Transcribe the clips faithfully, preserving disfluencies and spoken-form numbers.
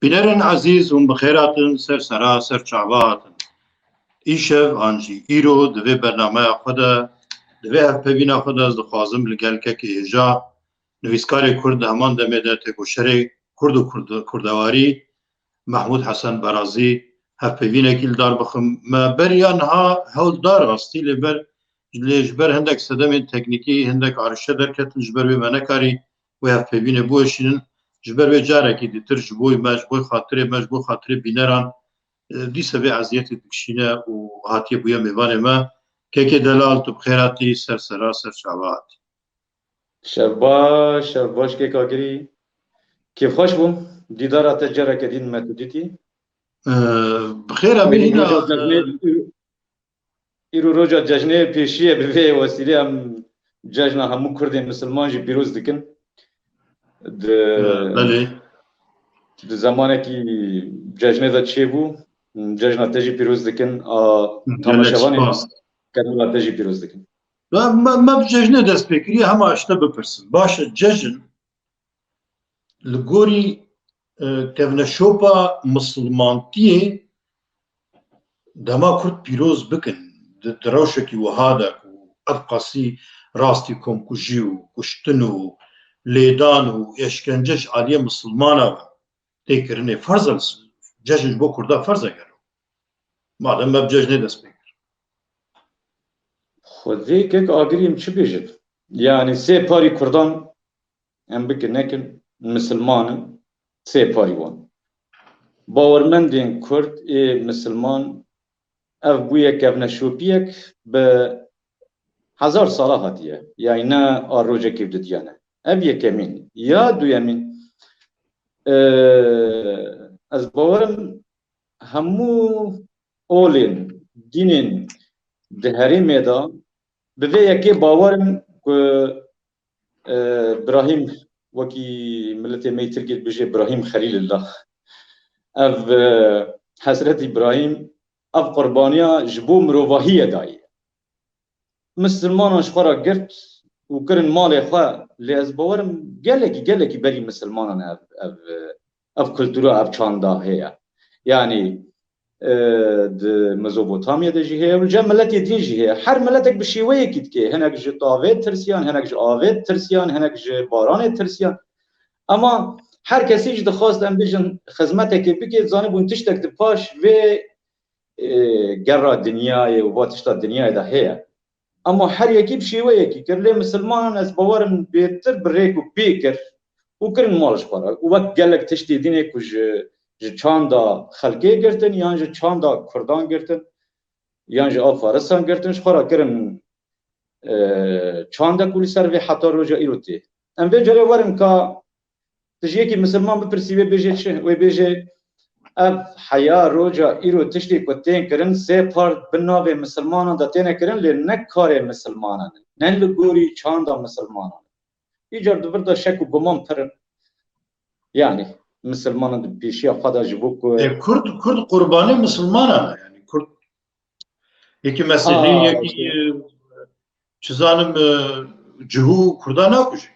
Bînerên ezîz, hûn bi xêr hatin, ser sera, ser çava hatin. Îşev an jî îro di vê bernameya xwe de, di vê hevpeyvîna xwe de ez dixwazim li gel kekê hêja, nivîskarê Kurd di heman demê de têkoşerê Kurd û Kurd-, Kurdewarî, Mehmûd Hesen Berazî, hevpeyvînekî li dar bixim. Me beriya niha hewl da rastî, lê ber, lê ji ber hindek sedemên teknîkî, hindek arîşe derketin, ji ber wê me nekarî wê hevpeyvînê biweşînin. Ji ber wê carekî dîtir ji bo me, ji bo xatirê me, ji bo xatirê bîneran, e, dîsa vê eziyetê dikişîne û hatiye bûye mêvanê me. Kekê delal, tu bi xêr hatî, ser sera, ser çava hatî. Şev baş, şev baş kek Agirî. Kêfxweş bûm. Dîdara te careke din me tu dîtî. E, bi xêr hatî. Îro hîna, roja cejnê, îro roja cejnê pêşî ye, bi vê wesîlê em cejna hemû Kurdên misilman jî pîroz dikin. Di, e, belê. Di zemanekî cejnê de çêbû, cejna te jî pîroz dikin, a, gelek temaşevanên spas. Kanala te jî pîroz dikin. Me, me, me bi cejnê dest pê kiriye, hema ji te bipirsim. Baş e, cejn li gorî, e, kevneşopa misilmantiyê dema Kurd pîroz bikin, di, di rewşekî wiha de ku ev qasî rastî komkujî û kuştin û lêdan û êşkence ji aliyê misilmana ve tê kirinê, ferz e, cejn ji bo Kurda ferz e gelo. Madem me bi cejnê dest pê kir. Xwedê kek Agirî em çi bêjin? Yanî sê parî Kurdan em bikin nekin, misilman in, sê parî wan. Bawermendên Kurd ê misilman, ev bûye kevneşopiyek bi hezar sala hatiye. Yanî ne a rojekê û didiya ne. Ev yekemîn. Ya duyemîn, e, ez bawerim hemû olên, dînên di herêmê de bi vê yekê bawer in ku, e, Birahîm, wekî miletê me yê Tirkî dibêje Birahîm Xelîlillah. Ev, e, Hezretî Birahîm, ev qurbaniya ji bo mirovahiyê daye. Misilmanan ji xwe re girt û kirin malê xwe, lê ez bawerim gelekî, gelekî berî misilmanan ev, ev, ev kultura, ev çanda heye. Yanî, e, di Mezopotamya de jî heye û li cem miletê din jî heye. Her miletek bi şêweyekî dike. Hinek ji tavê tirsiyan, hinek ji avê tirsiyan, hinek ji baranê tirsiyan. Ama her kesî jî dixwast, em bêjin, xizmetekê bike, zanibûn tiştek di paş vê, e, gera dinyayê û va tişta dinyayê de heye. Ama her yekî bi şêweyekî kir. Lê misilmanan ez bawerim bêtir bi rêk û pê kir û kirin mal ji xwe re. Û wek gelek tiştê dînê ku ji, ji çanda xelkê girtin, yan ji çanda kurdan girtin, yan ji a farisan girtin, ji xwe re kirin, e, çandek û li ser vê heta roja îro tê. Em vê carê werin ka tu ji yekî misilman bipirsî, wê bêjê çi? Wê bêjê, ev heya roja îro tiştê ku tên kirin sê par bi navê misilmanan de têne kirin, lê ne karê misilmanan in, ne li gorî çanda misilmanan in. Îcar di vir de şek û guman pir in. Yanî misilmanan di pêşiya xwe de ji bo ku Ê, Kurd, Kurd qurbanê misilmanan e. Yanî Kurd, yekî mesihî, ha, yekî, işte, e, çi zanim, e, cihû Kurda nakujî.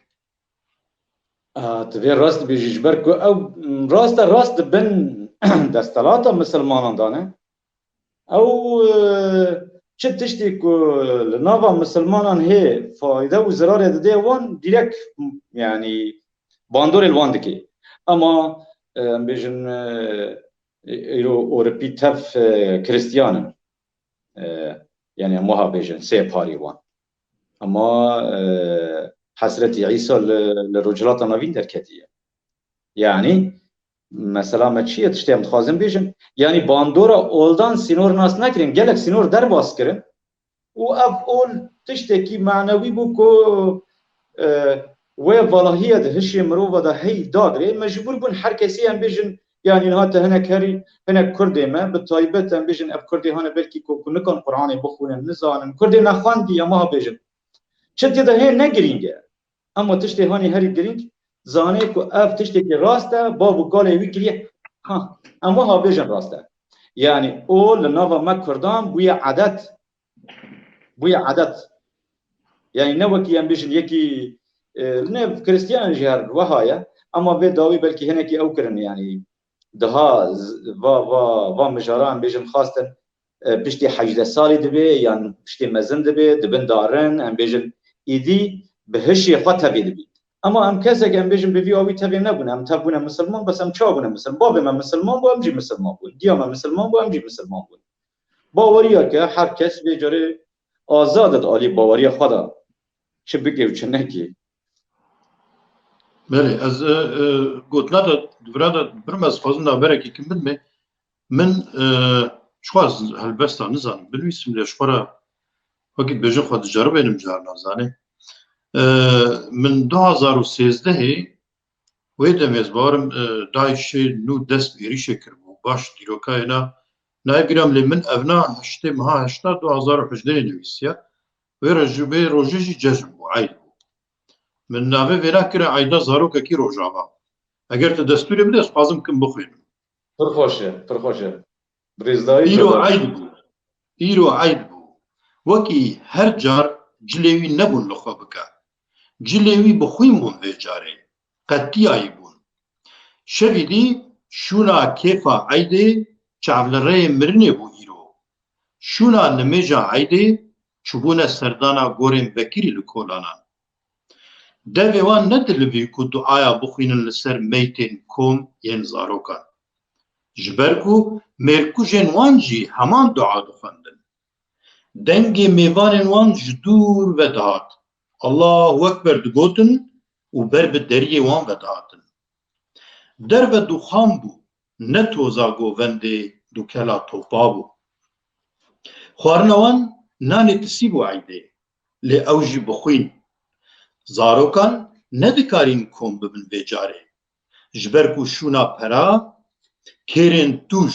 A, tu vê rast dibêjî, ji ber ku ew, m, rast e, rast di bin desthilata misilmanan de ne. Ew, e, çi tiştê ku li nava misilmanan hê fayde û zirarê dide wan, dîrek, m, yanî bandorê li wan dike. Ema, e, em bêjin, e, îro Ewropî tev, e, Kristiyan in. E, yanî em wiha bêjin, sê parî wan. Ema, e, Hezretî Îsa li, li Rojhilata Navîn derketiye. Yanî, mesela me çi ye, tiştê em dixwazin bêjin? Yanî bandora oldan sînor nas nekirin, gelek sînor derbas kirin. Û ev ol tiştekî manewî bû ku, e, wê valahiye di hişê mirova de hey dagirê. Mecbûr bûn her kesî em bêjin, yanî niha te hinek herî, hinek Kurdê me, bi taybet em bêjin ev Kurdê hane belkî ku, ku nikan Qur'anê bixwînin, nizanin. Kurdê nexwendî em wiha bêjin. Çi tê de hê ne girîng e. Ema tiştê hanî herî girîng, zanê ku ev tiştekî rast e, bav û kalê wî kiriye. Ha, em wiha bêjin rast e. Yanî o li nava me Kurdan bûye edet. Bûye edet. Yanî ne wekî em bêjin yekî, e, ne Kristiyan jî her wiha ye. Ema vê dawî belkî hinekî ew kirin, yanî diha z-, va, va, va mijara em bêjin xwastin, e, piştî hejdeh salî dibe, yan piştî mezin dibe, dibin darin, em bêjin îdî bi hişê xwe tevî dibî. Ema em kesek em bêjin bi vî awî tevî nebûne, em tev bûne misilman, bes em çawa bûne misilman? Bavê me misilman bû, em jî misilman bûn. Diya me misilman bû, em jî misilman bûn. Baweriya ke her kes vê carê azad e di alî baweriya xwe de çi bike û çi neke. Belê, ez, e, e, gotina de, vira de birim, ez xwazim naverekî kim bidime. Min, e, çiqas helbesta nizanim binivîsim, lê ji xwe re wekî dibêjin xwe diceribênim, carna zanê. E, min du hazar û sêzdehê wê demê ez bawerim, e, DAIŞê nû dest bi êrîşê kiribû. Baş dîrokayê na nayê bîra min, lê min evna heştê meha heşta du hazar û hejdehê nivîsiya. Wê re ji vê rojê jî cejn bû, eyd bû. Min navê vêna kire eyda zarokekî Rojava. Eger tu destûrê bide, ez xwazim kim bixwînim. Pir xweş e, pir xweş e. Bi rêzdayî Îro bide. Eyd bû. Îro eyd bû. Wekî her car cilê wî nebûn li xwe bike. Cilê wî bi xwîn bûn vê carê. Qetiyayî bûn. Şevî dî şûna kêfa eydê çavlireyê mirinê bû îro. Şûna nimêja eydê çûbûne serdana gorên vekirî li kolanan. Devê wan nedilivî ku duaya bixwînin li ser meytên kom yên zarokan. Ji ber ku mêrkujên wan jî heman dua dixwendin. Dengê mêvanên wan ji dûr ve dihat. Allahu Ekber digotin û ber bi deriyê wan ve dihatin. Derve dûxan bû, ne toza govendê dûkela topa bû. Xwarina wan nanê tisî bû eydê, lê ew jî bi xwîn. Zarokan nedikarîn kom bibin vê carê. Ji ber ku şûna pera, kêrên tûj,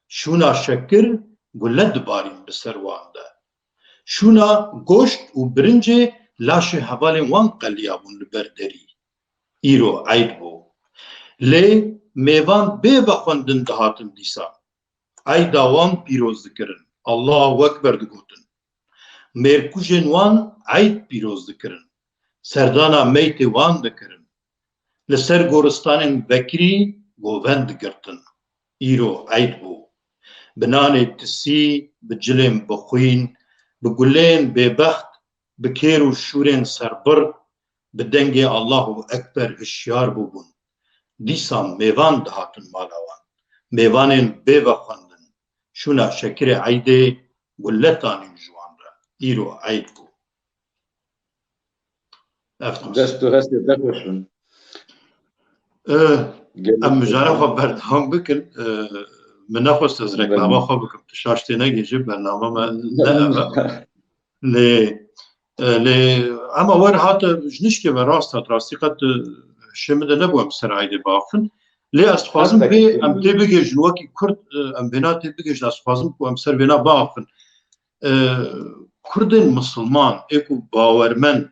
şûna şekir, gule dibarîn bi ser wan de. Şûna goşt û birincê laşê hevalên wan qeliyabûn li ber derî. Îro eyd bû. Lê mêvan bê vexwendin dihatin dîsa. Eyda wan pîroz dikirin. Allahu Ekber digotin. Mêrkujên wan eyd pîroz dikirin. Serdana meytê wan dikirin. Li ser goristanên vekirî govend digirtin. Îro eyd bû. Bi nanê tisî, bi cilên bi xwîn, bi gulên bêbext, bi kêr û şûrên serbir, bi dengê Allahu Ekber hişyar bûbûn. Dîsa mêvan dihatin mala wan. Mêvanên bê vexwendin. Şûna şekirê eydê gule tanîn ji wan re. Îro eyd bû. Ev Dest û hestê te xweş bin. Eh, Gelek em mijara xwe berdewam bikin. Eh, min nexwest ez reklama xwe bikim. Tu şaş tê negihîjî, bername me ne ev e. Lê, eh, lê ema wer hate ji nişkê ve rast hat, rastî qet, eh, şê min de nebû em ser eydê biaxifin. Lê ez dixwazim vê em tê bigihîjin wekî Kurd, eh, em vêna tê bigihîjin, ez dixwazim ku em ser vêna biaxifin. Eh, Kurdên misilman, ê ku bawermend,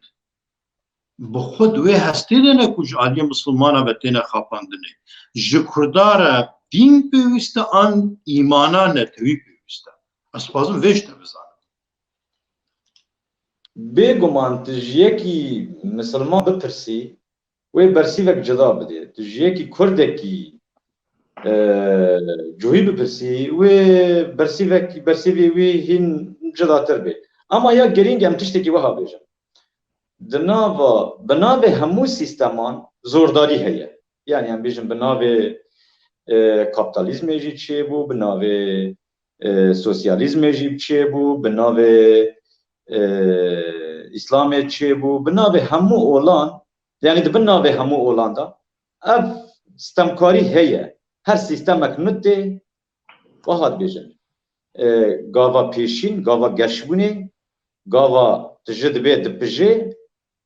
bi xwe di wê hestê de ne ku ji aliyê misilmana ve têne xapandinê. Ji Kurda re dîn pêwîst e an îmana netewî pêwîst e? Ez dixwazim vê ji te bizanim. Bêguman tu ji yekî misilman bipirsî, wê bersîvek cida bidê. Tu ji yekî kurdekî, e, cuhî bipirsî, wê bersîvek, bersîvê wî hîn cidatir bê. Ama ya girîng em tiştekî wiha bêjin. Di nava, bi navê hemû sîsteman zordarî heye. Yani em bêjin bi navê, e, kapitalizmê jî çêbû, bi navê, e, sosyalizmê jî çêbû, bi navê, e, Îslamê çêbû, bi navê hemû olan, yani di bin navê hemû olan de ev stemkarî heye. Her sîstemek nû tê, wiha dibêjin. E, gava pêşîn, gava geşbûnê, gava tije dibê dipije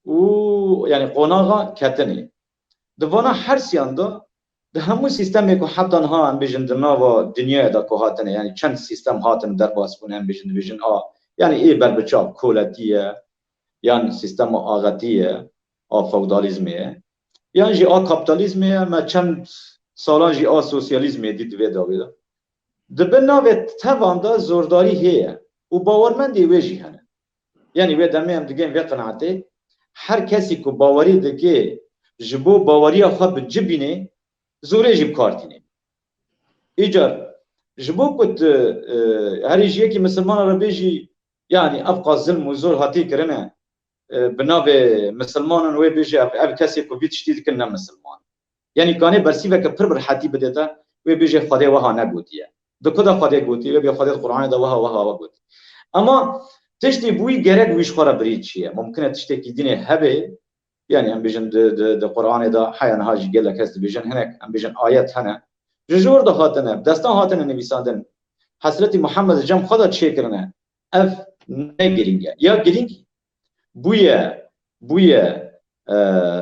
û, yani, qonaxa ketinê. Di vana hersiyan de, di hemû sîstemê ku heta niha em bêjin di nava dinyayê de ku hatine, yani çend sîstem hatin derbas bûn, em bêjin, dibêjin, a, yani ê berbiçav koletî ye, yan sîstema axetî ye, a feodalîzmê ye, yan jî a kapitalizmê ye, me çend salan jî a sosyalîzmê dît di vê dawî de. Di bin navê tevan de zordarî heye û bawermendê wê jî hene. Yani wê demê em digên vê qenaetê, her kesî ku bawerî dike, ji bo baweriya xwe bi ci bînê, zorê jî bi kar tînê. Îcar ji bo ku tu, e, herî ji yekî misilmana re bêjî, yanî ev qas zilm û zor hatî kirine, e, bi navê misilmanan wê bêjî ev, ev kesê ku vî tiştî dikin ne misilman. Yanî kanê bersîveke pir bi rehetî bidê te, wê bêjê Xwedê wiha negotiye. Di ku de Xwedê gotiye, wê bê Xwedê di Qur'anê de wiha, wiha, wiha gotiye. Ema tiştê bi wî gerek wî ji xwe re birî çi ye? Mumkin e tiştekî dînê hebe, yanî em bêjin di, di, di Qur'anê de heya niha jî gelek kes dibêjin, hinek em bêjin ayet hene. Ji jor de hatine, bi destan hatine nivîsandin. Hezretî Muhammed cem xwe de çêkirine. Ev ne girîng e. Ya girîng bûye, bûye, e,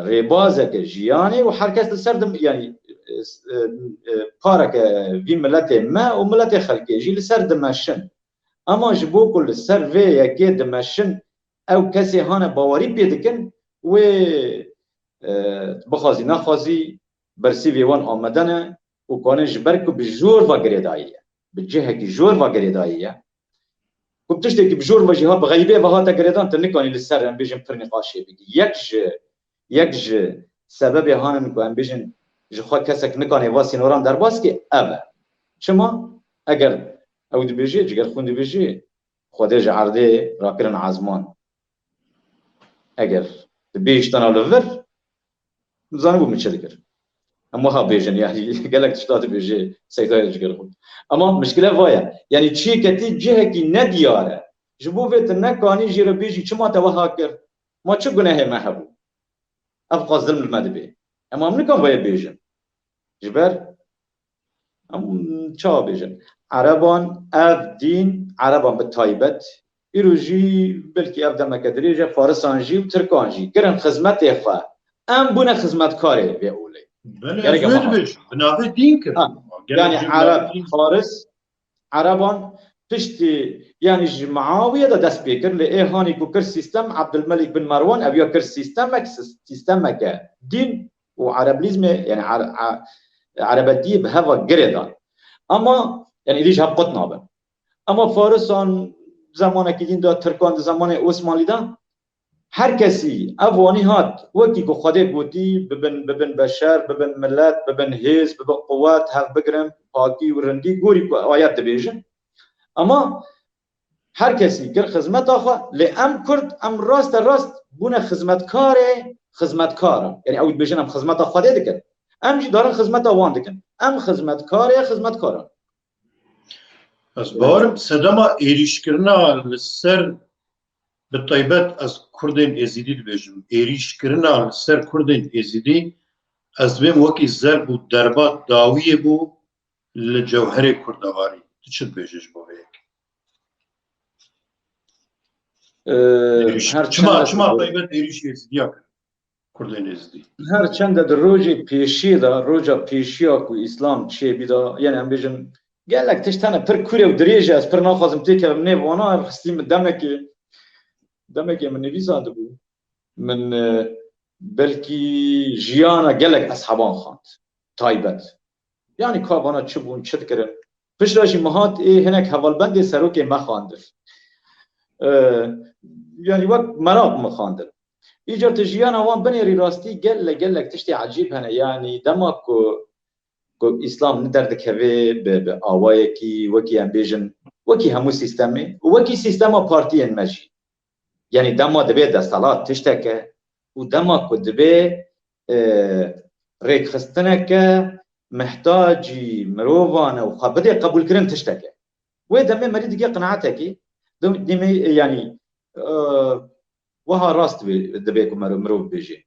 rêbazeke jiyanê û her kes li ser dim-, yanî, e, e, e, pareke vî miletê me û miletê xelkê jî li ser dimeşin. Ema ji bo ku li ser vê yekê dimeşin, ew kesê hane bawerî pê dikin, wê, e, bixwazî nexwazî bersîvê wan amade ne û kanin ji ber ku bi jor ve girêdayî ye. Bi cihekî jor ve girêdayî ye. Ku tiştekî bi jor ve jî ha bi xeybê ve hate girêdan, tu nikanî li ser, em bêjin, pir nîqaşê bikî. Yek ji, yek ji sebebê hanin ku em bêjin, ji xwe kesek nikanê va sînoran derbas ke, ev e. Çima? Eger ew dibêjê, Cigerxwîn dibêjê, Xwedê ji erdê rakirin ezman. Eger tu bêjtana li vir, zanibû min çi dikir. Em wiha bêjin, yanî gelek tişta dibêjê Seydayê Cigerxwîn. Ema mişkile va ye. Yanî çiyê ketî cihekî nediyar e. Ji bo vê tu nekanî jê re bêjî, çima te wiha kir? Ma çi gunehê me hebû? Ev qas zilm li me dibê. Em, em nikan veye bêjin. Ji ber em çawa bêjin? Ereban ev dîn, Ereban bi taybet, îro jî belkî ev demeke dirêj e, Farisan jî û Tirkan jî kirin xizmetê xwe. Em bûne xizmetkarê vê olê. Belê, Gerek ez wê ama. dibêjim. Bi navê dîn kirin. Ha, Gerek yanî ji bi navê Ereb, dîn. Faris, Ereban piştî, yanî ji Muawiye de dest pê kir, lê ê hanî ku kir sîstem, Abdulmelik bin Merwan, ev ya kir sîstemek, sis-, sîstemeke dîn û ereblîzmê, yanî er-, e-, erebetiyê bi heva girê dan. Ama, yanî êdî ji hev qut nabin. Ama Farisan zemanekî din de, Tirkan di zemanê Osmanlî de, her kesî ev wanî hat, wekî ku Xwedê gotî, bibin, bibin beşer, bibin milet, bibin hêz, bibin quwet, hev bigrin, pakî û rindî, gorî ku ayet dibêjin. Ama her kesî kir xizmeta xwe, lê em Kurd, em raste rast bûne xizmetkarê xizmetkaran. Yanî ew dibêjin em xizmeta Xwedê dikin. Em jî darin xizmeta wan dikin. Em xizmetkarê xizmetkaran. Ez bawerim sedema êrîşkirina li ser, bi taybet ez Kurdên Êzidî dibêjim, êrîşkirina li ser Kurdên Êzidî, ez dibêm wekî zerb û derba dawiyê bû li cewherê kurdewarî. Tu çi dibêjî ji bo vê yekê? Ee, Êrîş-, her çima, çima taybet êrîşî Êzidiya kir? Kurdên Êzidî. Her çende di rojê pêşiyê de, roja pêşiya ku Îslam çêbî de, yanî em bêjin, gelek tişt hene pir kûr û dirêj e, ez pir naxwazim têkevim nêv wana, ev xistî min demekê, demekê min nivîsandibû. Min, e, belkî jiyana gelek eshaban xwend, taybet. Yanî ka vana çi bûn, çi dikirin. Piştre jî min hat ê hinek hevalbendê serokê me xwendin. E, yanî wek meraq min xwendin. Îcar tu jiyana wan binêrî rastî gelek, gelek tiştê ecîb hene. Yanî dema ku, ku Îslam ne derdikeve bi, bi awayekî, wekî em bêjin, wekî hemû sîstemê û wekî sîstema partiyên me jî. Yanî dema dibe desthilat tişteke û dema ku dibe, e, rêkxistineke mihtacî mirovan e û xwe bidê qebûlkirin tişteke. Wê demê merî dike qinaatekî, dim-, demê, yanî, e, wiha rast dibe, dibe ku mero-, mirov bêje.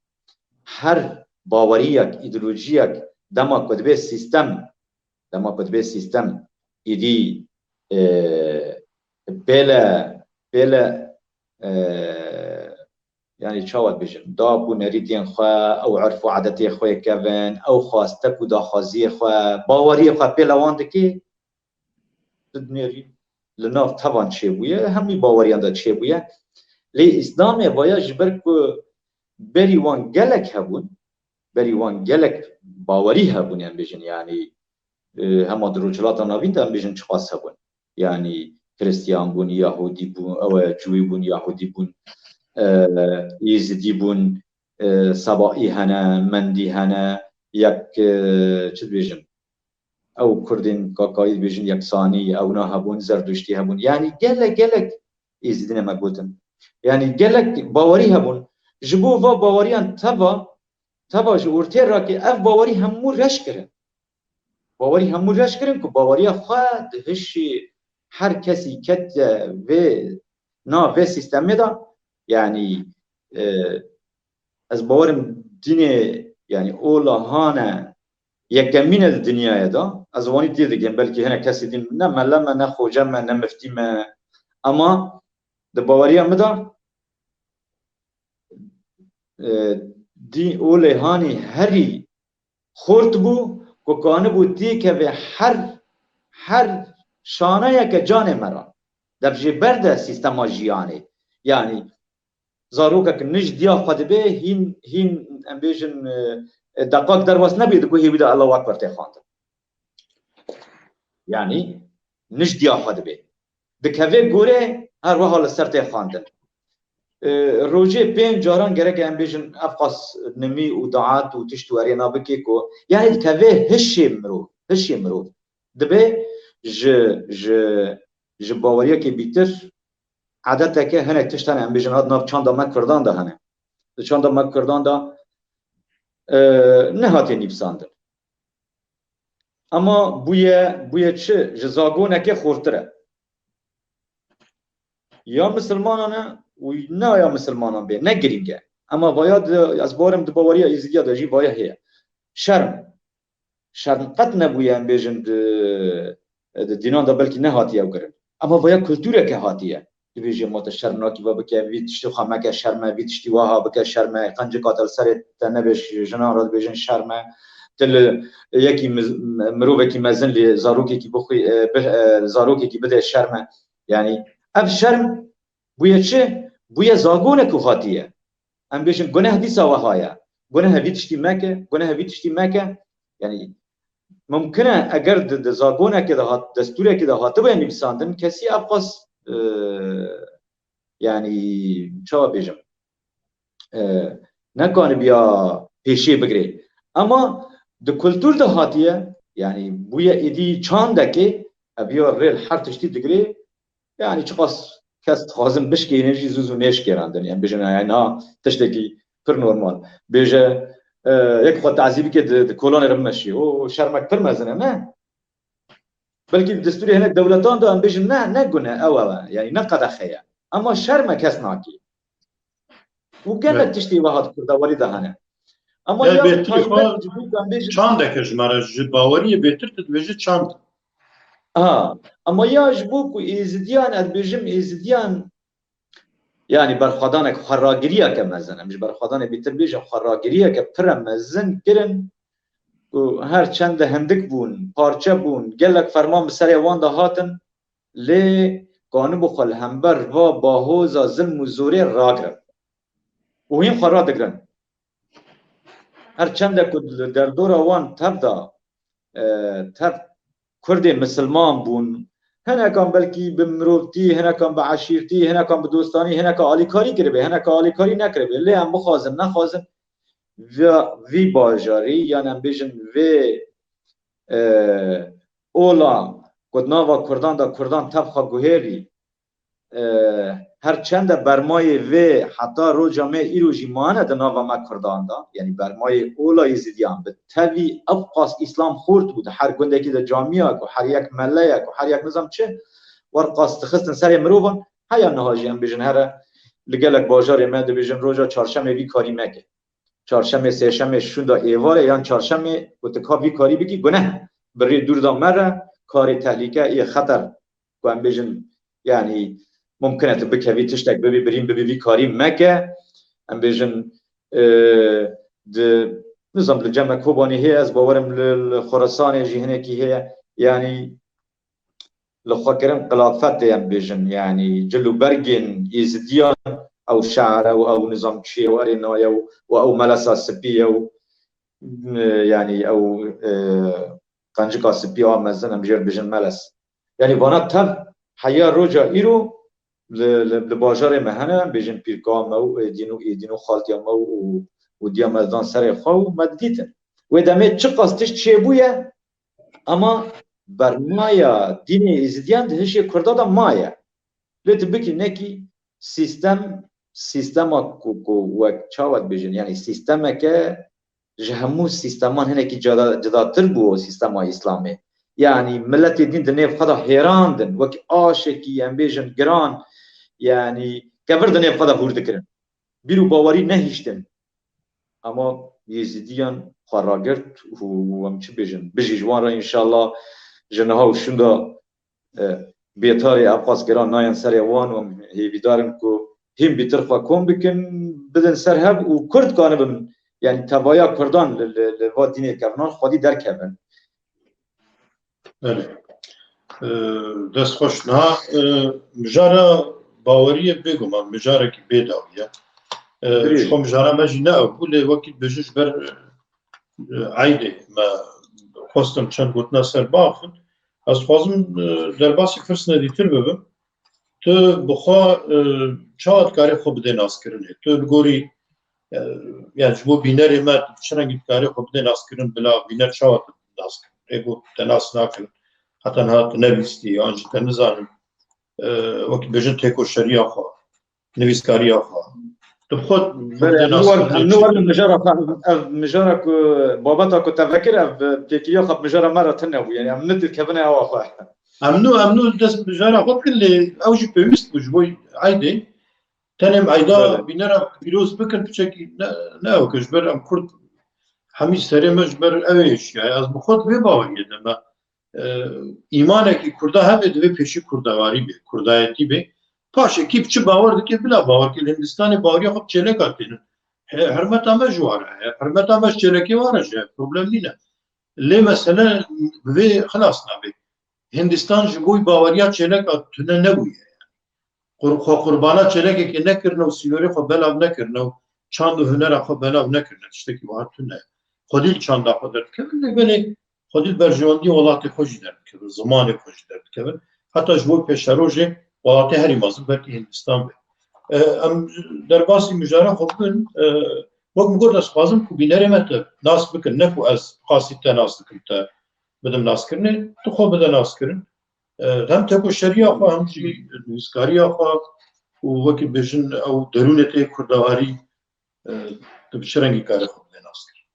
Her baweriyek, îdeolojiyek dema ku dibe sîstem, dema ku dibe sîstem, îdî, e, pêle, pêle, e, yanî çawa dibêjin, dap û nerîtên xwe, ew erf û adetê xwe kevin, ew xwastek û daxwaziyê xwe, baweriyê xwe pêle wan dike, tu dinêrî li nav tevan çêbûye, hemî baweriyan de çêbûye. Lê Îslamê vaya ji ber ku berî wan gelek hebûn, berî wan gelek bawerî hebûn, em bêjin, yanî, e, hema di Rojhilata Navîn de em bêjin çiqas hebûn. Yanî Xiristiyan bûn, Yahûdî bûn, ew e, Cûî bûn, Yahûdî bûn, e, Êzidî bûn, e, Sebaî hene, Mendî hene, yek, e, çi dibêjin? ew Kurdên Kakayî dibêjin yeksanî, ewna hebûn, Zerduştî hebûn. Yanî gelek, gelek Êzidî ne me gotin. Yanî gelek bawerî hebûn. Ji bo va baweriyan teva, teva ji ortê rakê ev bawerî hemû reş kirin. Bawerî hemû reş kirin ku baweriya xwe di hişê her kesî ketiye vê, na vê sîstemê de, yanî, e, ez bawerim dînê, yanî ola hane yekemîn e di dinyayê de. Ez wanî tê digihim, belkî hinek kesê din ne mele me, ne xoce me, ne miftî me. Ema di baweriya min de, e, dî olê hanî herî xurt bû ku kanibû têkeve her, her şaneyeke canê me re. Dev jê berde sîstema jiyanê. Yanî zarokek nij diya xwe dibe, hîn, hîn, em bêjin, e, e, deqak derwas nebê, digo hêvî de Allahu Ekber tê xwendin. Yanî nij diya xwe dibe. Dikeve gore, her wiha li ser tê xwendin. E, rojê pênc caran gerek em bêjin ev qas nimî û daet û tişt û erêna bike ku, yanî dikeve hişê mirov, hişê mirov. Dibe ji, ji, ji baweriyekê bîtir edeteke, hinek tişt hene, em bêjin, hat nav çanda me Kurdan de hene. Di çanda me Kurdan de, e, nehatiye nivîsandin. Ema bûye, bûye çi? Ji zagonekê xurtir e. Ya misilmanan e û ne ya misilmanan bê, ne girîng e. Ema vaya di, ez bawerim di baweriya Êzidiya de jî vaya heye. Şerm. Şerm qet nebûye, em bêjin, di, di dînan de belkî nehatiye ew kirin. Ema vaya kultureke hatiye. Dibêje ma te şerm nakî va bike, vî tiştê xwe meke, şerm e, vî tiştî waha bike, şerm e, qencika te li serê te nebêj, jinan re dibêjin şerm e. Tu li yekî miz-, mirovekî mezin lê zarokekî bixwî, e, bi-, e, zarokekî bide şerm e. Yanî ev şerm bûye çi? Bûye zagonek û hatiye. Em bêjin guneh dîsa wiha ye. Guneh vî tiştî meke, guneh vî tiştî meke. Yanî mimkin e eger di, di zagonekê de hat, destûrekê de hatibûye nivîsandin, kesî ev qas, e, yanî çawa bêjim, e, nekanibiya pêşiyê bigirê. Ema di kultur de hatiye, yanî bûye êdî çandekê, ev ya rê li her tiştî digirê, yanî çiqas kes dixwazin bişkênin jî zû zû nêşkêrandin. Em bêjin, yanî na tiştekî pir normal. Bêje, e, yek xwe tazî bike di, di kolanê re bimeşî. O şermek pir mezin e, ne? Belkî di destûrê hinek dewletan de em bêjin, ne, ne gune, ew, ew e. Yanî ne qedexe ye. Ema şerm e kes nakî. Û gelek Evet. tiştê wiha di Kurda werî de hene. Ema Ya ya bêtir taybet xwe ji bo ku em bêjin çandeke ji me re ji baweriyê bêtir tu dibêjî çand. Ha, ema ya ji bo ku Êzidiyan, ez dibêjim Êzidiyan, yanî berxwedanek xweragiriyeke mezin. Em ji berxwedanê bêtir bêjin xweragiriyeke pire mezin kirin ku her çende hindik bûn, parçe bûn, gelek ferman bi serê wan de hatin, lê kanibû xwe li hember va bahoza zilm û zorê ragirin. Û hîn xwe radigirin. Her çende ku li derdora wan tev de, e, tev Kurdê misilman bûn, hinekan belkî bi mirovtî, hinekan bi eşîrtî, hinekan bi dostanî, hineka alîkarî kiribe, hineka alîkarî nekiribe. Lê em bixwazin, nexwazin, vê, vî bajarî, yan em bêjin vê, e, ola ku di nava Kurdan de Kurdan tev xwe guhêrî, e, her çende bermayê vê heta roja me îro jî mane di nava me Kurdan de, yanî bermayê ola Êzidiyan bi tevî ev qas Îslam xurt bû, di her gundekî de camiya ku her yek mele ye ku her yek nizam çi, wer qas dixistin serê mirovan, heya niha jî em bêjin here li gelek bajarê me dibêjin roja çarşemê vî karî meke. Çarşemê, sêşemê şûnda êvarê yan çarşemê ku tu ka vî karî bikî guneh e. Bi rê dûr da mere, karê tehlîke yê xeter ku em bêjin, yanî mumkin e tu bikevî tiştek bibî, birîn bibî, vî karî meke. Em bêjin, e, di, nizam li cem me Kobanê heye, ez bawerim li, li Xorasanê jî hinekî heye. Yanî li xwe kirin qilafetê em bêjin, yanî cil û bergên Êzidiyan, ew şe're û ew nizam çi ye û erê naye û, û ew melesa spî ye û, e, yanî ew, e, qencika spî a mezin em jê re bêjin meles. Yanî vana tev heya roja îro li, li, li bajarê me hene, em bêjin pîrka me û êdîn û êdîn û xaltiya me û, û diya me dan serê xwe û me didîtin. Wê demê çiqas tişt çêbûye, Ama bernaya dînê Êzidiyan di hişê Kurda de maye. Lê tu bikî nekî sîstem, sîstema ku, ku wek çawa dibêjin, yanî sîstemeke ji hemû sîsteman hinekî cida, cidatir bû sîstema Îslamê. Yanî miletê din di nêv xwe de hêrandin, wek aşekî em bêjin giran, yanî kevir di nêv xwe de hûr dikirin. Bîr û bawerî nehiştin. Ama Yêzîdiyan xwe ragirt û em çi bêjin? Bijî ji wan re înşallah ji niha û şûnda e, bêtarê ev xwezgera nayên serê wan û em hêvîdar in ku hîn bîtir xwe kom bikin, bidin ser hev û Kurd kanibin, yanî tevaya Kurdan li, li, li va dînê kevnan xwedî derkevin. Belê. E, dest xweş. Niha, e, mijara baweriyê bêguman mijarekî bêdawî ye. E, Dirêj. Ji xwe mijara me jî ne ew bû, lê wekî dibêjin ji ber, e, eydê me xwestin çend gotina ser biaxivin. Ez dixwazim, e, derbasî pirsine dîtir bibim. Tu bi xwe, e, çawa dikarî xwe bidê naskirinê? Tu li gorî, e, yani ji bo bînerê me tu çi rengî dikarî xwe bidê naskirin bila bîner çawa tu nas kirin? Ê ku te nas nakirin, heta niha tu nebîstî, yan jî te nizanin, e, wekî bêjin têkoşeriya xwe, nivîskariya xwe. Tu bi xwe Belê, em niwar, em niwarin mijara xwe, ev, ev mijara ku, babeta ku te vekir, ev têkiliya xwe bi mijara me re tune bû. Yani em nidirkevine ewa xwe. Em nû, em nû dest mijara xwe dikin, lê ew jî pêwîst bû ji bo eydê. Tenê em eyda Belê. bînera pîroz bikin, piçekî ne, ne ew ke ji ber em Kurd hemî serê me ji ber ew ê şiyaye. Ez bi xwe di vê baweriyê de me. E, îmanekî Kurda hebe divê pêşî Kurdewarî bê, Kurdayetî bê. Paşê kî bi çi bawer dike, bila bawer ke li Hindistanê baweriya xwe bi çêleka tênin. He, hurmeta me ji wan re heye, hurmeta me ji çêlekê wan re jî heye, problem nîne. Lê mesele bi vê xilas nabe. Hindistan ji bo baweriya çêleka tune nebûye. Qur-, xwe qurbana çêlekekê nekirine û sînorê xwe belav nekirine û çand û hunera xwe belav nekirine, tiştekî wiha tune. Xwedî li çanda xwe derdikevin, lê belê xwedî li berjewendiyê welatê xwe jî derdikevin, zimanê xwe jî derdikevin. Heta ji bo pêşerojê welatê herî mezin belkî Hindistan be. E, em derbasî mijara xwe bibin, e, wek min got, ez dixwazim ku bînerê me te nas bikin, ne ku ez qasî te nas dikim, te bidim naskirinê, tu xwe bide naskirin. E, hem tekoşeriya xwe, hem jî nivîskariya xwe û wekî bêjin ew derûnê tê kurdewarî, e, tu bi çi rengî karê xwe bidê naskirin?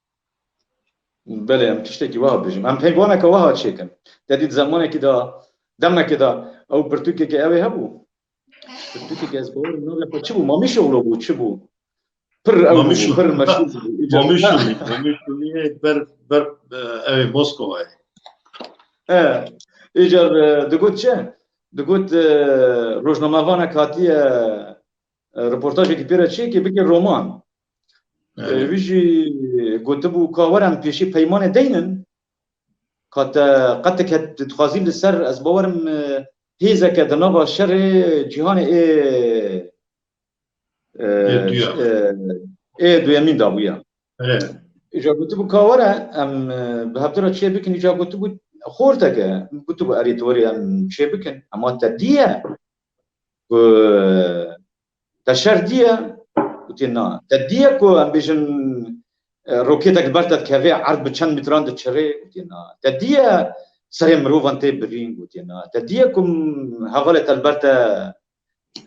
Belê, em tiştekî wiha bêjin. Em peyvaneke wiha çêkin. Te dît zemanekî de, demekê de ew pirtûkekê ew ê hebû. Pirtûkekê ez bawer nabim xwe çi bû? Mamîşoğlu bû, çi bû? Pir ew bû, Mamîşoğlu. pir meşhûr bû. Îcar Mamîşoğlu, Mamîşoğlu ber, ber, e, ew ê Moskovayê. He, îcar, e, digot çi? Digot, e, rojnamevanek hatiye, e, reportajekî pê re çêkê bike roman. Evet. E, wî jî gotibû ka were em pêşî peymanê deynin. Ka te qetik het dixwazî li ser, ez bawerim, e, hêzeke di nava şerê cîhanê ê, e, Ê duya. e, ê duyemîn dabûya. Evet. Îca gotibû ka were em, e, bi hevdira çê bikin, îca gotibû xorteke, gotibû erê tu werê em çê bikin. Ema te diye ku te şer diye, gotiye na. Te diye ku em bêjin, e, roketek li ber te dikeve, erd bi çend metran diçire, gotiye na. Te diye serê mirovan tê birîn, gotiye na. Te diye ku hevalê te li ber te,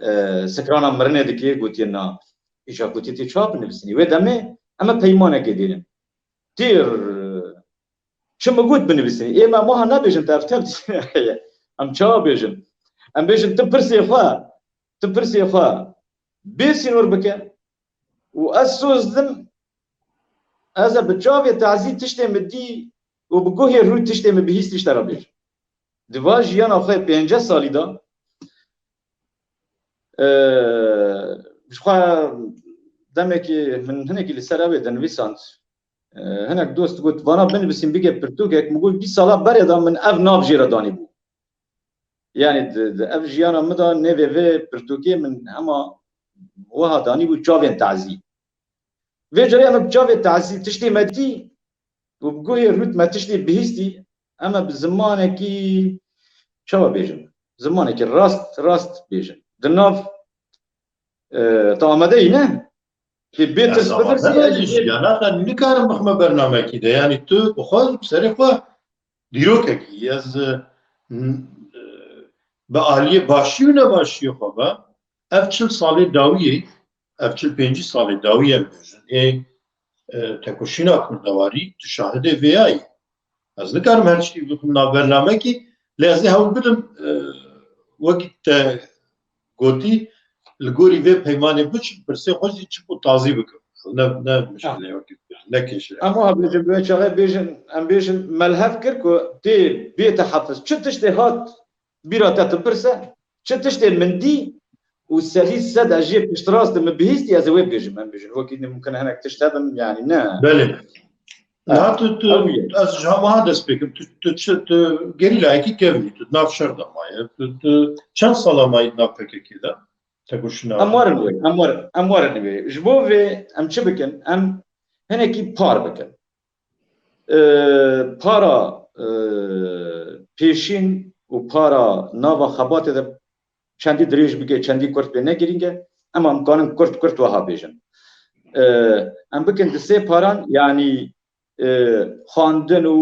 e, sikrana mirinê dike, gotiye na. Îca gotiye tê çawa binivîsînî? Wê demê em ê peymanekê dînin. Têr, çi min got binivîsînî? Ê me wiha nabêjin, te ev tev heye. Em çawa bêjin? Em bêjin, tu pirsê xwe, tu pirsê xwe bê sînor bike û ez soz dim, ez ê bi çavê tazî tiştê min dî û bi guhê rû tiştê min bihîstî ji te re bêjim. Di va jiyana xwe pênceh salî de, e, ji xwe demekî min hinekî li ser ew ê dinivîsand. E, hinek dost got, vana binivîsîn bike pirtûkek, min got, bîst sala berê de min ev nav jê re danîbû. Yani di, di ev jiyana min de nêvê vê pirtûkê min hema wiha danîbû çavên tazî. Vê carê em bi çavê tazî tiştê me dî û bi guhê rût me tiştê bihîstî, em ê bi zimanekî, çawa bêjin? Zimanekî rast, rast bêjin. Di nav, e, te amade yî, ne? Tê bê tirs bipirsî, ez jî bê- ya, naka nikarim bixme bernamekî de. Yani tu bi xwe serê xwe dîrokekî, ez, e, n-, e, bi aliyê başî û nebaşiyê xwe ve, ev çil salê dawiyê, ev çil pêncî salê dawiyê em bêjin, ê, e, tekoşîna kurdewarî, tu şahidê vêya yî. Ez nikarim her tiştî bikim nav bernamekî, lê ez ê hewl bidim, e, wekî te gotî, li gorî vê peymanê biçim, pirsê xwe jî çi ku tazî bikim. Ne, ne mişkilê wekî, ne kêşe. Em wiha bêjin, bi wê çaxê bêjin, em bêjin, me li hev kir ku tê bê tehefiz. Çi tiştê hat bîra te, tu pirse, çi tiştê min dî û sedî sed ez jê piştrast, min bihîstî, ez ê wê bêjim, em bêjin. Wekî ne mumkin hinek tişt hebin, yanî ne. Belê. Niha tu, tu, Ew ye. Ez ji hema dest pê kim. Tu, tu, tu, tu gerîlayekî kevn î, tu di nav şer de maye. Tu, tu çend sala mayî di nav P K K de? Tekoşîna. Em werin wê, em werin, em werin wê. Ji bo vê em çi bikin? Em hinekî par bikin. E, para, e, pêşîn û para nava xebatê de çendî dirêj bike, çendî kurt bê, ne girîng e. Em em kanin kurt kurt wiha bêjin. E, em bikin di sê paran, yanî, e, xwendin û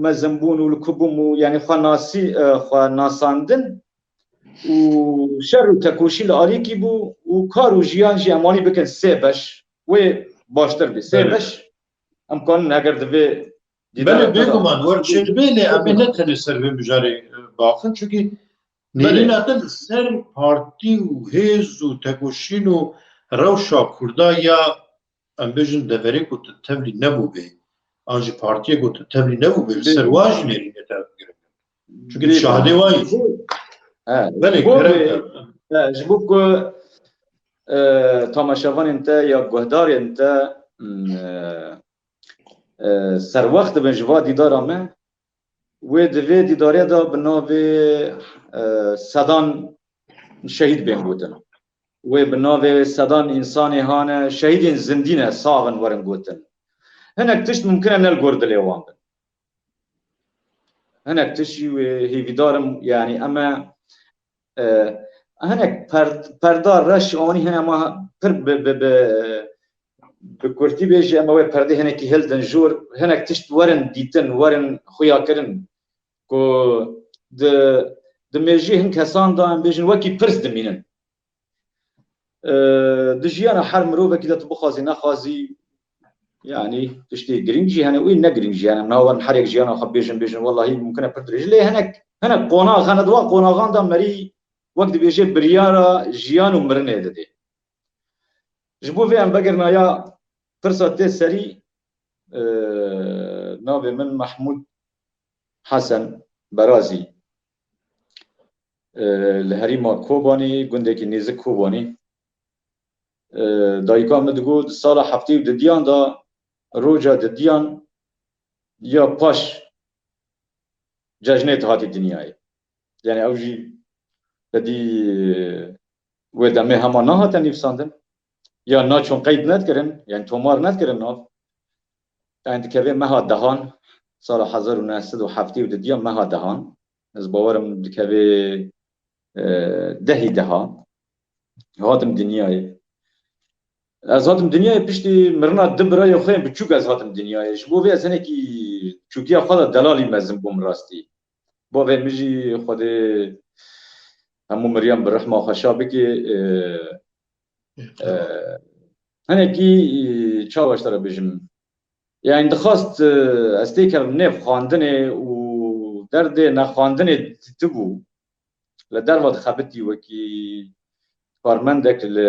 mezinbûn û li ku bûm û, yanî, xwe nasî, e, xwe nasandin û şer û tekoşîn li alîkî bû û kar û jiyan jî em wanî bikin sê beş. Wê baştir bê. Sê Belê. beş em kanin heger divê Belê, dîdara xwe de bêguman, wer çêdibê, lê em ê ne tenê ser vê mijarê, e, baxin, çunkî Belê. nêrîna te li ser partî û hêz û tekoşîn û rewşa Kurda ya, em bêjin, deverê ku tu tevlî nebûbê, an jî partiyê ku tu tevlî nebûbê, li ser Bêguman. wa jî nêrînê te giring e. Çunkî tu Bêguman. şahidê wa yî. He, Belê, ji bo kerem vê, te. he, ji bo ku, e, tamaşevanên te ya guhdarên te, m, e, e, serwext dibin ji va dîdara me, wê di vê dîdarê de bi navê, e, sedan şehîd bên gotin. Wê bi navê sedan însanê hane, şehîdên zindî ne, sax in werin gotin. Hinek tişt mumkin e ne li gor dilê wan bin. Hinek tişt jî wê hêvîdar im, yanî em e, e, hinek per-, perda reş anî hene, ma pir bi, bi, bi, bi kurtî bêjî, em ê wê perdê hinekî hildin jor, hinek tişt werin dîtin, werin xuyakirin ku di, di mêjiyê hin kesan de, em bêjin, wekî pirs dimînin. E, di jiyana her mirovekî de tu bixwazî, nexwazî, yanî tiştê girîng jî hene, wî ne girîng jî hene. Em nawerin her yek jiyana xwe bêjin, bêjin, wellahî mumkin e pir dirêj. Lê hinek, hinek qonax hene, di wan qonaxan de merî wek dibêje biryara jiyan û mirinê didê. Ji bo vê em vegirina ya pirsa tê serî, e, navê min Mehmûd Hesen Berazî. E, li herêma Kobanî, gundekî nêzik Kobanî. E, dayika min digot, di sala heftê û didiyan de, roja didiyan ya paş cejnê dihatî dinyayê. Yani ew jî tedî wê demê hema nehate nivîsandin, ya naçûn qeyd nedikirin, yani tomar nedikirin nav. Yani dikeve meha dehan, sala hezar û neh sed û heftê û didiya meha dehan. Ez bawerim dikeve, e, dehî deha. Hatim dinyayê. Ez hatim dinyayê piştî mirina du birayê xwe yên biçûk ez hatim dinyayê. Ji bo vê ez hinekî çûkiya xwe de delalî mezin bûm rastî. Bavê min jî Xwedê hemû miriyan bi rehma xwe şa bike. E, e, hinekî, e, çawa ji te re bêjim? Yani dixwest, e, ez têkevim nêv xwendinê û derdê nexwendinê tibû. Li derve dixebitî, wekî karmendek li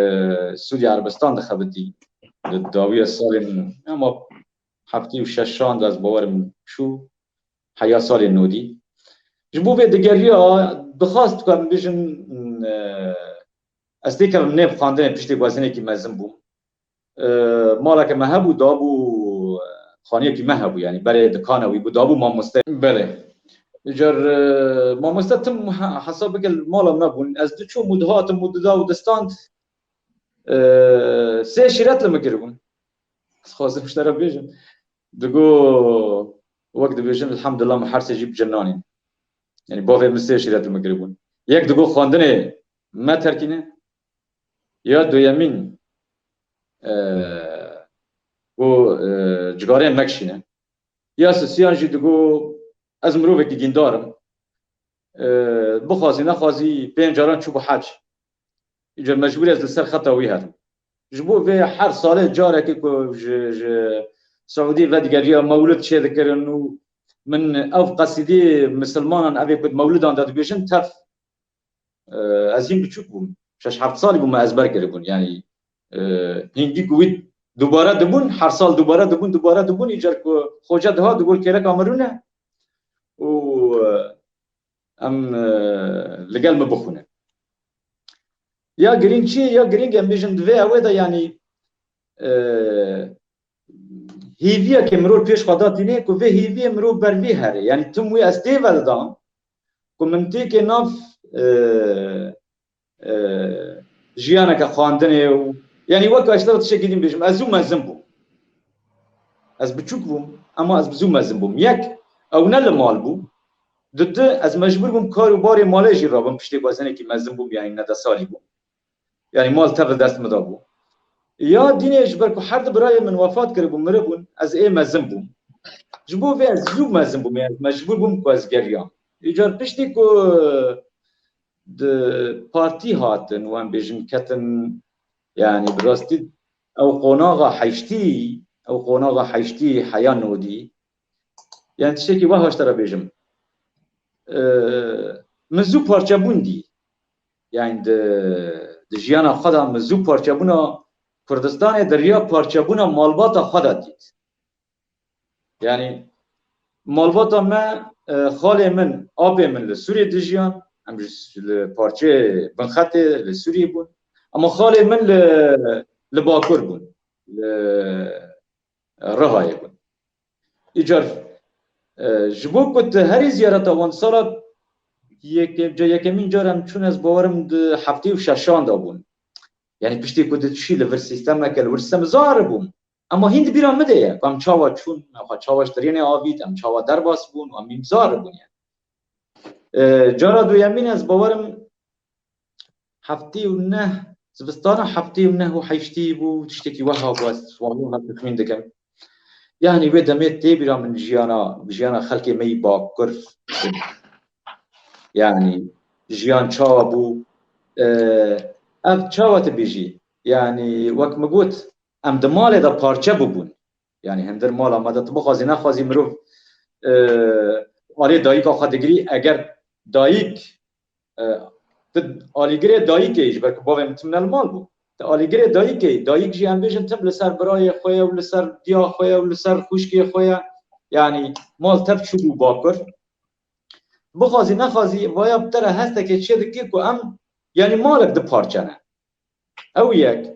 Sûdî Erebistan dixebitî. Li dawiya salên, ama heftê û şeşan de ez bawerim çû, heya salên nodî. Ji bo vê digeriya, dixwest ku em bêjin, e, ez têkevim nêv xwendinê, piştî ku ez hinekî mezin bûm. E, maleke me hebû, dabû, e, xaniyekî me hebû, yani berê dikana wî bû, dabû mamoste. Belê. Car, e, mamoste tim he-, hesab bike li mala me bûn. Ez diçûm û dihatim û dida û distand, e, sê şîret li min kiribûn. Ez xwazim ji te re bêjim. Digo, wek dibêjin, elhamdulillah, min her sê jî bi cin nanîn. Yani bavê min sê şîret li min kiribûn. Yek digo xwendinê me terkîne, ya duyemîn, e, ku, e, cigareyên me kişîne. Ya sisiyan jî digo Ez mirovekî dîndar im. E, bixwazî nexwazî pênc caran çûbû hec. Îcar mecbûrî ez li ser xeta wî herim. Ji bo vê her salê carekê ku ji, ji Siûdî vedigeriya mewlid çêdikirin û min ev qesîdî misilmanan evê ku di mewlidan de dibêjin tev, e, ez hîn biçûk bûm. Şeş heft salî bû me ezber kiribûn. Yanî, e, hingî ku wî dubare dibûn, her sal dubare dibûn, dubare dibûn, îcar ku xoce dihat digol kêleka min rûne û, e, em, e, li gel min bixwînin. Ya girîng çi ye? Ya girîng em bêjin di vê ewê de, yanî, e, hêviyekê mirov pêş xwe da tînê ku vê hêviyê mirov ber vê here. Yanî tim wî ez tê vedidam ku min têkê nav, e, e, jiyaneke xwendinê û, yanî wek ez te tiştekî din bêjim, ez zû mezin bûm. Ez biçûk bûm, ema ez zû mezin bûm. Yek, ew ne li mal bû. Dudu, ez mecbûr bûm kar û barê malê jî rabim, piştê ku ez hinekî mezin bûm, yanî nede salî bûm. Yanî mal tev li dest min de bû. Ya dînê ji ber ku her du birayê min wefat kiribûn, miribûn, ez ê mezin bûm. Ji bo vê ez zû mezin bûm, yanî mecbûr bûm ku ez geriyam. Îcar piştî ku di partî hatin, wan bêjin ketin, yanî bi rastî ew qonaxa heştî, ew qonaxa heştî heya nodî, yanî tiştekî weha ji te re bêjim. E, min zû parçebûn dî. Yanî di, di jiyana xwe de min zû parçebûna Kurdistanê di riya parçebûna malbata xwe de dît. Yanî malbata me, e, xalê min, apê min li Sûriyê dijiyan, em ji, li parçeyê binxetê li Sûriyê bûn. Ama xalê min li, li Bakur bûn, li Rihayê bûn. Îcar, e, ji bo ku tu herî ziyareta wan sala yeke-, ca yekemîn car em çûn, ez bawerim di heftê û şeşan de bûn. Yanî piştî ku tu diçî li vir sîstemeke, li wir sîstem zar bûm. Ema hîn di bîra min de ye. Em çawa çûn, em xwe çawa ji tirênê avît, em çawa derbas bûn, em hîn zar bûn yani. E, cara duyemîn ez bawerim heftê û neh, zivistana heftê û neh û heştê bû, tiştekî weha bû, ez wahî her texmîn dikim. Yani wê demê tê bîra min jiyana, jiyana xelkê me yî Bakur. Yani jiyan çawa bû? E, ev çawa tu bêjî? Yani wek min got, em di malê de parçe bûbûn. Yani hundir mala me de tu bixwazî nexwazî mirov, e, alê dayika xwe digirî, eger dayik, e, tu alîgirê dayikê yî, ji ber ku bavê min tim ne li mal bû. Tu alîgirê dayikê yî, dayik jî em bêjin tim li ser birayê xwe ye û li ser diya xwe ye û li ser xwişkê xwe ye. Yani mal tev çûbû Bakur. Bixwazî nexwazî vaya bi te re hestekê çê dike ku em, yani malek diparçene. Ew yek.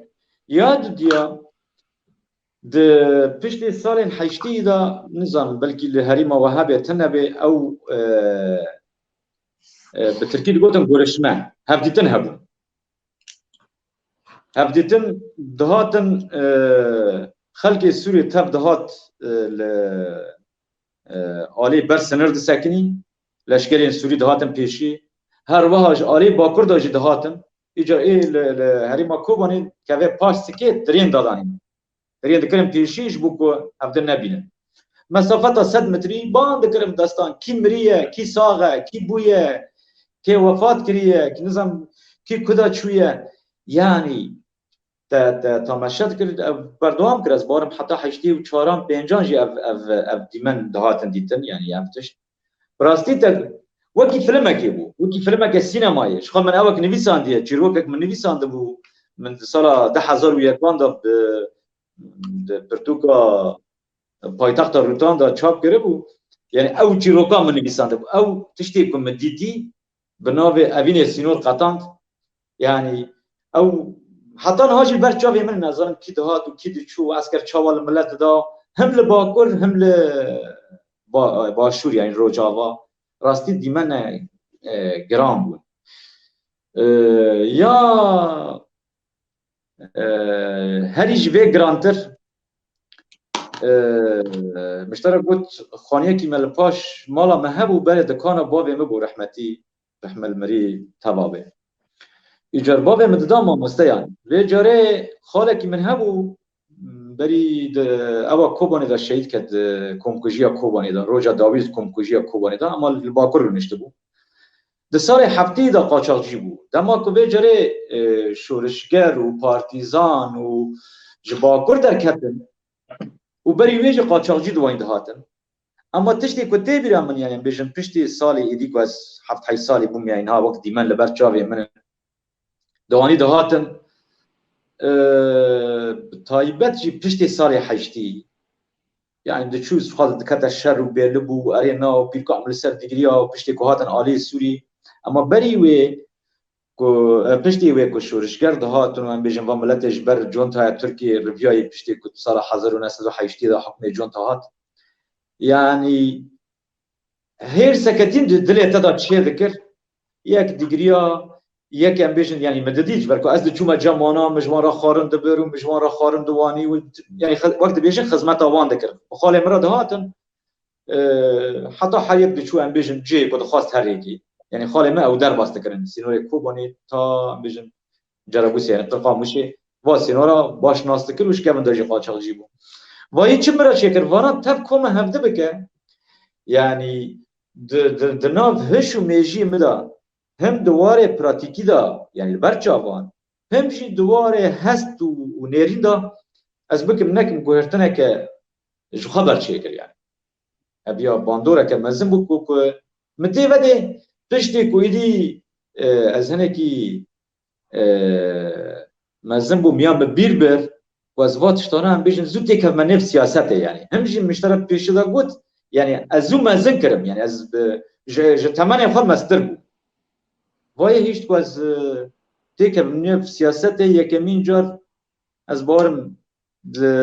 Ya dudiya, di piştî salên heştî de, nizanim, belkî li herêma we hebe, tune be, ew, e, e, bi tirkî digotin görüşme, hevdîtin hebû. Hevdîtin dihatin, e, xelkê Sûriyê tev dihat, e, li, e, alî ber sinir disekinî, leşkerên Sûrî dihatin pêşî, her wiha ji alî Bakur de jî dihatin. Îcar ê li, li herêma Kobanê keve paş sikê tirên dadanîn. Tirên dikirin pêşî ji bo ku ev din nebînin. Mesafeta sed metrî ban dikirin destan. Kî miriye, kî sax e, kî bûye, kê wefat kiriye, kî nizam, kî kuda çûye. Yani te, te tamaşe dikir, ev berdewam kir. Ez barim heta heştê û çaran, pêncan jî ev, ev, ev dîmen dihatin dîtin, yani ev tişt. Bi rastî te wekî filmekê bû, wekî filmeke sînemayê. Ji xwe min ewek nivîsandiye, çîrokek min nivîsandibû, min di sala du hezar û yekan de bi, di pirtûka paytexta Rûtan de çap kiribû. Yani ew çîroka min nivîsandibû. Ew tiştê ku min dîtî, bi navê Evînê Sînor qetand. Yani ew heta niha jî li ber çavê min, nazanim kî dihat û kî diçû û esker çawa li milet dida, him li Bakur, him li ba-, Başûr, yani Rojava. Rastî dîmene, e, giran bûn. E, ya, e, herî ji vê girantir, e, min ji te re got, xaniyekî me li paş mala me hebû, berê dikana bavê min bû rehmetî, rehme li mirî teva bê. Îcar bavê min dida mamosteyan. Vê carê xalekî min hebû, Berî di ewa Kobanê de şehîd ket, di komkujiya Kobanê de, roja dawî di komkujiya Kobanê de, ama li Bakur rûniştibû. Di salê hefteyê de qaçaxcî bû. Dema ku vê carê, e, şorişger û partîzan û ji Bakur derketin û berî wê jî qaçaxcî di wan dihatin. Ama tiştê ku tê bîra min, yani, em bêjin piştî salê êdî ku ez heft heyş salî bûm, yani, niha wek dîmen li ber çavê min in. Di wanî dihatin, e, bi taybet jî piştê salê heştî, yani, diçû xwe dikete şer û bêli bû, erê na û pîrka min li ser digiriya û piştê ku hatin aliyê Sûrî. Ama berî wê ku, e, piştî wê ku şorişger dihatin û em bêjin van miletê ji ber contaya Tirkiyê riviyayê piştê ku sala hezar û neh sed û heştê de hukmê conta hat. Yani, hêrseke din di dilê te de çê dikir. Yek digiriya, yek em bêjin, yani, min didî, ji ber ku ez diçûme cem wana, min ji wan re xwarin dibir û min ji wan re xwarin diwanî û, yani, xe-, wek dibêjin xizmeta wan dikir. Bi xalê min re dihatin, e, heta her yek diçû, em bêjin, cihê ku dixwast her yekî. Yani, xalê me ew derbas dikirin. Sînorê Kobanê ta, em bêjin, Cerabûsê, yani, Qirqamûşê. Va sînora baş nas dikir û ji kevin de jî qaçaxcî bû. Vayî çi min re çêkir? Vana tev ku me hevdi bike. Yani, di, di, di nav hiş û mêjiyê min de hem di warê pratîkî de, yani, li ber çavan, hem jî di warê hest û, û nêrîn de ez bikim nekim guhertineke ji xwe ber çêkir, yani. Ev ya bandoreke mezin bû ku, ku min tê vedê, piştê ku êdî, e, ez hinekî, e, mezin bûm ya min bîr bir, ku ez va tiştana em bêjin zû têkevme nêv siyasetê, yani. Him jî min ji te re pêşî de got, yani, ez zû mezin kirim, yani, ez bi, ji, ji temenê xwe mestir bûm. Vayê hişt ku ez, e, têkevim nêv siyasetê, yekemîn car ez bawerim di,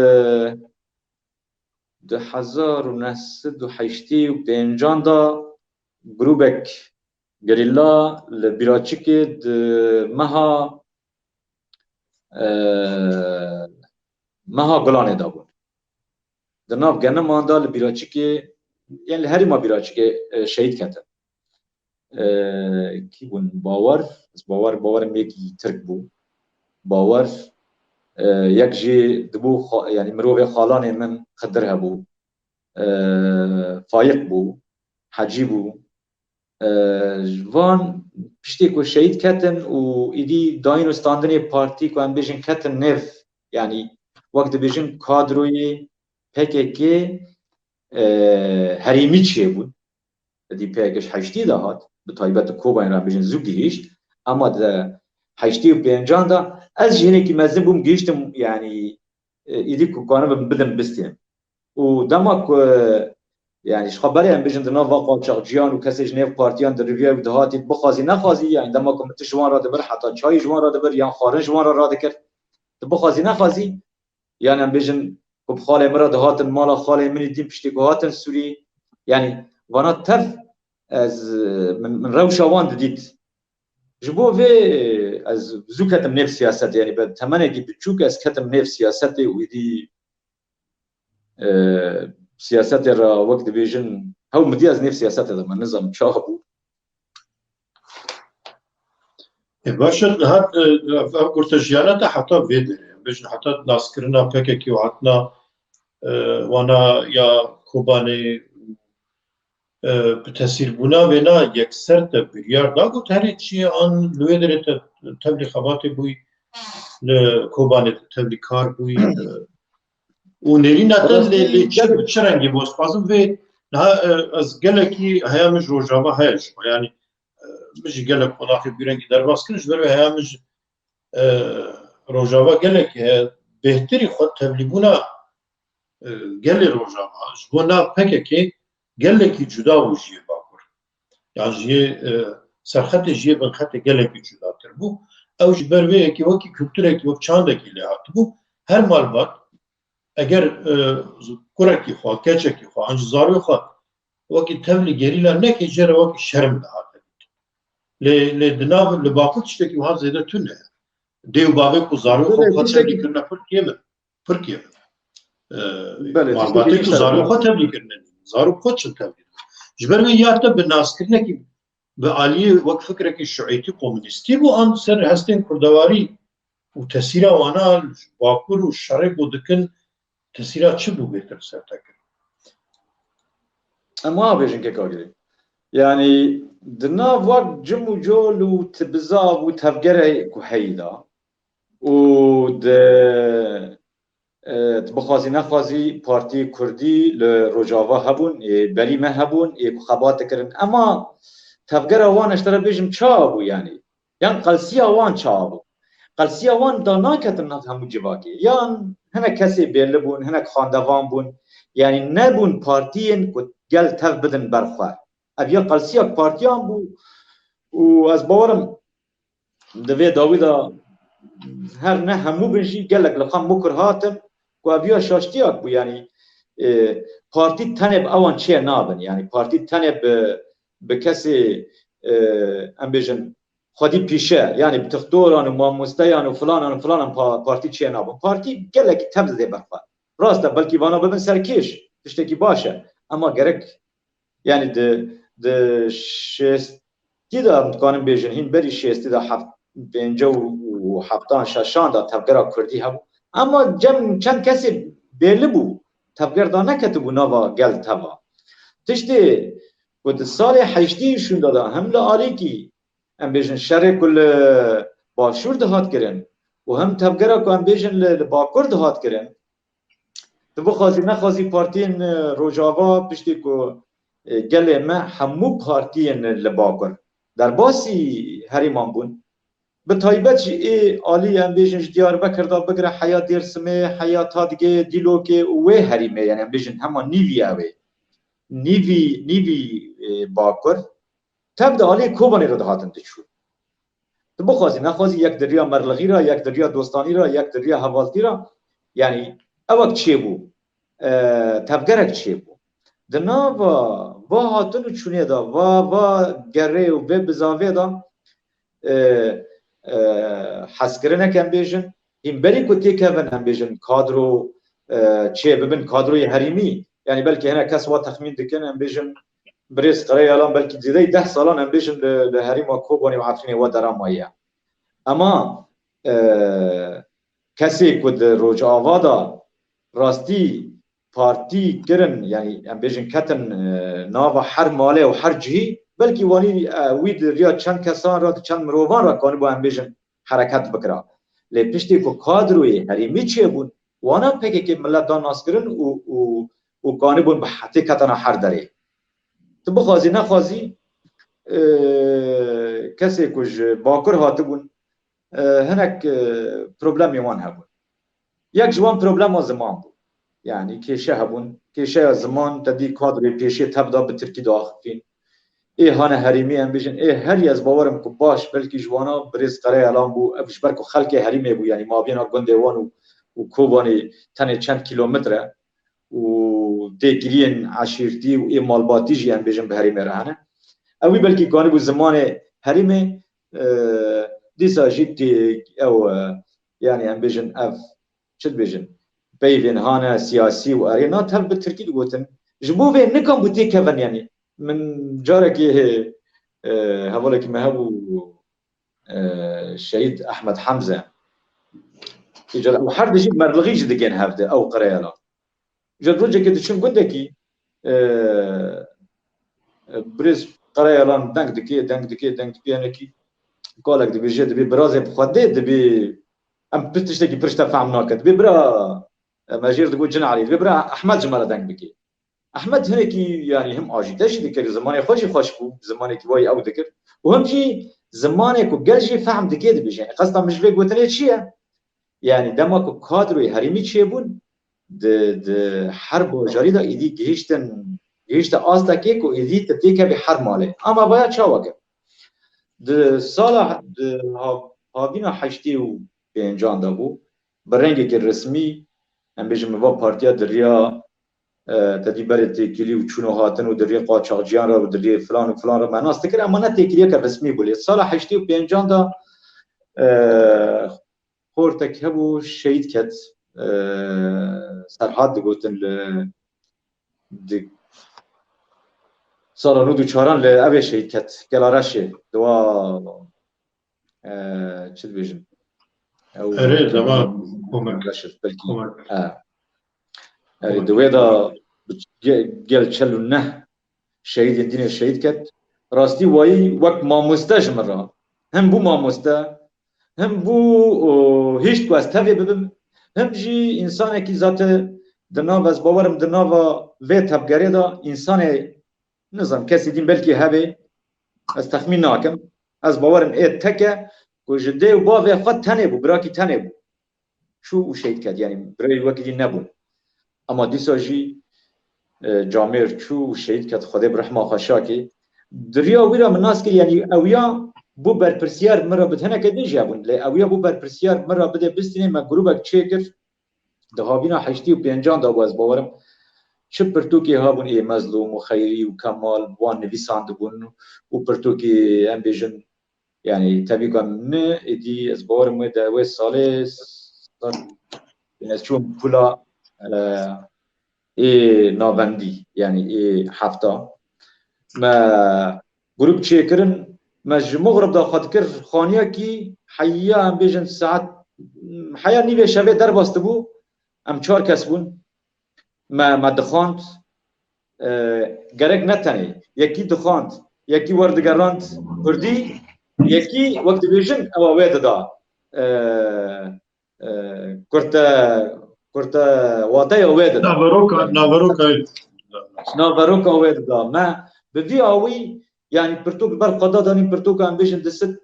di hezar û neh sed û heştê û pêncan de grûbek gerîla li Bîraçikê di meha, e, meha Gulanê de bûn. Di nav geniman de li Bîraçikê, yani li herêma Bîraçikê, e, şehîd ketin. E, kî bûn? Bawer, Bawer, Bawer yekî Tirk bû. Bawer, e, yek jî dibû xa-, yani mirovê xalanê min Xidir hebû. E, Fayiq bû, Hecî bû. E, ji van piştê ku şehîd ketin û êdî dayîn û standinê partî ku em bêjin ketin nêv, yani wek dibêjin kadroyê P K K, e, herêmî çêbûn. Êdî P K K ji heştê de hat, bi taybet di Kobanê re bêjin zû gihîşt. Ama di heştê û pêncan de ez jî hinekî mezin bûm, gihîştim, yani, e, êdî ku kanibim bidim bistînim. Û dema ku, yani, ji xwe berê em bêjin di nav va qaçaxciyan û kesê ji nêv partiyan di riviya wî dihatî, bixwazî nexwazî, yani, dema ku min tişt ji wan re dibir, heta çayî ji wan re dibir, yan xwarin ji wan re radikir, tu bixwazî nexwazî, yani, em bêjin ku bi xalê min re dihatin mala xalê min ê din piştî ku hatin Sûrî, yani, vana tev ez, min, min rewşa wan didît. Ji bo vê ez zû ketim nêv siyasetê, yani, bi temenekî biçûk ez ketim nêv siyasetê û êdî, e, siyasetê re wek dibêjin, hew min dî ez nêv siyasetê de me, nizam çawa bû. E, baş e, hat, e, ev kurtejiyana te heta vê derê, em bêjin heta naskirina P K K û hatina, e, wana ya Kobanê, e, bi tesîrbûna vêna yekser te biryar da got herê çi ye an li wê derê te tevlî xebatê bûyî, li Kobanê te tevlî kar bûyî, e, û nêrîna te lê, lê çi, bi çi rengî bû? Ez dixwazim vê niha, e, ez gelekî heya min ji Rojava heye ji xwe, yanî, e, min jî gelek qonaxê bi rengî derbas kirin, ji ber wê heya min ji, e, Rojava gelekî heye, bêhtirî xwe tevlîbûna, e, gelê Rojava ji bo nav P K K gelekî cuda bû ji yê Bakur. Yan ji yê, e, serxetê ji yê binxetê gelekî cudatir bû. Ew ji ber vê yekê wekî kulturekî, wek çandekî lê hatibû. Her malbat, eger, e, kurekî xwe, keçekî xwe, an jî zarokê xwe wekî tevlî gerîla neke, jê re wekî şerm dihate dîtin. Lê, lê di nav, li Bakur tiştekî wiha zêde tune ye. Dê û bavê ku zarokê xwe tevlî kirine pir kêm in. Pir kêm in. E, malbatê ku zarokê xwe tevlî kirine, zarok xwe çi tevlî dikin? Ji ber wê ya te bi naskirinekî bi aliyê wek fikrekî şiîtî komûnîstî bû, an ser hestên kurdewarî û tesîra wana li Bakur û şerê ku dikin, Tesîra çi bû bêtir ser te kir? Em wa bêjin kek Agirê. Yanî di nav wek cim û col û bizav û tevgerê ku heyî da û di e, tu bixwazî nexwazî partiyê kurdî li Rojava hebûn, ê berî me hebûn, ê ku xebat dikirin. Ema tevgera wan, ez ji te re bêjim, çawa bû yanî? Yan qelsiya wan çawa bû? Qelsiya wan da naketin nav hemû civakê. Yan hinek kesê bêli bûn, hinek xandevan bûn. Yanî nebûn partiyên ku gel tev bidin ber xwe. Ev ya qelsiya partiyan bû û ez bawerim di vê dawî de her ne hemû bin jî gelek li xwe mukur hatin ku ev ya şaştiyak bû. Yanî e, partî tenê bi ewan çê nabin. Yanî partî tenê bi, bi kesê e, em bêjin xwedî pîşe, yanî bi tixtoran û mamosteyan û filanan û filanan pa- partî çê nabin. Partî gelekî tev dide ber xwe. Rast e, belkî vana bibin serkêş, tiştekî baş e. Ema gerek, yanî di, di şêstî de, em dikarin bêjin, hîn berî şêstî de heft, pêncî û heftan, şeşan de tevgera kurdî hebû. Ema cem çend kesê bêli bû, tevger da neketibû nava gel teva. Tiştê ku di salê heştî û şûnde de hem li alîkî, em bêjin, şerê ku li başûr dihat kirin û hem tevgera ku em bêjin li, li bakur dihat kirin, tu bixwazî nexwazî partiyên e, Rojava piştî ku e, gelê me hemû partiyên li bakur derbasî herêman bûn. Bi taybet jî ê alî, em bêjin, ji Diyarbekir de bigire heya Dêrsimê, heya Tadigê, Dîlokê û wê herîmê, yanî em bêjin hema nîvî ew ê. Nîvî, nîvî e, bakur tev di aliyê Kobanê re dihatin diçûn. Tu bixwazî nexwazî yek di riya Merlixî re, yek di riya Dostanî re, yek di riya Hevaltî re, yanî ewek çêbû, e, tevgerek çêbû. Di nava va hatin û çûnê de, va, va gerê û vê bizavê de e, e, hezkirinek em bêjin, hîn berî ku têkevin em bêjin kadro e, çê bibin, kadroyê herêmî. Yanî belkî hinek kes wa texmîn dikin, em bêjin birêz Qereyalan belkî zêdeyî deh salan em bêjin li, li herêma Kobanê û Efrînê wa dera maye. Ema e, kesê ku di Rojava de rastî partî kirin, yanî em bêjin ketin e, nava her malê û her cihî, belkî wanî e, wî di riya çend kesan re, di çend mirovan re kanîbû em bêjin hereket bikira. Lê piştî ku kadroyê herêmî çêbûn, wana P K K milet da naskirin û, û, û kanîbûn bi hetê ketana her derê. Tu bixwazî nexwazî e, kesê ku ji Bakur hatibûn, e, hinek e, problemê wan hebûn. Yek ji wan problema ziman bû. Yanî kêşe hebûn. Kêşeya ziman te dî kadroyê pêşê tev da bi tirkî diaxifîn. Ê hane herêmî em bêjin, ê herî ez bawerim ku baş belkî ji wana birêz Qereyalan bû. Ev ji ber ku xelkê herêmê bû, yanî mabêna gundê wan û, û Kobanê tenê çend kîlometre û têkiliyên eşîrtî û ê malbatî jî em bêjin bi herêmê re hene. Ew wî belkî kanîbû zimanê herêmê e, dîsa jî tê ew e, yanî em bêjin ev çi dibêjin peyvên hane siyasî û erê na tev bi tirkî digotin. Ji bo vê nikan bû têkevin yanî. Min carekê e, hevalekî me hebû e, Şehîd Ehmed Hemze. Îcar û her dijî merlixî jî digên hevde ew qireyana. Ji rojekê diçin gundekî e, e, birêz Qereyalan deng dikê, deng dikê, deng dikê, hinekî kalek dibêje, dibê birazê bi xwe dê, dibê em pir tiştekî pir ji te fehm nake. Dibê bira, e, me jêr digot Cin Elî, dibê bira Ehmed ji me re deng bike. Ehmed hinekî yanî him ajîte jî dikir, zimanê xwe jî xweş bû, zimanekî wayî ew dikir. Û him jî zimanê ku gel jî fehm dikê dibêje. Yanî qesta min ji vê gotinê çi ye? Yanî dema ku kadroyê herêmî çêbûn, di, di her bajarî de êdî gihiştin, gihişte astekê ku êdî te têkevî her malê. Ama vaya çawa kir? Di sala di ha- havîna heştê û pêncan de bû, bi rengekî resmî, em bêjin, min va partiya di riya e, te dî berê têkilî û çûn û hatin û di rê qaçaxciyan re û di rê filan û filan re me nas dikir, ema ne têkiliyeke resmî bû. Lê sala heştê û pêncan de e, xortek hebû, şehîd ket. E, Serhat digotin li di sala nod û çaran li ev ê şehîd ket. Gelareşê diwa e, çi dibêjin? Ew Erê, dema Komek. Reşid, belkî. Komek. E. Erê, di wê de ge-, gel çel û neh şehîdên dînê şehîd ket. Rastî wayî wek mamoste ji min re. Him bû mamoste, him bû, o, hişt ku ez tevê bibim, him jî însanekî zate di nav, ez bawerim di nava vê tevgerê de însanê, nizam, kesî din belkî hebe, ez texmîn nakim. Ez bawerim ê teke ku ji dê û bavê xwe tenê bû, birakî tenê bû. Çû û şehîd ket, yanî birayê wekî din nebûn. Ama dîsa jî, e, camêr çû û şehîd ket, Xwedê bi rehma xwe şakê. Di riya wî re min nas kir, yanî ew ya bû berpirsiyar min re, bi hineke din jî hebûn, lê ew ya bû berpirsiyar min re bide bistînê, me grûbek çêkir. Di havîna heştê û pêncan de bû, ez bawerim çi pirtûkê hebûn, ê Mezlûm û Xeyrî û Kemal wan nivîsandibûn û pirtûkê, em bêjin, yanî tevî ku em ne, êdî ez bawerim wê de, wê salê sed, ez çûm pula, e, ê navendî, yanî ê hefta. Me grûp çêkirin, me ji mixrib de xwe dikir xaniyekî, heya em bêjin saet, heya nîvê şevê derbas dibû, em çar kes bûn. Me, me dixwand, e, gerek ne tenê, yekî dixwand, yekî werdigerand kurdî, yekî wek dibêjin ewa wê dida, e, e, kurte, kurte wateya wê dida. Naveroka, naveroka. Naveroka wê dida. Me bi vî awî, yanî pirtûk ber xwe da danîn, pirtûka em bêjin disit.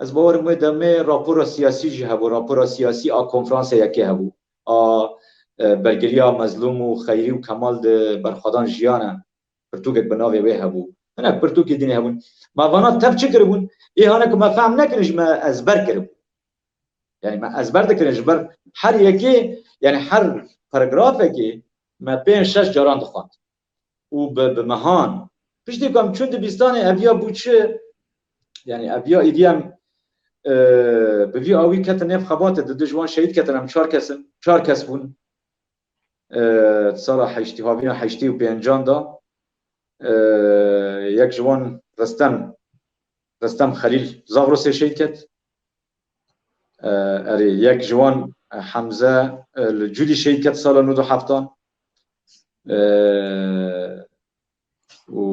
Ez bawerim wê demê rapora siyasî jî hebû, rapora siyasî a konferansa yekê hebû. A, e, bergiriya Mezlûm û Xeyrî û Kemal di berxwedan jiyane. Pirtûkek bi navê wê hebû. Hinek pirtûkê dînê hebûn. Me vana tev çi kiribûn? Ê hane ku me fehm nekirin ji me ezber kiribûn. Yanî me ezber dikirin ji ber her yekê, yanî her paragrafekê me pênc şeş caran dixwend. Û bi, bi mehan. Piştî ku em çûn dibistanê, ev ya bû çi? Yanî ev ya êdî em, e, bi vî awî ketin nêv xebatê, di du ji wan şehîd ketin, em çar kes in, çar kes bûn. E, sala heştê, havîna heştê û pêncan de, e, yek ji wan Restem, Restem Xelîl Zagrosê şehîd ket. E, erê, yek ji wan, e, Hemze, e, li Cûdî şehîd ket sala nod û heftan. E, û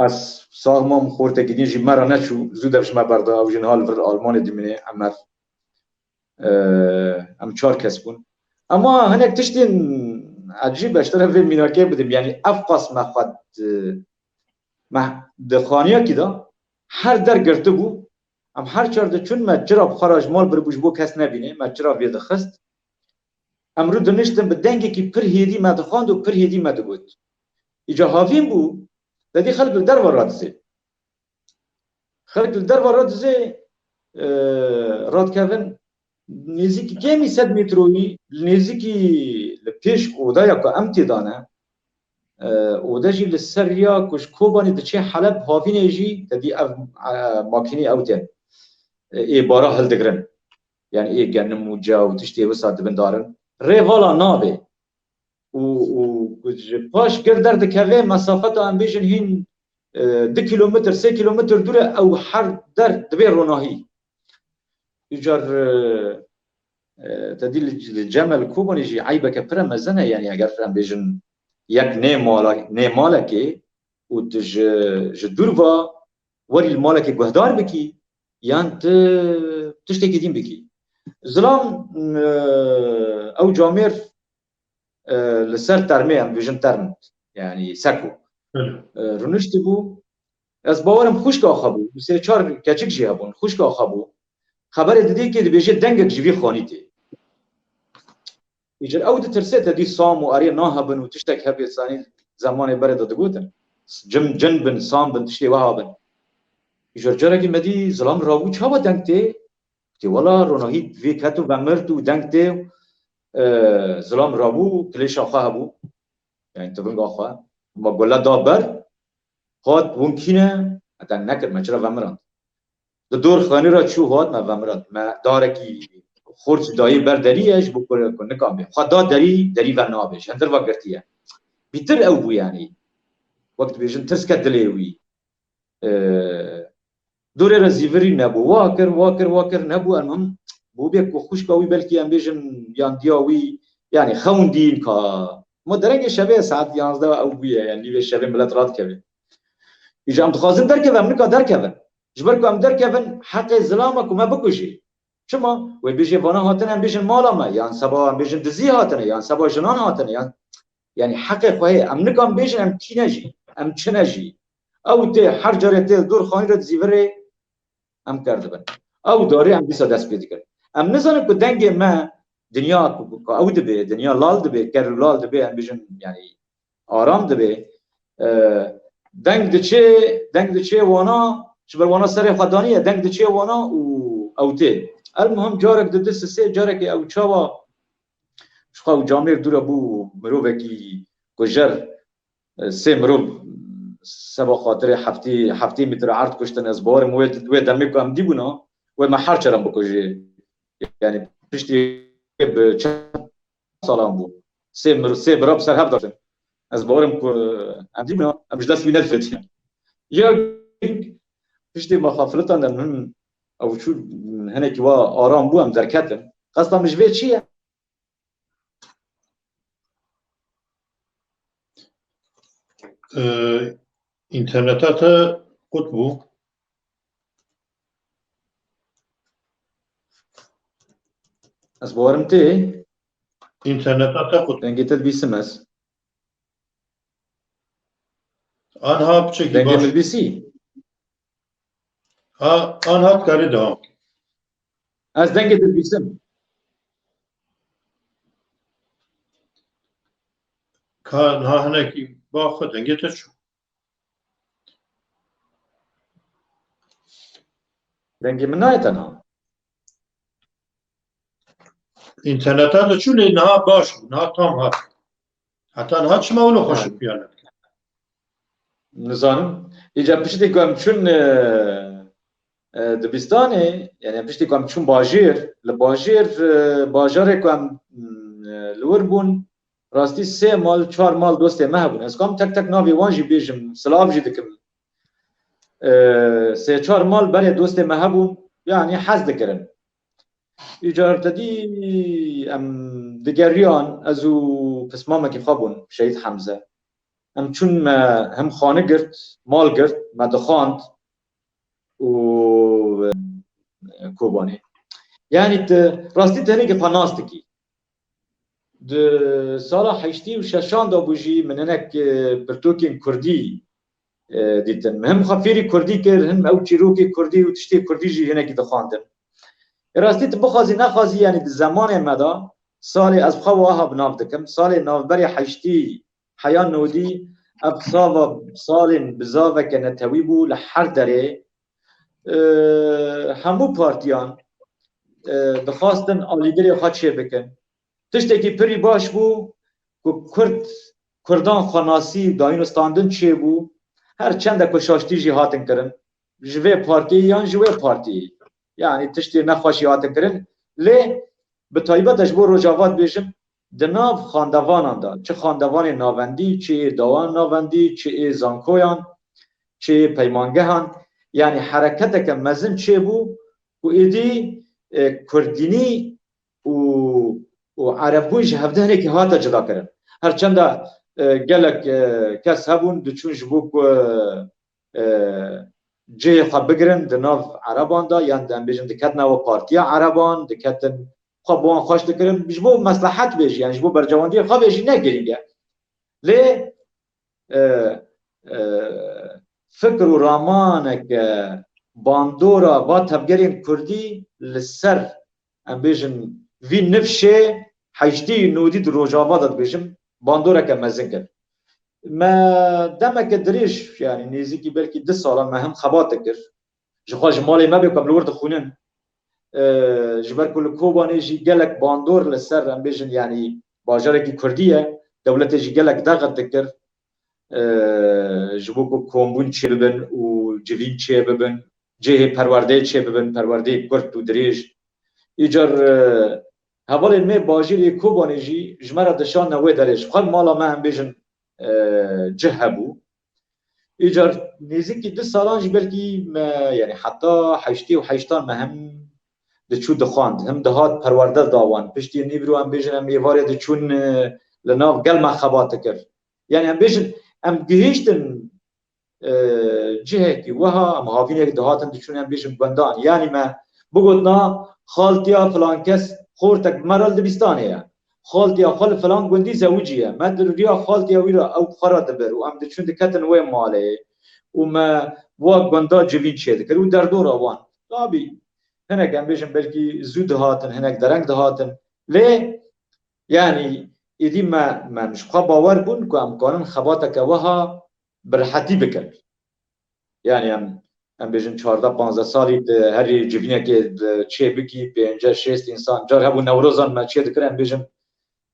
ez sax mam, xortekî din jî me re neçû, zû dev ji me berda, ew jî niha li vir Almanê dimîne, Emer. E, em çar kes bûn. Ema hinek tiştên ecîb e, ji te re vê mînakê bidim. Yanî ev qas me xwe di, me di xaniyekî de her der girtibû. Em her çar diçûn, me çira bi xwe re ji mal biribû, ji bo kes nebîne, me çira vê dixist. Em rû diniştin, bi dengekî pir hêdî me dixwend û pir hêdî me digot. Îca havîn bû, te dî xelk li derve radizê. Xelk li derve radizê, e, radikevin, nêzîkî kêmî sed metroyî, li nêzîkî, li pêş odeya ku em tê de ne, e, ode jî li ser riya ku ji Kobanê diçe Heleb, havînê jî te dî ev, e, makînî ew tên, e, ê bara hildigirin. Yanî ê genim û ca û tiştê wisa dibin darin. Rê vala nabe. Û, û ji paş gir derdikeve, mesafeta em bêjin hîn, e, du kilometr, sê kilometr dûr e, ew her der dibe ronahî. Îcar, e, e, te dî li, li cem e, li Kobanê jî eybeke pir e mezin e, yanî eger em bêjin yek nê mala-, nê malekê û tu ji, ji dûr va werî li malekê guhdar bikî, yan tu tiştekî din bikî. Zilam, e, ew camêr, e, li ser termê, em bêjin term, yanî seko. Belê. E, rûniştî bû. Ez bawerim xwişka xwe bû. Sê çar keçik jî hebûn. Xwişka xwe bû. Xeberê didê kê dibêje dengek ji vî xanî tê. Îcar ew ditirse, te dî sam û erê nahebin û tiştek hebe, sanî zemanê berê de digotin. Cin, cin bin, sam bin, tiştê wiha bin. Îcar carekî me dî zilam rabû, çawa deng tê? Tê wela ronahî vê ket û vemirt û deng tê. E, zilam rabû, kilêşa xwe hebû. Yani tivinga xwe. Ma gole da ber, hat, win kî ne? Me deng nekir, me çira vemirand? Di dor xanî re çû, hat, me vemirand. Me darekî xortî dayê ber derî ye, ji bo ku, ku nikan bê. Xwe da derî, derî ve nabe. Ji hindir ve girtiye. Bîtir ew bû, yanî. Wek dibêjin, tirs ket dilê wî. E, dorê re zîvirî nebû. Wa kir, wa kir, wa kir, nebû. Elmuhim, bû bê ku xwişka wî, belkî em bêjin, yan diya wî, yanî xewn dîn ka Ma derengê şevê saet yanzdeh ew bûye, yani nîvê şevê milet radikeve. Îca em dixwazin derkevin, em nika derkevin. Ji ber ku em derkevin, heqê zilama ku me bikujî. Çima? Wê bêjê vana hatine, em bêjin mala me, yan seba em bêjin dizî hatine, yan seba jinan hatine, yan, yani heqê xwe heye. Em nikan bêjin em kî ne jî, em çi ne jî. Ew tê her carê tê li dor xanî re dizîvirê, em kerdibin. Ew darê em dîsa dest pê dikin. Em nizanin ku dengê me dinya ku, ku ew dibe, dinya lal dibe, ker û lal dibe, em bêjin, yani aram dibe. E, deng diçê, deng diçê wana, ji ber wana serê xwe daniye, deng diçê wana û ew tê. El muhim carek di du sisê carekê ew çawa ji xwe û camêr dûre bû mirovekî kujer, e, sê mirov seba xatirê heftê, heftê metre erd kuştin. Ez bawerim wê, wê demê ku em dîbûna, wê me her çaran bikujê. Yani piştî bi çend salan bû. Sê mir-, sê bira bi ser hev daştin. Ez bawerim ku em dîbûna, em ji dest wî nedifetiyan. Ya piştî me xafilitan de min ew çû hinekî wa aram bû, em derketin. Qesta min ji vê çi ye? Ee, interneta te qut bû. Ez bawerim tê. Interneta te qut. Dengê te dibîsim ez. Anha piçekî Dengê baş. Min dibîsî. Ha, anha dikarî devam. Ez dengê te dibîsim. Ka niha hinekî ba xwe dengê te çû. Dengê min nayê te niha. Înterneta de çû lê niha baş bû, niha tam hat. Heta niha çima wilo xweşik piya nebike? Nizanim. Îca piştî ku em çûn, e, e, dibistanê, yani piştî ku em çûn bajêr, li bajêr, e, bajarê ku em, mm, e, li wir bûn, rastî sê mal, çar mal dostê me hebûn. Ez kam tek tek navê wan jî bêjim, silav jî dikim. E, sê çar mal berê dostê me hebûn, yani hez dikirin. Îcar te dî em digeriyan, ez û pismamekî xwe bûn, Şehîd Hemze. Em çûn me hem xane girt, mal girt, me dixwand û, e, Kobanê. Yani tu rastî tenê ki xwe nas dikî. Di sala heştî û şeşan de bû jî min hinek, e, pirtûkên kurdî, e, dîtin. Min hem xwe fêrî kurdî kir, hin ew çîrokê kurdî û tiştê kurdî jî hinekî dixwandin. Ê rastî tu bixwazî nexwazî, yani di zemanê me de salê ez xwe wiha bi nav dikim, salê navberê heştî heya nodî ev sava salên bizaveke netewî bû li her derê, e, hemû partiyan, e, dixwastin alîgirê xwe çêbikin. Tiştekî pirî baş bû ku Kurd, Kurdan xwenasî, dayîn û standin çêbû. Her çende ku şaştî jî hatin kirin, ji vê partiyê yan ji wê partiyê, yani tiştê nexweşî hatin kirin. Lê bi taybet ez ji bo Rojava dibêjim, di nav xandevanan de, çi xandevanê navendî, çi ê dawan navendî, çi ê zankoyan, çi ê peymangehan, yani hereketeke mezin çêbû ku êdî, e, kurdînî û, û erebûn ji hevdî hinekî hate cidakirin. Her çenda, e, gelek, e, kes hebûn diçûn ji bo ku, e, cihê xwe bigirin di nav ereban de, yan em bêjin diketin nava partiya ereban, diketin xwe bi wan xweş dikirin, ji bo meslehet bê jî, yani ji bo bercewendiyê xwe bê jî ne girîng e. Lê, e, e, fikr û ramaneke bandora va tevgerên kurdî li ser, em bêjin, vî nifşê heştî nodî di Rojava de dibêjim, bandoreke mezin kir. Me demeke dirêj, yani nêzîkî belkî du sala me hem xebat dikir. Ji xwe ji malê me bê ku em li wir dixwînin. E, ji ber ku li Kobanê jî gelek bandor li ser, em bêjin, yanî bajarekî kurdî ye, dewletê jî gelek daxit dikir. E, ji bo ku kombûn çêbibin û civîn çêbibin, cihê perwerdeyê çêbibin, perwerdeyê kurt û dirêj. Îcar, e, hevalên me bajêrê Kobanê jî ji me re dişanine wê derê. Ji xwe mala me, em bêjin, e, cih hebû. Îcar nêzîkî du salan jî belkî me, yani heta heştê û heştan me hem diçû dixwand, hem dihat perwerde dawan. Piştî nîvro em bêjin em êvarê diçûn, e, li nav gel me xebat dikir. Yanî em bêjin, em gihîştin e, cihekî wiha, em havînek dihatin diçûn, em bêjin gundan. Yanî me bigotina xaltiya filan kes xortek bi me re li dibistanê ye. Xaltiya xwe li filan gundî zewicî ye. Me di riya xaltiya wî re ew xwe re dibir û em diçûn diketin wê malê û me wa gunda civîn çêdikir û derdora wan. Tabî hinek em bêjin belkî zû dihatin, hinek dereng dihatin. Lê yanî êdî me, me ji xwe bawer bûn ku em kanin xebateke wiha bi rihetî bikin. Yanî em, em bêjin çardeh panzdeh salî di herî civînekê di çê bikî, pênceh şêst însan, car hebû Newrozan me çê dikir, em bêjin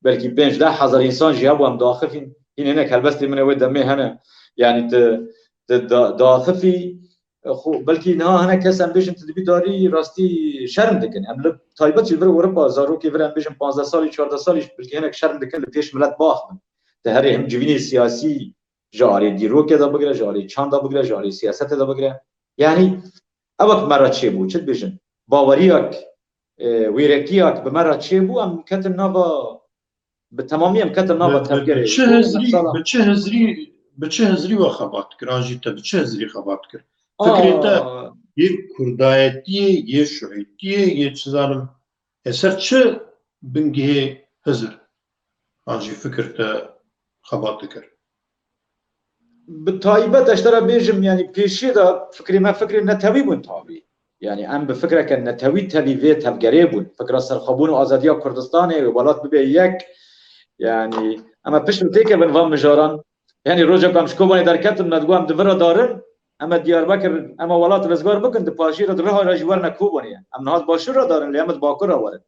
belkî pênc deh hezar însan jî hebû, em diaxifîn. Hîn hinek helbestê min ê wê demê hene. Yanî tu, tu da-, diaxifî, xwe, belkî niha hinek kes em bêjin tu dibî darî rastî şerm dikin. Em li taybet jî vir Ewropa, zarokê vir em bêjin panzdeh salî, çardeh salî belkî hinek şerm dikin li pêş milet biaxivin. Di herê him civînê siyasî ji alî dîrokê de bigire, ji alî çanda bigire, ji alî siyasetê de bigire. Yanî ew wek me re çêbû, çi dibêjin? Baweriyak, e, wêrekiyak bi me re çêbû, em ketin nava, bi temamî em ketin nava Bi, bi, tevgerê. bi çi hizrî, Mesela bi çi hizrî, bi çi hizrî we xebat dikir? An jî te bi çi hizrî xebat dikir? Fikrê te Aa, yê kurdayetiyê, yê şuîtiyê, yê çi zanim, e, ser çi bingehê hizir? An jî fikir te xebat dikir? Bi taybet ez te re bêjim, yanî pêşiyê de fikrê me fikrê netewî bûn tabî. Yanî em bi fikreke netewî tevî vê tevgerê bûn. Fikra serxwebûn û azadiya Kurdistanê, welat bibe yek. Yanî em ê pişt ve têkevin van mijaran. Yanî rojek em ji Kobanê derketin, me digot em di vir re darin, em ê Diyarbekir, em ê welat rizgar bikin, di paşî re di riha re jî werine Kobanê. Em niha di başûr re darin, lê em ê di bakur re werin.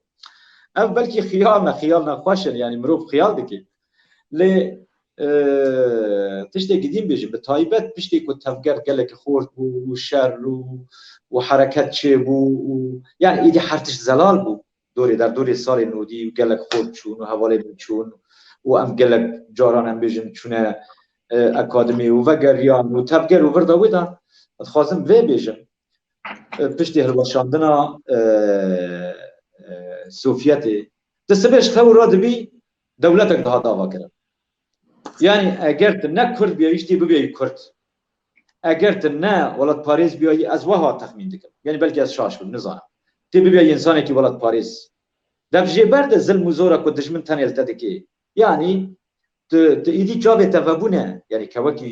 Ev belkî xiyal ne, xiyal ne xweş in, yanî mirov xiyal dike. Lê, e, tiştekî din bêjim, bi taybet piştê ku tevger gelek xort bû û şer û, û hereket çêbû û, yanî êdî her tişt zelal bû. Dorê derdorê salê nodî û gelek xort çûn û hevalê min çûn û em gelek caran em bêjin çûne, e, akademî û vegeriyan û tevger û vir de wê de dixwazim vê bêjim. E, piştî hilweşandina, e, e, Sovyetê, tu sibê ji xew radibî, dewletek dihat avakirin. Yanî eger tu ne kurd biyayî, tê bibiyayî kurd. Eger tu ne welatparêz biyayî, ez weha texmîn dikim. Yanî belkî ez şaş bim, nizanim. Tê bibiyayî însanekî welatparêz. Dev jê berde zilm û zora ku dijmin tenê li te dike. Yanî tu, tu îdî çavê te vebûne, yanî kewekî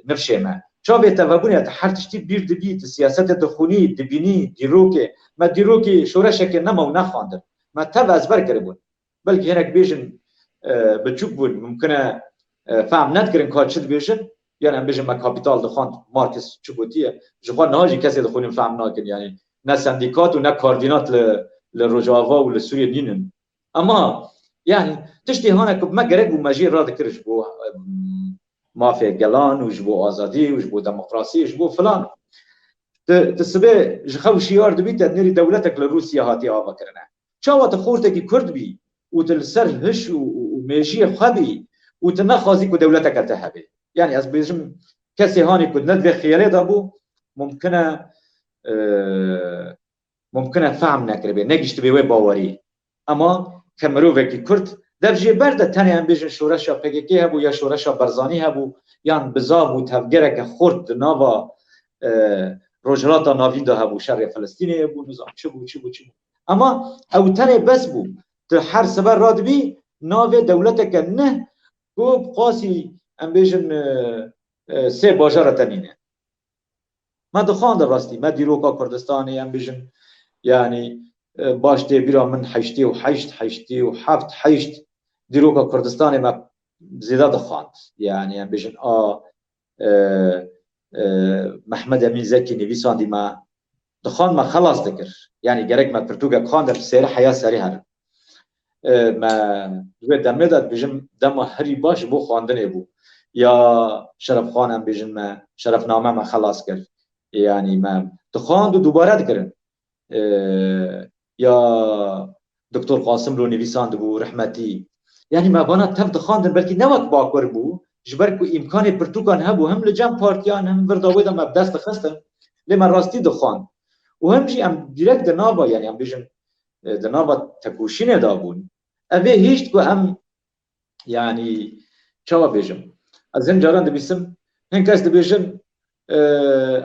nifşê me. Çavê te vebûne, tu her tiştî bîr dibî, tu siyasetê dixwînî, dibînî, dîrokê. Me dîrokê şoreşekê nema û nexwandin. Me tev ezber kiribûn. Belkî hinek bêjin, e, biçûk bûn, mumkin e, e, fehm nedikirin ka çi dibêjin. Yanî em bêjin me kapîtal dixwand, Marx çi gotiye. Ji xwe niha jî kesê dixwînin fehm nakin. Yanî ne sendîkat û ne kardînat li, li Rojava û li Sûriyê nînin. Ama, yanî, tiştê hane ku me gerek bû me jê radikir ji bo, em, mafê gelan û ji bo azadî û ji bo demokrasî, ji bo filan. Tu, tu sibê ji xew şiyar dibî, te dinêrî dewletek li Rûsya hatiye avakirine. Çawa tu xortekî kurd bî û tu li ser hiş û, û, û mêjiyê xwe bî û tu nexwazî ku dewleteke te hebe? Yanî ez bêjim, kesê hanê ku ne di vê xiyalê de bû, mumkin e, e, mumkin e fehm nekiribê, negihiştibê wê bawerî. Ema ke mirovekî kurd, dev jê berde, tenê em bêjin şoreşa P K K hebû ya şoreşa Barzanî hebû, yan bizav û tevgereke xurt di nava, e, Rojhilata Navîn de hebû, şerê Filistînê hebû, nizam çi bû, çi bû, çi bû. Ema ew tenê bes bû. Tu her sibe radibî navê dewleteke neh ku bi qasî, em bêjin, e, e, sê bajara te nîne. Me dixwandin rastî, me dîroka Kurdistanê, em bêjin, yanî, e, baş tê bîra min heştê û heşt, heştê û heft, heşt dîroka Kurdistanê me zêde dixwand. Yanî, em bêjin, a, e, e, Mehmed Emîn Zekî nivîsandî me dixwand, me xelas dikir. Yanî, gerek me pirtûkek xwandin, sêri heya serî herin. E, me ji wê demê de dibêjim dema herî baş ji bo xwendinê bû. Ya Şerefxan em bêjin me, şerefname me xelas kir. Yanî me dixwand û dubare dikirin. E, ya Doktor Qasimlo nivîsandibû, rehmetî. Yanî me vana tev dixwandin, belkî ne wek bakur bû, ji ber ku îmkanê pirtûkan hebû, him li cem partiyan, him vir de wê de me bi dest dixistin. Lê me rastî dixwand. Û him jî em dîrek di nava, yanî em bêjin, e, di nava tekoşînê de bûn. Ev ê hişt ku em Yanî, çawa bêjim? Ez hin caran dibîsim, hin kes dibêjin, e,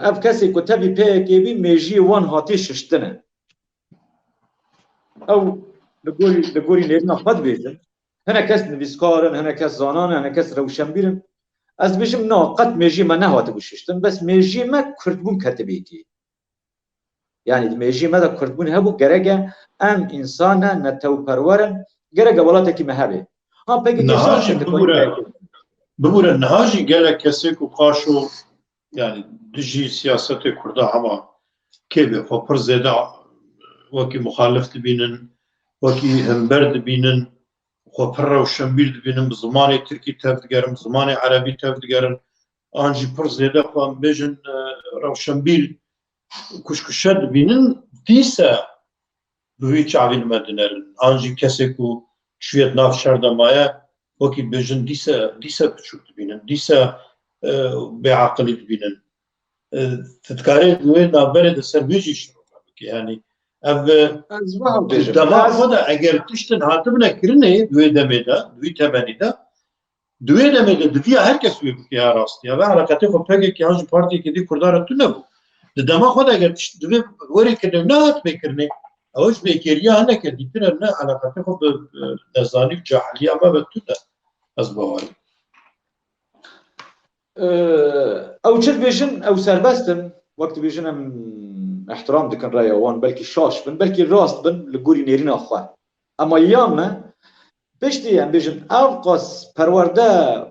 ev kesê ku tevî P Y K bî, mêjiyê wan hatî şiştine. Ew li gorî, li gorî nêrîna xwe dibêjin. Hinek kes nivîskar in, hinek kes zanan in, hinek kes rewşenbîr in. Ez dibêjim, na, qet mêjiyê me nehatibû şiştin, bes mêjiyê me kurdbûn ketibê kê. Yanî di mêjiyê me de kurdbûn hebû, gerek e em însan ne, netewperwer in, gerek e welatekî me hebe. Ha, P K K Niha jî şaş e, bibûre, bibûre niha jî gelek kesê ku qaşo, yanî dijî siyasetê Kurda hema kê be xwe pir zêde wekî muxalif dibînin, wekî hember dibînin, xwe pir rewşenbîr dibînin, bi zimanê tirkî tev digerin, bi zimanê erebî tev digerin, an jî pir zêde xwe em bêjin, e, rewşenbîr kuşkuşe dibînin, dîse bi wî çavî li me dinerin. An jî kesê ku çûye di nav şer de maye, wekî dibêjin dîse, dîse piçûk dibînin, dîse, e, bêaqilî dibînin. E, tu dikarê di wê navberê de ser wê jî şirove bikî. Yanî ev, e, Ez wiha di bêjim. Dema Ez xwe de eger tiştin hatibine kirinê di wê demê de, di wî temenî de, di wê demê de diviya her kes wê bike ya rastiya. Ve eleqetê xwe P K K yan jî partiyekê dî Kurdan re tune bû. Di dema xwe de eger tişt di vê werê kirinê nehat bê kirinê, ew ji bêkêriya hineke dîtir e, ne eleqetê xwe bi, e, nezanî û cahiliya me ve tune. Ez bawer im. Ew çi dibêjin, ew serbest in. Wek dibêjin, em ihtiram dikin reya wan. Belkî şaş bin, belkî rast bin li gorî nêrîna xwe. Ema ya me, piştî em bêjin, ev qas perwerde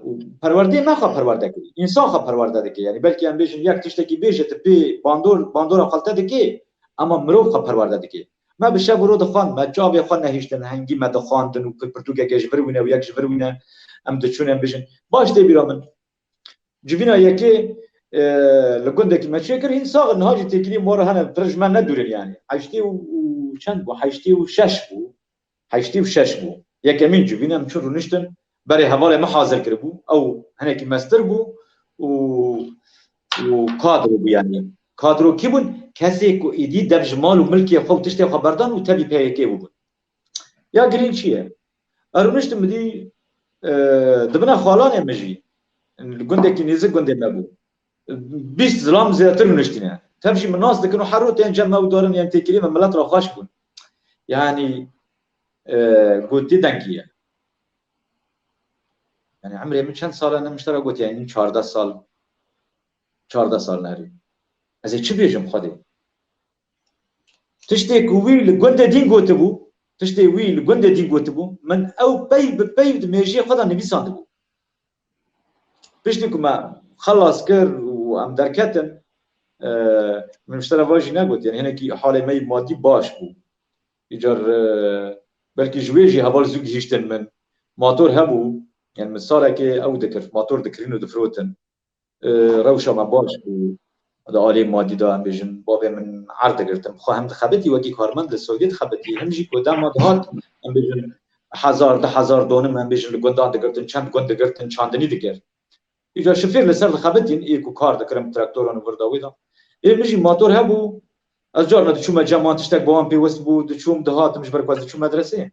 û perwerdeyê me xwe perwerde kir. Însan xwe perwerde dike. Yanî belkî em bêjin, yek tiştekî bêje, tu pê bandor, bandora xwe li te dike, ema mirov xwe perwerde dike. Me bi şev û roj dixwand, me çavê xwe nehiştin, hingî me dixwandin û pirtûkeke ji vir wîne û yek ji vir wîne, em diçûn, em bêjin. Baş tê bîra min. Civîna yekê, e, li gundekî me çêkir, hîn sax in, niha jî têkiliyên wan re hene, pir ji me ne dûr in yanî. Heştê û, û çend bû? Heştê û şeş bû. Heştê û şeş bû. Yekemîn civîn em çûn rûniştin, berê hevalê min hazir kiribû. Ew hinekî mestir bû û, û kadro bû yanî. Kadro kî bûn? Kesê ku êdî dev ji mal û milkê xwe û tiştê xwe berdan û tevî P Y K bûbûn. Ya girîng çi ye? Ez rûniştim, min dî, e, di bin xwalanê min jî, li gundekî nêzik gundê me bû. Bîst zilam zêdetir rûniştîne. Tev jî min nas dikin û her roj tên cem me û darin yên têkiliyê me, milet re xweş bûn. Yanî, e, gotî dengî ye. Yanî emrê min çend sal e, ne min ji te re gotiye, yanî çardeh sal, çardeh sal nerî. Ez ê çi bêjim Xwedê? Tiştê ku wî li gundê dîn gotibû, tiştê wî li gundê dîn gotibû, min ew peyv bi peyv di mêjiyê xwe de nivîsandibû. Piştî ku me xelas kir û em derketin, e, min ji te re va jî negot, yanî hinekî halê me yî madî baş bû. Îcar, e, belkî ji wê jî heval zû gihîştin min. Mator hebû, yanî min salekê ew dikir, mator dikirîn û difirotin. E, rewşa me baş bû. Di aliyê madî de, em bêjin, bavê min erd digirtin. Bi xwe hem dixebitî, wekî karmend li Sovyê dixebitî. Hem jî ku dema dihat, em bêjin, hezar, du hezar donim, em bêjin, li gundan digirtin, çend gund digirtin, çandinî dikir. Îcar şifêr li ser dixebitîn, ê ku kar dikirin bi traktoran û vir da wê de. Ê min jî mator hebû, ez carna diçûme cem wan, tiştek bi wan pêwist bû, diçûm, dihatim, ji ber ku ez diçûm medresê.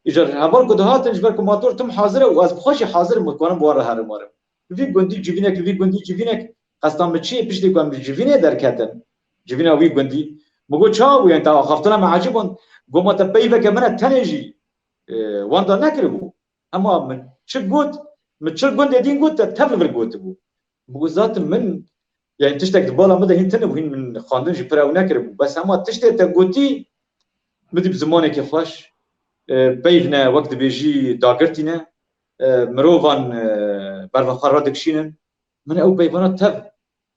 Îcar heval ku dihatin, ji ber ku mator tim hazir e û ez bi xwe jî hazir im, dikarim bi wan re herim werim. Li vî gundî civînek, li vî gundî civînek, qesta min çi ye, piştî ku em li civînê derketin, civîna wî gundî, min got, çawa bû, yanî te axaftina me ecêb bûn, got, ma te peyveke min e, tenê jî, e, wenda nekiribû. Hema min çi got, min çi gundê dîn got, te tev li vir gotibû. Min got, zaten min, yanî tiştek di bala min de hîn tune bû, hîn min xwendin jî pir ew nekiribû. Bes hema tiştê te gotî, min dî bi zimanekî xweş, e, peyv ne, wek dibêjî dagirtî ne, e, mirovan, e, berva xwe radikişînin. Min ew peyvana tev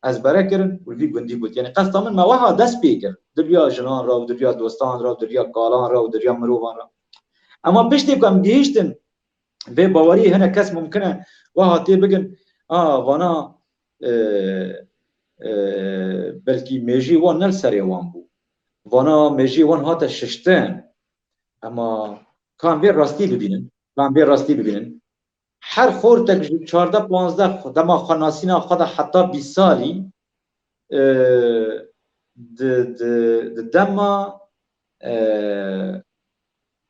ezbere kirin û li vî gundî got. Yanî qesta min me weha dest pê kir. Di riya jinan re û di riya dostan re û di riya kalan re û di riya mirovan re. Ema piştî ku em gihîştin vê baweriyê, hinek kes mumkin e weha tê bigin, a, vana, e, e, belkî mêjî wan ne li serê wan bû. Vana mêjî wan hate şiştin. Ema ka em vê rastî bibînin, ka em vê rastî bibînin. Her xortek ji çardeh panzdeh xwe, dema xwenasîna xwe de heta bîst salî, e, di, di, di dema, e,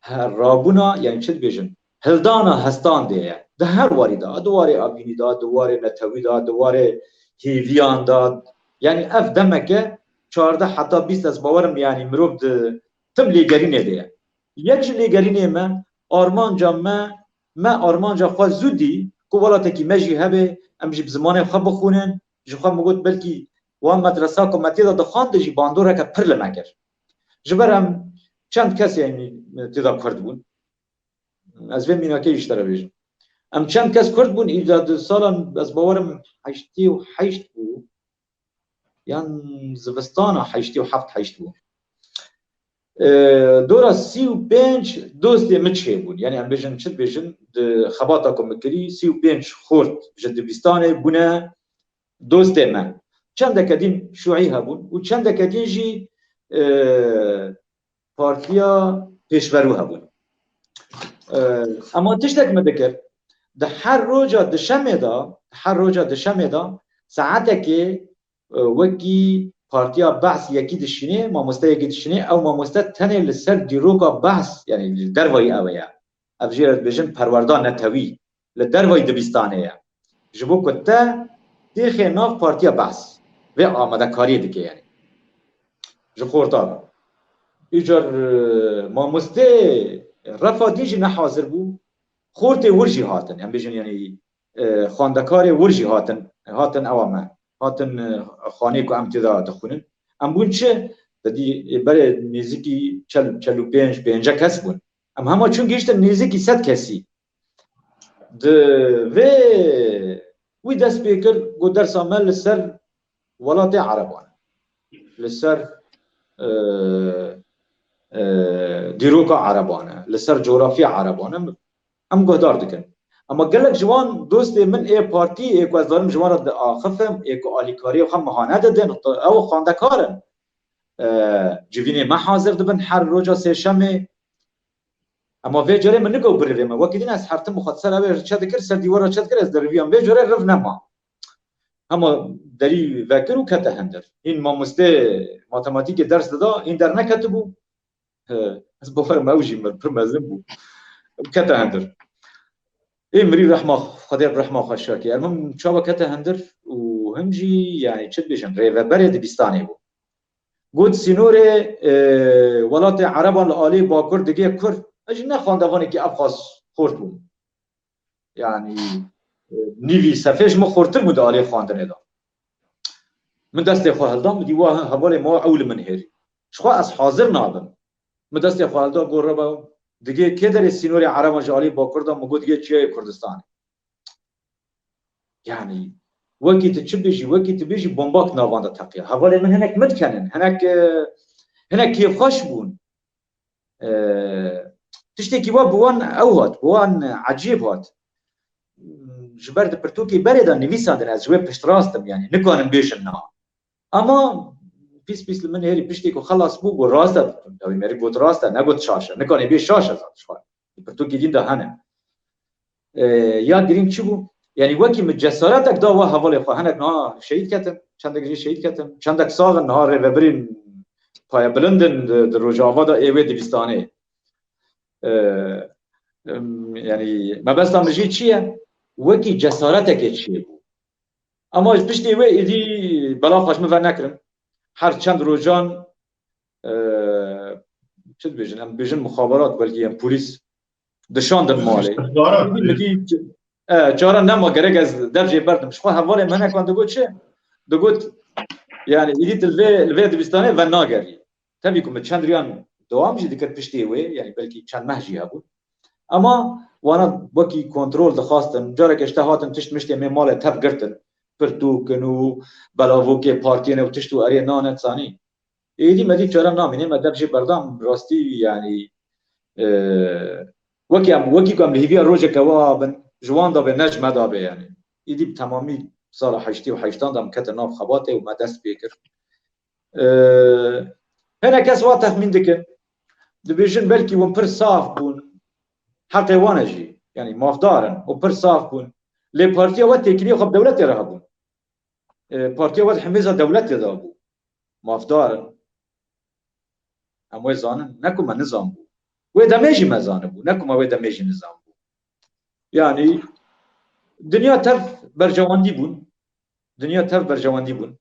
he-, rabûna, yanî çi dibêjin? hildana hestan de ye. Di her warî de, di warê avînî de, di warê netewî de, di warê hêviyan de. Yanî ev demeke çardeh heta bîst ez bawerim, yanî mirov di tim lêgerînê de ye. Yek ji lêgerînê me, armanca me, me armanca xwe zû dî ku welatekî me jî hebe, em jî bi zimanê xwe bixwînin. Ji xwe min got belkî wan medresa ku me tê de dixwandin jî bandoreke pir li me kir. Ji ber em çend kes, yanî, tê de Kurd bûn. Ez vê mînakê ji te re bêjim. Em çend kes Kurd bûn, îca di sala, ez bawerim heştê û heşt bû, yan zivistana heştê û heft heşt bû. E, dora sî û pênc dostê min çêbûn. Yanî em bêjin, çi dibêjin, di xebata ku min kirî, sî û pênc xort ji dibistanê bûne dostê me. Çendeke din şûî hebûn û çendeke din jî, e, partiya pêşverû hebûn. E, ema tiştek min dikir, di her roja dişemê de, her roja dişemê de saetekê, e, wekî partiya Behs yekî dişînê, mamoste yekî dişînê, ew mamoste tenê li ser dîroka Behs, yanî li dervayî ew ye. Ev jê re dibêjin perwerda netewî. Li dervayî dibistanê ye. Ji bo ku te têxê nav partiya Behs. Vê amadekariyê dike yanî. Ji xorta re. Îcar, e, mamostê refa dî jî ne hazir bû. Xortê wir jî hatin. Em bêjin yanî, e, xwendekarê wir jî hatin. Hatin ewa me. Hatin, e, xanê ku em tê de dixwînin. Em bûn çi? Te dî, e, berê nêzîkî çel, çel û pênc, pêncî kes bûn. Em hema çûn gihîştin nêzîkî sed kesî. Di vê wî dest pê kir, got dersa me li ser welatê Ereban e. Li ser, e, e, dîroka Ereban e. Li ser coğrafya Ereban e. Em guhdar dikin. Ama gelek ji wan dostê min ê partî, ê ku ez darim ji wan re diaxifim, ê ku alîkariyê xwe miha nedidin, ew xwendekar in. E, civînê me hazir dibin her roja sêşemê. Ema vê carê min nigot birivê me. Wekî din ez hertim û xwe ser ew ê çe dikir, ser dîwara çe dikir, ez diriviyan. Vê carê riv nema. Hema derî vekir û kete hindir. Hîn mamostê matematîkê ders dida, hîn derneketibû. He, ez bawerim ew jî mir, pir mezin bû. Kete hindir. Ê mirî rehma, Xwedê rehma xwe şakê. Ermim çawa kete hindir û him jî, yanî çi dibêjin, rêveberê dibistanê bû. Got, sînorê, e, welatê Ereban li alî Bakur digê kur. Ez jî ne xwendevanekî ev qas xort bûm. Yanî, e, nîvî sefê ji min xortir bû di alî xwendinê de. Min destê xwe hilda, min dî wa hevalê me ew li min hêrî. Ji xwe ez hazir nabim. Min destê xwe hilda, got, reba, digê kê derê sînorê Ereban ji alî Bakur de, min got, digê Çiyayê Kurdistanê. Yanî, wekî tu çi bêjî, wekî tu bêjî, bombak navan de teqiya. Hevalê min hinek min dikenin, hinek, e, hinek kêfxweş bûn. E, tiştekî wa bi wan ew hat, bi wan ecêb hat. Ji ber di pirtûkê berê de nivîsandin, ez ji wê piştrast im, yanî, nikarin bêjin na. Ama pîs pîs li min hêrî piştî ku xelas bû, got, rast e, dawî merî got, rast e, negot şaş e. Nikanê bê şaş e zat ji xwe. Li pirtûkê din de hene. E, ya girîng çi bû? Yanî wekî min cesaretek da wa hevalê xwe. Hinek niha şehîd ketin, çendek jî şehîd ketin, çendek sax in, niha rêvebirên payebilind in di, di Rojava de ê wê dibistanê. E, em, yanî mebesta min jî çi ye? Wekî cesaretekê çiyê bû. Ama ji piştî wê êdî bela xwe ji min ve nekirin. Her çend rojan, e, çi dibêjin, em bêjin muxaberat, belkî em polîs dişandin malê. Dişandin. Êdî min dî, e, çare nema, gerek ez dev jê berdim. Ji xwe hevalê min hinekan digot çi? Digot, yanî, êdî tu li vê, li vê dibistanê venagerî. Tevî ku min çend riyan dewam jî dikir piştê wê, yanî belkî çend meh jî hebû. Ema wana wekî kontrol dixwastin. Careke ji te hatin tişt miştê me malê tev girtin. Pirtûkin û belavokê partiyê ne û tişt û erê nane, zanî. Êdî me dî çare namîne, me dev jê berdam, rastî, yanî, e, wekî em, wekî ku em li hêviya rojeke wa bin, ji wan da be, ne ji me da be, yanî. Êdî bi temamî sala heştê û heştan de em ketin nav xebatê û me dest pê kir. E, hinek kes wa texmîn dikin, dibêjin belkî hûn pir saf bûn, heqê wan e jî, yanî mafdar in û pir saf bûn. Lê partiya we têkiliyê xwe bi dewletê re hebûn. E, partiya we di hemêza dewletê de bû. Mafdar in. Em wê zanin, ne ku me nizanbû. Wê demê jî me zanibû, ne ku me wê demê jî nizanbû. Yani dinya tev berjewendî bûn. Dinya tev berjewendî bûn.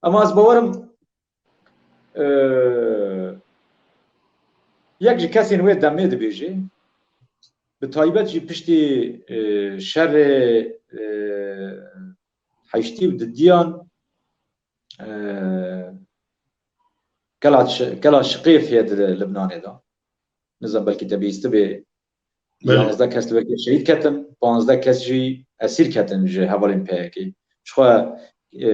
Ama ez bawerim, e, yek ji kesên wê demê dibêje, bi taybet jî piştî, e, şerê, e, heştî û didiyan, e, kela, kela Şiqêf heye di Libnanê de. Nizam belkî te bihîstibe. Belê. Yanzdeh kes li wekê şehîd ketin, panzdeh kes jî esîr ketin ji hevalên P Y K. Jixwe, e,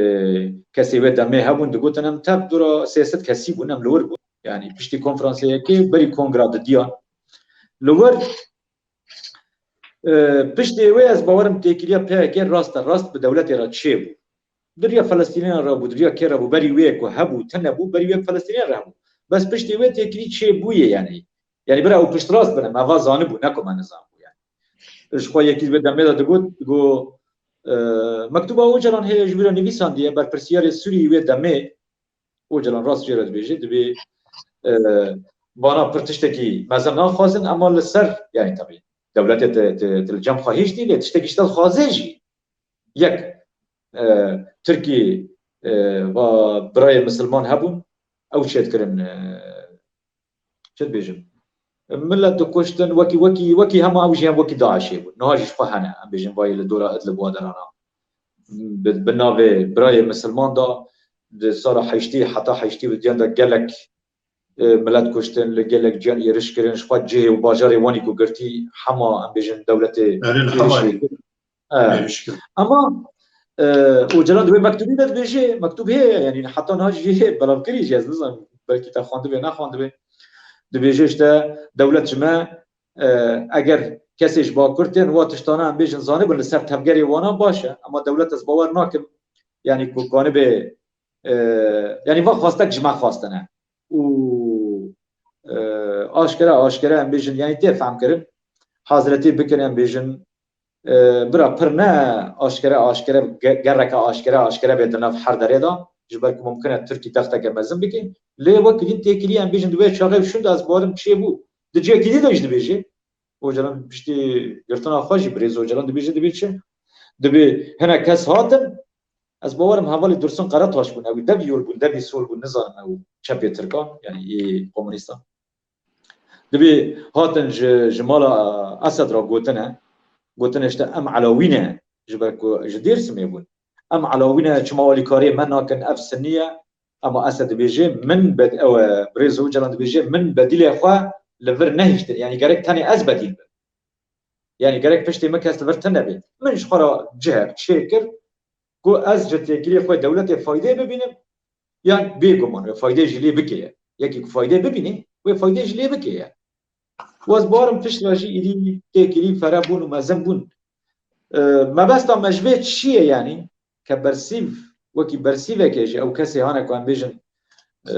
kesê wê demê hebûn, digotin em tev dora sê sed kesî bûn, em li wir bûn. Yani piştî konferansê yekê berî kongra didiyan. Li wir, e, piştê wê ez bawerim têkiliya P Y K raste rast bi dewletê re çêbû. Di riya Felestîniyan re bû, di riya kê re bû, berî wê ku hebû, tune bû, berî wê Felestîniyan re hebû. Bes piştê wê têkilî çê bûye yani. Yani bira ew piştrast bine, me va zanibû, ne ku me nizanbû yani. Ji xwe yekî wê demê de digot, digot, e, mektuba Ocalan heye ji wî re nivîsandiye, berpirsiyarê Sûriyê wê demê, Ocalan rast jê re dibêje, dibê, e, vana pir tiştekî mezin naxwazin, ama li ser, yani tabii, dewletê te, te, te li cem xwe hiştî, lê tiştekî ji te dixwaze jî. Yek, e, Tirkî, e, va birayê misilman hebûn, ew çêdikirin, e, çi dibêjim? Millet dikuştin, wekî, wekî, wekî hema ew jî hem wekî DAIŞê bûn. Niha jî ji xwe hene, em bêjin vayê li dora Idlib wa derana. Bi, bi navê birayê misilman da, di sala heştî heta heştî û diyan de gelek e, milet kuştin, li gelek ciyan êriş kirin, ji xwe cihê û bajarê Wanî ku girtî hema, em bêjin, dewletê Erê, li êrişê Hemarê kir. E, êriş kir. Ama, e, Ocalan di wê mektubî de dibêje, mektub heye, yani heta niha jî heye, belavkirî jî, ez nizanim, belkî te xwendibê, nexwendibê. Dibêje işte, dewlet ji me, e, eger kesê ji Bakur tên, wa tiştana em bêjin zanibin li ser tevgerê wana baş e, ama dewlet ez bawer nakim, yani ku kanibê, e, yani va xwestek ji me xwestine. û, e, aşkere, aşkere em bêjin, yani tê fehm kirin, hazretî bikin em bêjin, e, bira pir ne aşkere, aşkere, ge-, gereke aşkere, aşkere bê di nav her derê de, ji ber ku mumkin e Tirkî texteke mezin bike. Lê wek din têkilî em bêjin di wê çaxê şûn de ez barim çêbû. Di cihekî dî de jî dibêje. Ocalan piştî girtina xwe jî birêz Ocalan dibêje, dibê çi? Dibê hinek kes hatin, ez bawerim hevalê Dursun Karataş bûn, ew devî yol bûn, devî sol bûn, nizanim ew çepê Tirkan, yani ê komunîstan. Dibê hatin ji, ji mala Esed re gotine, gotine işte em Elawî ne, ji ber ku ji Dêrsimê bûn. Em Elawî ne, çima alîkariyê me nakin, ev Sinnî ye, ama Esed dibêje, min bed-, ew, e, birêz Ocalan dibêje, min bedîlê xwe li vir nehiştin, yani gerek tenê ez bedîl bim. Yani gerek piştê min kes li vir tune bê. Min ji xwe re cihek çêkir ku ez ji têkiliyê xwe dewletê faydeyê bibînim, yan bêguman wê faydeyê jî lê bike ye. Yekî ku faydeyê bibîne, wê faydeyê jî lê bike ye. Û ez bawerim pişt re jî êdî têkilî fere bûn û mezin bûn. E, mebesta me ji vê çi ye yani? Ke bersîv, wekî bersîveke ji ew kesê hane ku em bêjin, e,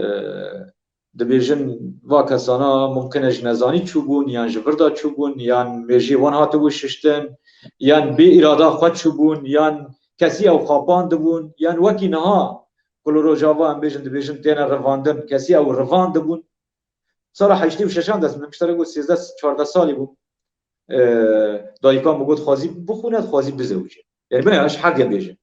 dibêjin va kesana mumkin e ji nezanî çûbûn, yan ji vir de çûbûn, yan mêjiyê wan hatibû şiştin, yan bê îrada xwe çûbûn, yan kesî ew xapandibûn, yan wekî niha ku li Rojava em bêjin, dibêjin têne rivandin, kesî ew rivandibûn. Sala heştê û şeşan dest min, min piştre got sêzdeh çardeh salî bûm. E, dayika min got, "Xwazî bixwîne, dixwazî bizewicî." Yani bine, ez ji herdê bêjim.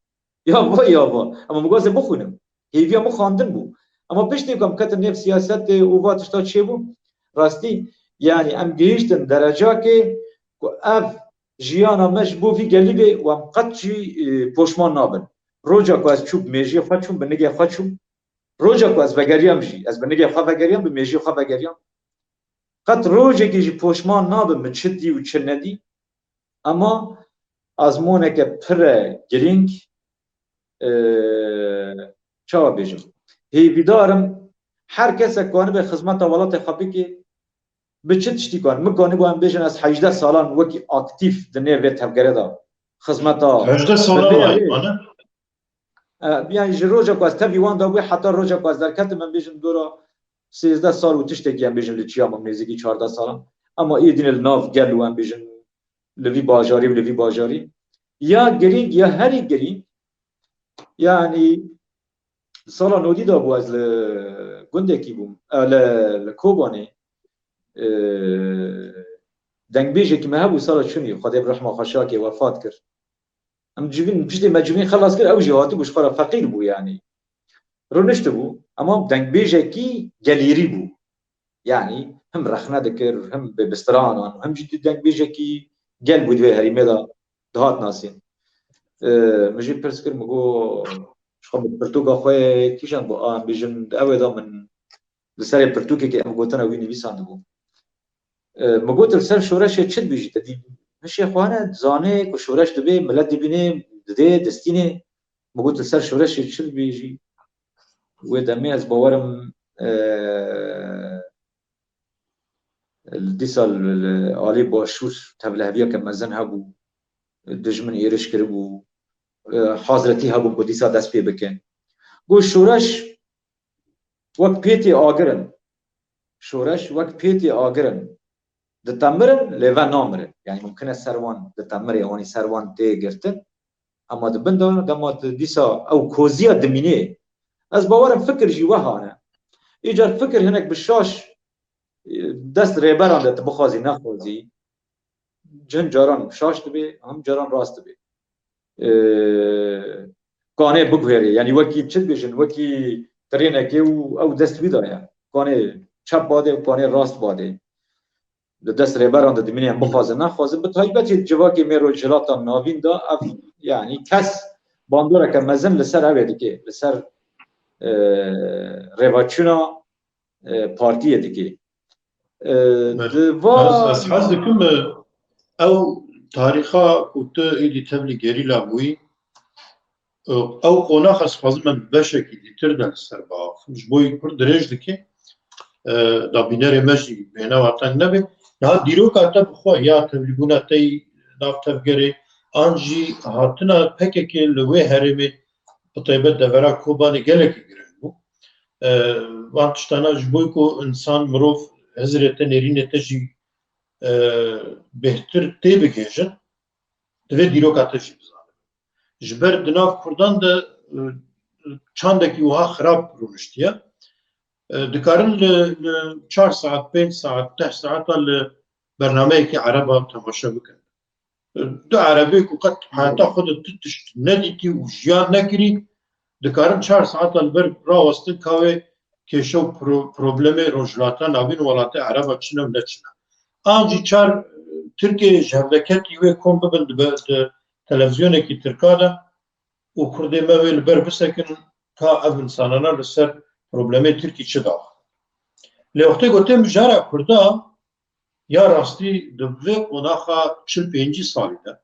Ya va, ya va. Ama min got, "Ez ê bixwînim." Hêviya min xwendin bû. Ama piştî ku em ketin nêv siyasetê û va tişta çêbû, rastî, yani em gihiştin derecakê ku ev jiyana me ji bo vî gelî bê û em qet jî, e, poşman nabin. Roja ku ez çûm, bi mêjiyê xwe çûm, bi nigê xwe çûm, Roja ku ez vegeriyam jî, ez bi nigê xwe vegeriyam, bi mêjiyê xwe vegeriyam. Qet rojekê jî poşman nabim min çi dî û çi nedî. Ema azmoneke pir e girîng, e, çawa bêjim? Hêvîdar im her kesek kanibe xizmeta welatê xwe bike, bi çi tiştî kan? Min kanibû em bêjin ez hejdeh salan wekî aktîf di nêv vê tevgerê de xizmeta Hejdeh salan bi nêv var, vê, bana? E, yani ji roja ku ez tevî wan de bû heta roja ku ez derketim, em bêjin dora sêzdeh sal û tiştekî, em bêjin li çiya mam nêzîkî çardeh salan. Ema êdî ne li nav gel û em bêjin li vî bajarî û li vî bajarî. Ya girîng ya herî girîng, yani sala nodî de bû ez li gundekî bûm, e, li, li Kobanê, e, Dengbêjekî me hebû sala çûnî, Xwedê bi rehma xwe şakê wefat kir. Em civîn, piştê me civîn xelas kir, ew jî hatibû ji xwe re feqîr bû yanî. Rûniştibû, ema dengbêjekî gelêrî bû. Yanî him rexne dikir, him bi bistiranan, him jî dengbêjekî gel bû di vê herêmê de dihat nasîn. E, min jî pirs kir, min got, ji xwe min pirtûka xwe kîjan bû, a, em bêjin, di ew ê de min li serê pirtûkekê ev gotina wî nivîsandibû. E, min got, li ser şoreşê çi dibêjî? Te dî hişê xwe ne, dizanê ku şoreş dibê, milet dibînê, didê, distînê. Min got, li ser şoreşê çi dibêjî? Wê demê ez bawerim, e, li dîsa li, li alî başûr tevliheviyeke mezin hebû, dijmin êriş kiribû, e, hazretî hebûn ku dîsa dest pê bikin. Got, şoreş wek pêtê agir in. Şoreş wek pêtê agir in. Ditemirin, lê ve namirin. Yanî mumkin e ser wan ditemirê, wanî ser wan tê girtin. Ema di bin de, dema tu dîsa ew koziya dimînê. Ez bawerim fikir jî weha ne. Îcar fikir hinek bi şaş, e, dest rêberan de tu bixwazî, nexwazî. Hin caran şaş dibe, hin caran rast dibe. E, kanê biguherê, yanî wekî çi dibêjin, wekî trênekê û ew dest wî daye. Kanê çep badê û kanê rast badê. Di dest rêberan de dimîne em bixwazin, nexwazin. Bi taybetî civakê me Rojhilata Navîn de ev, yanî kes bandoreke mezin li ser ew ê dike, li ser, e, rêvaçûna, e, partiyê dike. E, Belê. Di va Ez, ez hez dikim, e, ew tarîxa ku tu êdî tevlî gerîla bûyî, e, ew qonax ez xwazim em beşekî dîtir de li ser biaxivim. Ji bo yî pir dirêj dike, e, da bînerê me jî bêhna wa teng nebe. Niha dîroka te bi xwe ya tevlîbûna te yî nav tevgerê, an jî hatina P K K li wê herêmê, bi taybet devera Kobanê gelekî giring bû. E, van tiştana ji bo ku însan, mirov hizrê te, nêrînê te jî, e, bêhtir tê bigihêjin, divê dîroka te jî bizane. Ji ber di nav Kurdan de, e, çandekî wiha xirab rûniştiye. E, dikarin li, li çar saet, pênc saet, deh saeta li bernameyekî ereba temaşe bikin. Du erebê ku qet heyata xwe de tu tişt nedîtî û jiyan nekirî, dikarin çar saeta li ber rawestin ka wê kêşe û pro-, problemê Rojhilata Navîn, welatê ereba çi ne û ne çi ne. An jî çar Tirkê ji hevdeketî wê kom bibin di be-, di televizyonekî Tirka de û Kurdê me wê li ber bisekinin ka ev insanana li ser problemê Tirkî çi daxin. Lê wextê ku tê mijara Kurda, ya rastî di vê qonaxa çil pêncî salî de,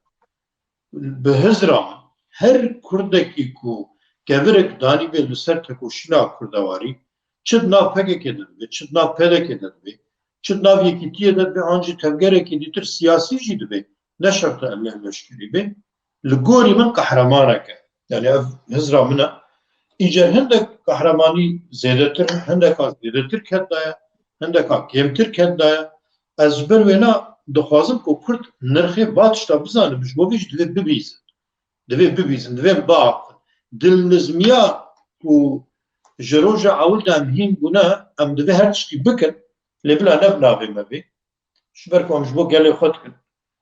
bi hizra min, her Kurdekî ku kevirek danîbê li ser tekoşîna Kurdewarî, çi di nav P K K de dibe, çi di nav P D K de dibe, çi di nav Yekîtiyê de dibe, an jî tevgerekî dîtir siyasî jî dibe, ne şert e leşkerî be, li gorî min qehremanek e. Yani ev hizra min e. Îcar hindek qehremanî zêdetir, hindeka zêdetir ket daye, hindeka kêmtir ket daye. Ez ji ber wêna dixwazim ku Kurd nirxê va tişta bizane, ji bo vê jî divê bibîzin. Divê bibîzin, divê biaxivin. Dilnizmiya ku ji roja ewil de em hîn bûne, em divê her tiştî bikin, lê bila ne bi navê me bê. Ji ber ku em ji bo gelê xwe dikin.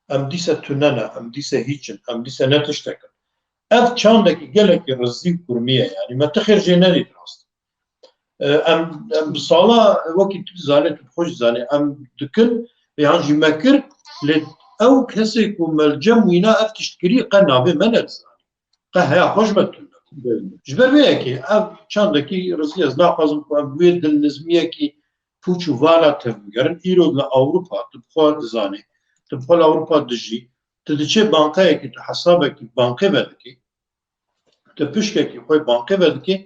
Em dîse tune ne, em dîse hîç in, em dîse ne tiştek in. Ev çandekî gelekî rizî û kurmî ye, yanî me ti xêr jê nedît rast. E, em, em bi sala, wekî tu dizanî, tu bi xwe jî zanî, em dikin, yan jî me kir, lê ew kesê ku me li cem wîna ev tişt kirî, qe navê me nedizanî. Qe heya xwe ji me tune. Belê. Ji ber vê yekê ev çandekî rizî, ez naxwazim ku em wê dilnizmiyekî pûç û vala tevbigerin. Îro li Ewropa tu bi xwe dizanî, tu bi xwe li Ewropa dijî, tu diçê bankayekî, tu hesabekî bankê vedikî, tu pişkekî xwe bankê vedikî,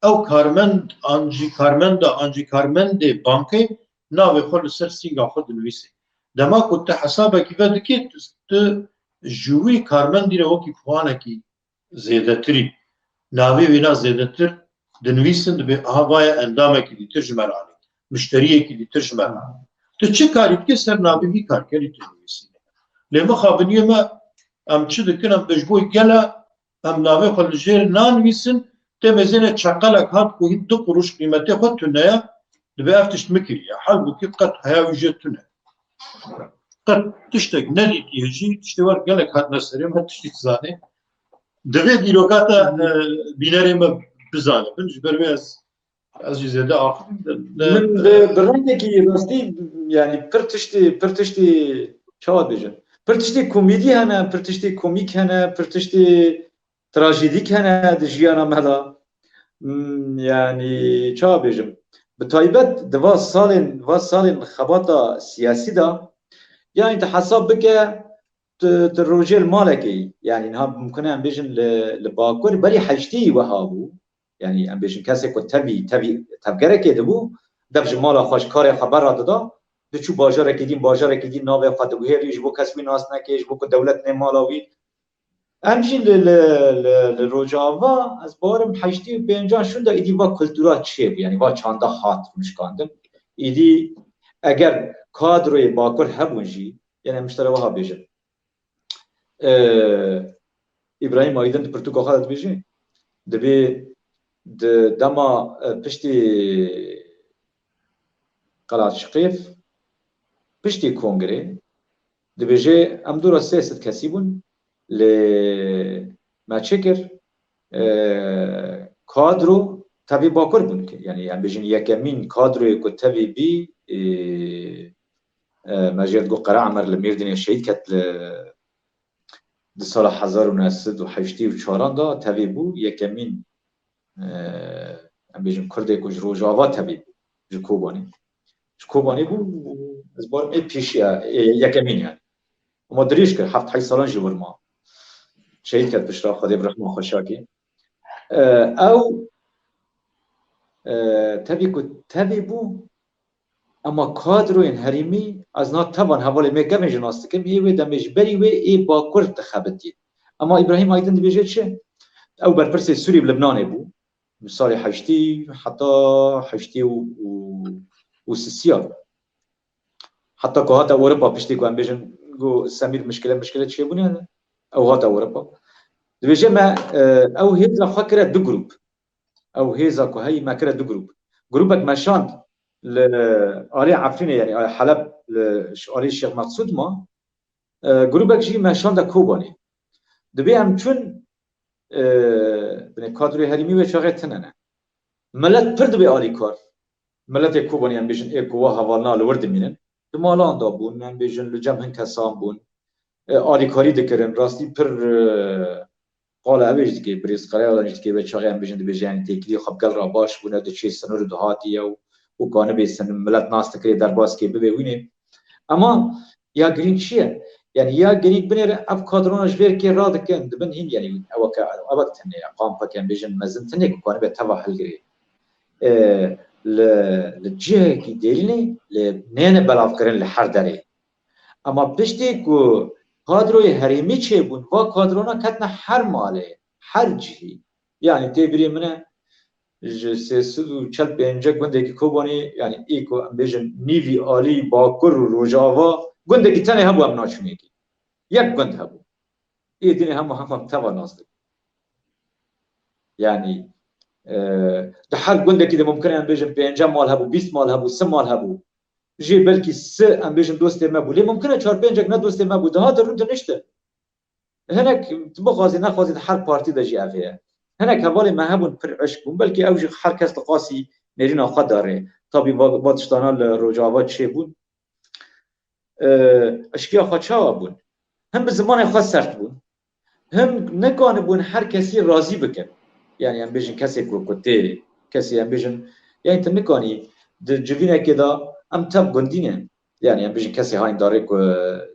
ew karmend an jî karmenda an jî karmendê bankê navê xwe li ser sînga xwe dinivîsê. Dema ku tu hesabekî vedikî, tu, tu ji wî karmendî re wekî puanekî zêdetirî. Navê wîna zêdetir dinivîsin, dibê aha vaye endamekî dîtir ji me re anî. Mişteriyekî dîtir ji me re anî. Tu çi karî dikî ser navê vî karkerî tu dinivîsî. Lê mixabiniyê me em çi dikin, em ji bo gela em navê xwe li jêr nanivîsin, tê mêzêne çeqelek hat ku hîn du quruş qîmetê xwe tune ye, dibê ev tişt min kiriye. Halbûkî qet heya wî jê tune. qet tiştek nedîtiye jî, tiştê wer gelek hatine serê me, tiştî dizanê. Divê dîroka te, e, bînerê me bizanibin. Ji ber wê ez, ez jî zêde axivîm. Min bi, bi rengekî rastî, yani pir tiştî, pir tiştî çawa dibêjin? Pir tiştî komîdî hene, pir tiştî komîk hene, pir tiştî trajîdîk hene di jiyana me de. Hmm, yani, çawa bêjim? Bi taybet di va salên, va salên xebata siyasî de, yani, tu hesab bike, tu, tu rojê li malekê yî. Yani, niha mumkin e em bêjin li, li Bakur, berî heştê yî wiha bû. Yani, em bêjin kesê ku tevî, tevî, tevgerekê dibû, dev ji mala xwe, ji karê xwe berra dida, diçû bajarekî din, bajarekî din navê xwe diguhêrî, ji bo kes wî nas neke, ji bo ku dewlet nê mala wî. Em jî li, li, li, li Rojava, ez bawerim heştê û pêncan şûnda êdî va kultura çêbû, yani va çanda hat rûnişkandin. Êdî eger kadroyê Bakur hebûn jî, yani em ji te re wiha bêjin. E, Îbrahîm Aydin di pirtûka xwe de dibêje, dibê di dema, e, piştî Qelatşiqêf, piştî kongrê, dibêje, em dûra sê sed kesî bûn, lê me çi kir? E, kadro tevî Bakur bûn. Yani, em bêjin yekemîn kadroyê ku tevî bî, e, e, me jê digot Qere Emer li Mêrdînê şehîd ket li, di sala hezar û neh sed û heştê û çaran de tevî bû, yekemîn, e, em bêjin Kurdê ku ji Rojava tevî bû, ji Kobanê. Ji Kobanê bû, ez barim ê pêşiya, ê yekemîn yani. Ama dirêj kir, heft heyş salan ji wir ma. Şehîd ket piştre, Xwedê bi rehma xwe şakê. E, ew, e, tevî ku tevî bû, ema kadroyên herêmî, ez niha tevan hevalê me kevin jî nas dikim, ê wê demê ji berî wê ê Bakur dixebitî. Ema Îbrahîm Aydin dibêje çi? Ew berpirsê Sûrî bi Libnanê bû. Li salê heştî heta heştê û, û, û sisiya. Heta ku hate Ewropa, piştî ku em bêjin, got Semîr mişkile, mişkile çêbûne, ew hate Ewropa. Dibêje me, e, ew hêza xwe kire du grûp. Ew hêza ku heyî me kire du grûp. Grûpek me şand li alî Efrînê, yani alî Heleb, li ş-, alî Şêx Meqsûd ma. E, grûpek jî me şande Kobanê. Dibê em çûn, e, binê kadroyê herêmî wê çaxê tune ne. Milet pir dibê alîkar. Miletê Kobanê, em bêjin, ê ku wa hevalna li wir dimînin. Di malan de bûn, em bêjin, li cem hin kesan bûn. E, alîkarî dikirin, rastî pir, e, qala ev ê jî dike, birêz Qereyalan jî dike, wê çaxê em bêjin, dibêje, yani têkilî xwe bi gel re baş bûne, diçê sinûr û dihatî ye û, û kanibe sinûr, milet nas dikirê, derbas kê bibê wînê. Ema ya girîng çi ye? Yani ya girîng binêre ev kadrona ji vê rikê radikin, dibin hîn, yani eweke, ewek tune ye, kampek em bêjin mezin tune ku kanibe teva hilgirê. E, li, li cihekî dêrînê, li nêne belavkirin li her derê. Ema piştî ku kadroyê herêmî çêbûn, va kadrona ketine her malê, her cihî. Yani tê birê min e, ji sê sed û çel pênc gundekî Kobanê, yani ê ku em bêjin nîvî alî Bakur û Rojava, gundekî tenê hebû em naçûnekî. Yek gund hebû. Ê dinê hema hema teva nas dikin. Yani, e, di her gundekî de mumkin e em bêjin pênce mal hebû, bîst mal hebû, si mal hebû. Jê belkî si, em bêjin, dostê me bû. Lê mumkin e çar pêncek ne dostê me bû. Dihate rûn diniştin. Hinek, tu bixwazî nexwazî, di her partî de jî ev heye. Hinek hevalê me hebûn pir eşq bûn. Belkî ew jî her kes diqasî nêrîna xwe darê. Tabî va, va tiştana li Rojava çêbûn. E, eşkiya xwe çawa bûn? Him bi zimanê xwe sert bûn, him nikanibûn her kesî razî bikin. Yani em bêjin kesê ku, ku tê, kesê em bêjin, yani tu nikanî di civînekê de em tev gundî ne. Yani em bêjin kesê hayîndarê ku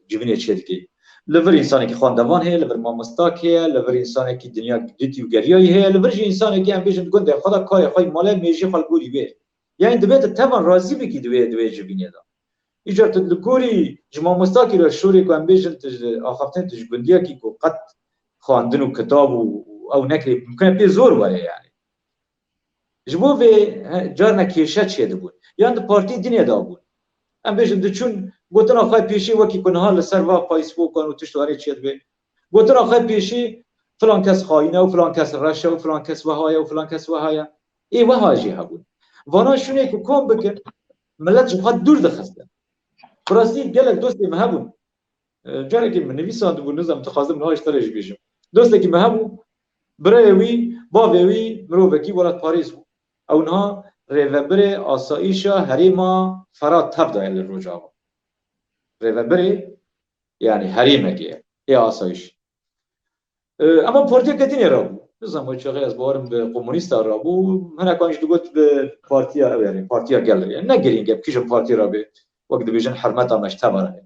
civînê çêdikê. Li vir însanekî xwendevan heye, li vir mamostak heye, li vir însanekî dinya dîtî û geriyayî heye, li vir jî însanekî em bêjin di gundê xwe de karê xwe yî male mêjî xwe li gorî wê. Yani divê tu tevan razî bikî di wê, di wê civînê de. Îcar tu li gorî ji mamostakî re şorê ku em bêjin tu ji axaftin tu ji gundiyekî ku qet xwendin û kitab û, û ew nekirê, mimkun e pê zor were yani. Ji bo vê he, carna kêşe çêdibûn. Yan di partî dinê de bûn. Em bêjin diçûn gotina xwe pêşî wekî ku niha li ser va Facebookan û tişt warê çêdibe. Gotina xwe pêşî filan kes xayîn e û filan kes reş e û filan kes weha ye û filan kes weha ye. Ê weha jî hebûn. Vana şûnê ku kom bikin, milet ji xwe dûr dixistin. Bi rastî gelek dostê me hebûn. E, carekê min nivîsandibû, nizam dixwazim niha ji te re jî bêjim. Dostekî me hebû, birayê wî, bavê wî mirovekî welatparêz bû. Ew niha rêvebirê asayîşa herêma Ferat Tev de ye li Rojava. Rêvebirê, yanî herêmekê ye, ê asayîş. E, ema partiyeke din ê rabû. Nizam o çaxê ez bawerim bi komunîsta rabû. Hinekan jî digot bi partiya ew, yanî partiya gel re. Ne girîng e, bi kîjan partiyê rabe. Wek dibêjin hermeta me ji teva re.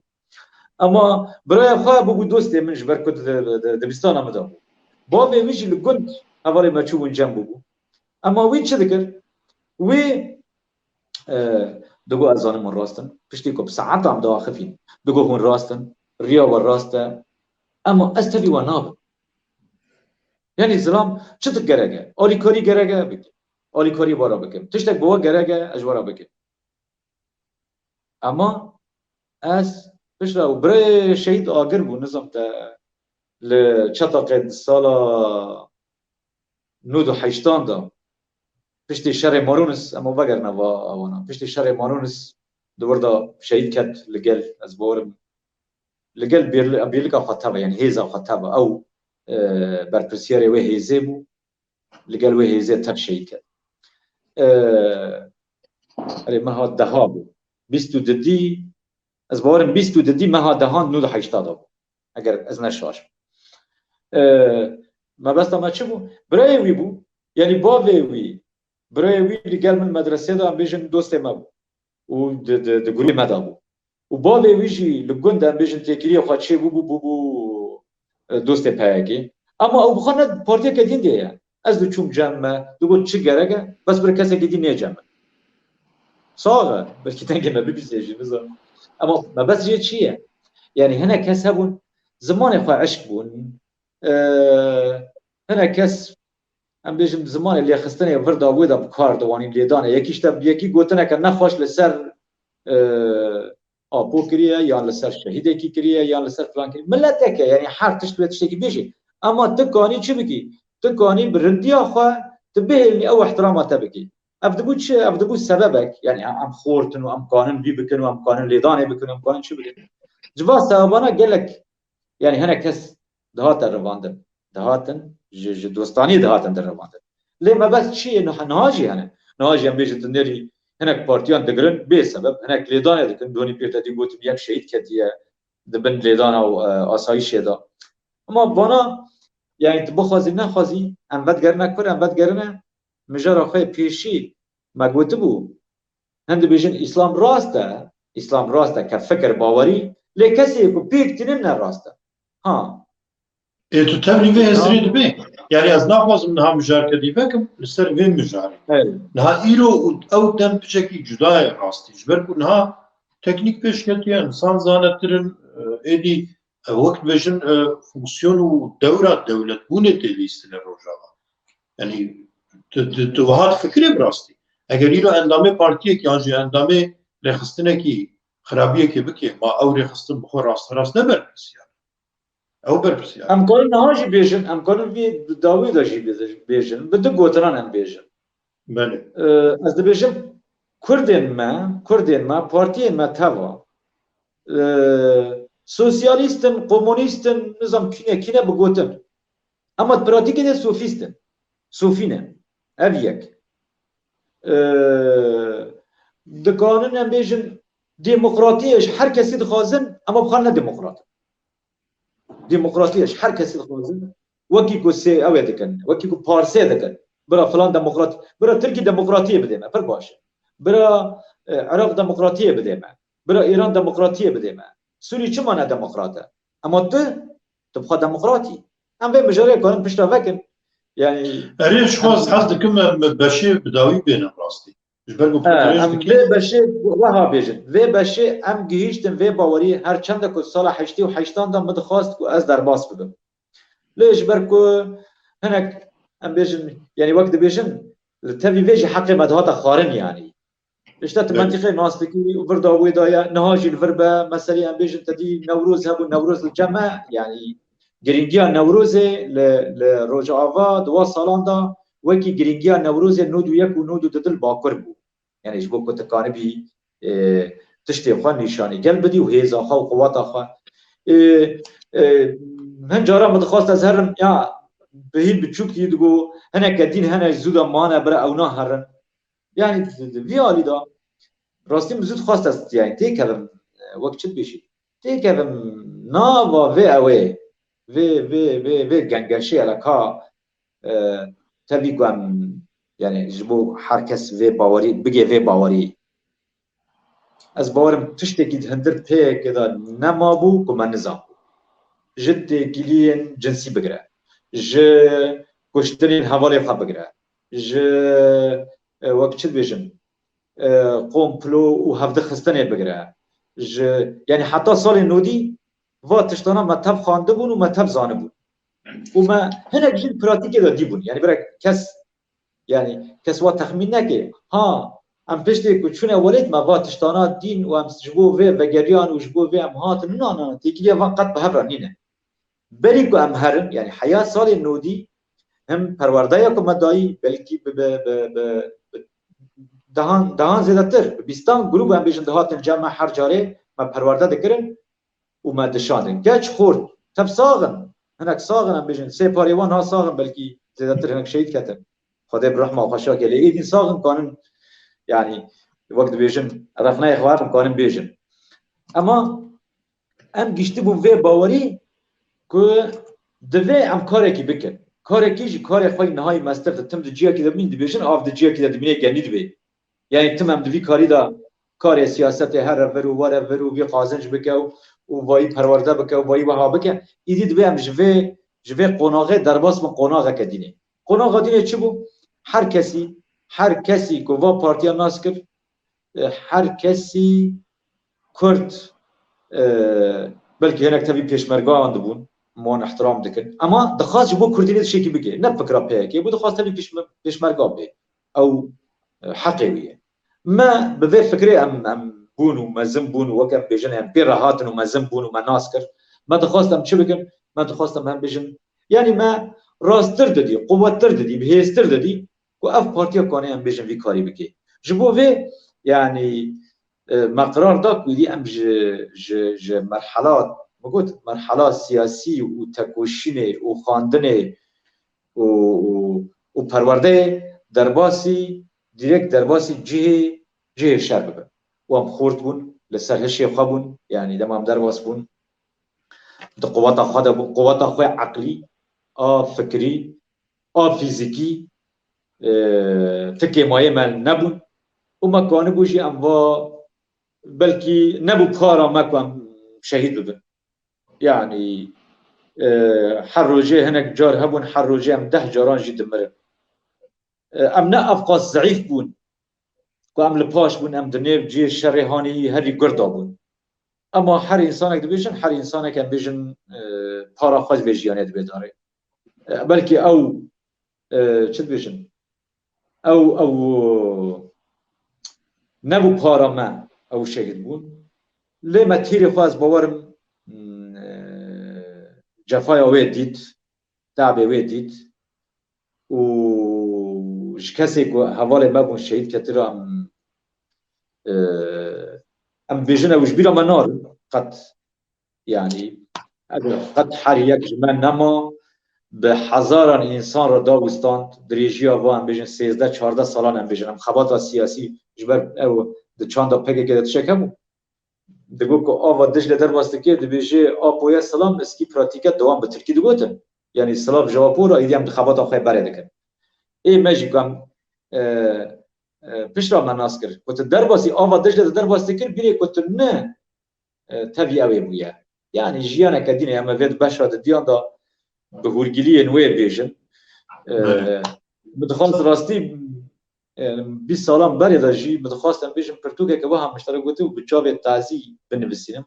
Ema biraya xwe bûbû dostê min ji ber ku di, di, di dibistana min de bû. Bavê wî jî li gund hevalê me çûbûn cem bûbû. Ema wî çi dikir? Wî, e, digot, ez zanim hûn rast in. Piştî ku bi saetan diaxifîn, digot hûn rast in, riya we rast e. Ema ez tevî we nabim. Yanî zilam çi gerek e? Alîkarî gerek e, bikim. Alîkarî we re bikim. Tiştek bi we gerek e, ez ji we re bikim. Ema ez piştre û birê şehîd agir bû, nizam te li çetaqê di sala nod û heştan de, piştî şerê Maronis, em vegerine va awana. Piştî şerê Maronis di wir de şehîd ket li gel, ez bawerim, li gel bêrli-, bêrlika xwe teva, yanî hêza xwe teva. Ew, e, berpirsiyarê wê hêzê bû. Li gel wê hêzê tev şehîd ket. E, erê, meha deha bû. Bîst û didî, ez bawerim bîst û didî meha dehan nod û heşta de bû. Eger ez ne şaş bim. E, mebesta me çi bû? Birayê wî bû. Yanî bavê wî, birayê wî li gel min medresê de, em bêjin dostê me bû. Û di, di, di grûpê me de bû. Û bavê wî jî li gund, em bêjin, têkiliyê xwe çêbû, bû, bû, bû, e, dostê P Y K'ê. Ema ew bi xwe ne partiyeke din de ye. Ez diçûm cem me, digot çi gerek e, bes bir kesekî din nê cem me. Sax e, belkî dengê me bibîse jî, nizanim. Ema mebest jê çi ye? Yanî hinek kes hebûn, zimanê xwe eşk bûn. E, hinek kes, em bêjin, zimanê lêxistinê vir da wê de bi kar diwanîn, lêdanê. Yekî işte, yekî gotineke nexweş li ser, e, Apo kiriye, yan li ser şehîdekî kiriye, yan li ser filan kiriye. Miletek e, yanî her tişt wê tiştekî bêjî. Ema tu kanî çi bikî? Tu kanî bi rindiya xwe, tu bihêlnî ew ihtirama te bikî. Ev dibû çi? Ev dibû sebebek. Yanî em, em xort in û em kanin vî bikin û em kanin lêdanê bikin û em kanin çi bikin. Ji van sebebana gelek, yanî hinek kes dihate revandin. Dihatin, ji, ji dostaniyê dihatin derevandin. Lê mebest çi ye? Niha, niha jî hene. Niha jî em bêjin tu nêrî hinek partiyan digirin bê sebeb, hinek lêdanê dikin. Donî pêr te dî gotim yek şehîd ketiye di bin lêdana, e, asayîşê de. Ema vana, yanî tu bixwazî nexwazî, em vedigerine kur, em vedigerine mijara xwe yê pêşî me gotibû. Hin dibêjin Îslam rast e, Îslam rast e ke fikir bawerî, lê kesê ku pêk tînin ne rast e. Ha. Ê tu tevlî vê hezirê dibê. Yanî ez naxwazim niha mijarke dî vekim li ser vê mijarê. Evet. Niha îro û ew dem piçekî cuda ye rastî. Ji ber ku niha teknîk pêşketiye, insan zanetir in, e, êdî, e, wek dibêjin, e, fonksiyon û dewra dewletbûnê tê lîstine Rojava. Yanî tu, tu, tu wiha difikirê bi rastî. Eger îro endamê partiyekî yan jî endamê rêxistinekî xirabiyekê bike, ma ew rêxistin bi xwe rasterast ne berpirsiyar. Ew berpirsiyar. Em karin niha jî bêjin, em karin vî dawî de jî bêjin. Bi du gotinan em bêjin. Belê. Ee, ez dibêjim, Kurdên me, Kurdên me, partiyên me teva, ee, sosyalîst in, komunîst in, nizam kîne, kîne bi gotin. Ema di pratîkê de sofîst in. Sofî ne. Ev yek. Ee, dikanin em bêjin, demokratiyê ji her kesî dixwazin, ema bi xwe ne demokrat in. Demokratiyê ji her kesî dixwazin. Wekî ku sê ew ê dikin, wekî ku parsê dikin. Bira filan demokrat, bira Tirkî demokratiyê bidê me, pir baş e. Bira, e, Iraq demokratiyê bidê me. Bira Îran demokratiyê bidê me. Sûrî çima ne demokrat e? Ema tu, tu bi xwe demokrat î. Em vê mijarê karin pişta vekin. Yanî Erê, ji xwe ez hez dikim em beşê bi dawî bêne rastî. Ji ber ku He, em vê beşê, weha bêjin. Vê beşê em gihîştin vê baweriyê, her çende ku sala heştê û heştan de min dixwast ku ez derbas bibim. Lê ji ber ku hinek, em bêjin, yanî wek dibêjin, li tevî vê jî heqê me dihate xwarin yanî. Îşte tu Belê. mentîqê nas dikî û vir da wê daye, niha jî li vir be, meselê em bêjin te dî Newroz hebû, Newroz li cem me, yanî girîngiya Newrozê li, li Rojava di wan salan de wekî girîngiya Newrozê nod û yek û nod û du dil Bakur bû. Yanî ji bo ku tu kanibî, e, tiştê xwe nîşanî gel bidî û hêza xwe û quweta xwe. E, e, hin caran min dixwast ez herim, ya bihî biçûk yî digo, hineke dîn hene zû de mane bira ew naherin. Yani di, di vî alî de rastî min zû dixwast ez yani têkevim, e, wek çi dibêjî, têkevim nava vê ewê, vê, vê, vê, vê gengeşê ele ka, e, tevî ku em, yani ji bo her kes vê bawerî, bigê vê bawerî. Ez bawerim tiştekî di hundir pêyekê de nemabû ku me nizanbû. Ji têkiliyên cinsî bigire, ji kuştinên hevalê xwe bigire, ji, e, wek çi dibêjin, e, komplo û hevdixistinê bigire. Ji, yani heta salên nodî va tiştana me tev xwendibûn û me tev zanibûn. Û me hinek jî di pratîkê de dîbûn. Yani bira kes, yani kes wa texmîn neke. Ha, em piştê ku çûne welêt me va tiştana dîn û em ji bo vê vegeriyan û ji bo vê em hatin. Na, na, têkiliya van qet bi hev re nîne. Berî ku em herin, yani heya salên nodî, him perwerdeya ku me dayî, belkî bi, bi, bi, bi, bi dehan, dehan zêdetir, bi bîstan grûp em bêjin dihatin cem me her carê, me perwerde dikirin û me dişandin. Geç xort, tev sax in, hinek sax in em bêjin, sê parê wan ha sax in, belkî zêdetir hinek şehîd ketin. Xwedê bi rehma xwe şa gelê êdîn sax in kanin, yani wek dibêjin, rexneyê xwe herin kanin bêjin. Ema em giştibûn vê bawerî ku divê em karekî bikin. Karekî jî karê xwe yî nihayî mestir de tim di ciyekî de bimîn dibêjin, av di ciyekî de dimîne genî dibê. Yani tim em di vî karî de karê siyasetê here vir û were vir û vî qazinc bike û, û vayî perwerde bike û vayî wiha bike. Îdî divê em ji vê, ji vê qonaxê derbas bin qonaxeke dînê. Qonaxa dînê çi bû? Her kesî, her kesî ku va partiya nas kir, e, her kesî Kurd, e, belkî hinek tevî pêşmergan dibûn, em wan ihtiram dikin. Ema dixwast ji bo Kurdî tiştekî bike. Ne fikra P Y K bû, dixwast tevî pêşme-, pêşmerga bê. Ew, e, heqê wî ye. Me bi vê fikrê em, em bûn û mezin bûn û wek em bêjin em pê re hatin û mezin bûn û me nas kir. Me dixwast em çi bikin? Me dixwast em hem bêjin. Yanî me rasttir didî, quwettir didî, bihêztir didî ku ev partiya kanê em bêjin vî karî bike. Ji bo vê, yanî, e, me qirar da ku êdî em ji, ji, ji merhela, min got, merhela siyasî û tekoşînê û xwendinê û, û, û perwerdeyê derbasî, dirêk derbasî cihê, cihê şer bibin. Û em xort bûn, li ser hişê xwe bûn, yanî dema em derbas bûn, di quweta xwe de bûn, quweta xwe eqlî, a fikirî, a fîzîkî, e, ti kêmayê me nebûn û me kanibû jî em va belkî nebû para me ku em şehîd bibin. Yanî, e, her rojê hinek car hebûn, her rojê em deh caran jî dimirin. E, em ne ev qas zeîf bûn ku em li paş bûn, em di nêv cihê şerê hanî herî gur de bûn. Ema her însanek dibêjin, her însanek em bêjin, e, para xwe ji vê jiyanê dibe darê. E, belkî ew, e, çi dibêjin? Ew, ew nebû para me, ew şehîd bûn. Lê me tîrê xwe ez bawerim, mm, e, cefaya wê dît, tabê wê dît û ji kesê ku hevalê me bûn şehîd ketir em, e, em bêjin ew ji bîra me narin qet. Yanî eger qet her yek ji me nema, bi hezaran însan re dawistan, dirêjiya van em bêjin sêzdeh çardeh salan em bêjin. Em xebata siyasî ji ber ew di çanda P K K de tiştek hebû. Digot ku ava Dicle derbas dike, dibêje Apoya silam, eskî pratîke dewam bi tirkî digotin. Yanî silav ji Apo re, îdî em di xebata xwe berê dikin. Ê me jî ku em, e, e, pişt re me nas kir. Ku tu derbasî ava Dicle de derbas dikir, bîrê ku tu ne, e, tevî ew ê bûye. Yanî jiyaneke dîne, em ê vê di beşa didiyan de bi hûrgiliyên wê bêjin. E, Belê. Min dixwast rastî, e, bîst salan berê de jî min dixwast em bêjin pirtûkeke wiha min ji te re gotî û bi çavê tazî binivîsînim.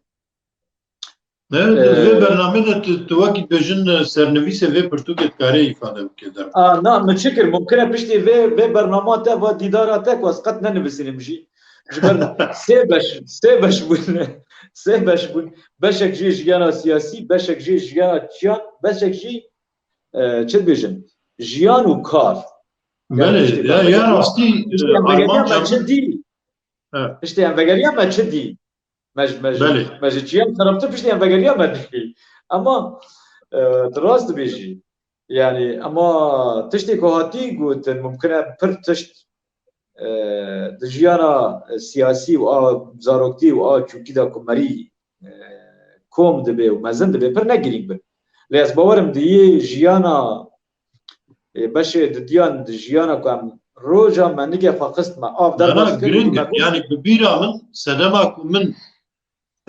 Ne, di vê, e, bernamê de tu, tu wekî dibêjin, e, sernivîsê vê pirtûkê dikarê îfade bike der. A, na, min çi kir? Mumkin e piştî vê, vê bernama te, va dîdara te ku ez qet nenivîsînim jî. Ji ber sê beş, sê beş bûn. Sê beş bûn. Beşek jî jiyana siyasî, beşek jî jiyana çiyan, beşek jî, e, çi dibêjin? Jiyan û kar. Belê, yani, ya, ya rastî, piştî em vegeriya me çi dî? Evet. Piştî em vegeriya me çi dî? Me ji, me ji, Belê. me ji çiyan xerabtir piştî em vegeriya me dikî. Ama, e, tu rast dibêjî. Yani, ama tiştê ku hatî gotin, mumkin e pir tişt, e, di jiyana, e, siyasî û a zaroktî û a çûkî de ku merî, e, kom dibe û mezin dibe, pir ne girîng bin. Lê ez bawerim di yê jiyana, e, beşê didiyan di jiyana ku em roja me nige xwe xist me, av Na, na, derbas kir û girîng me in. got, Yani, bi bîra min, sedema ku min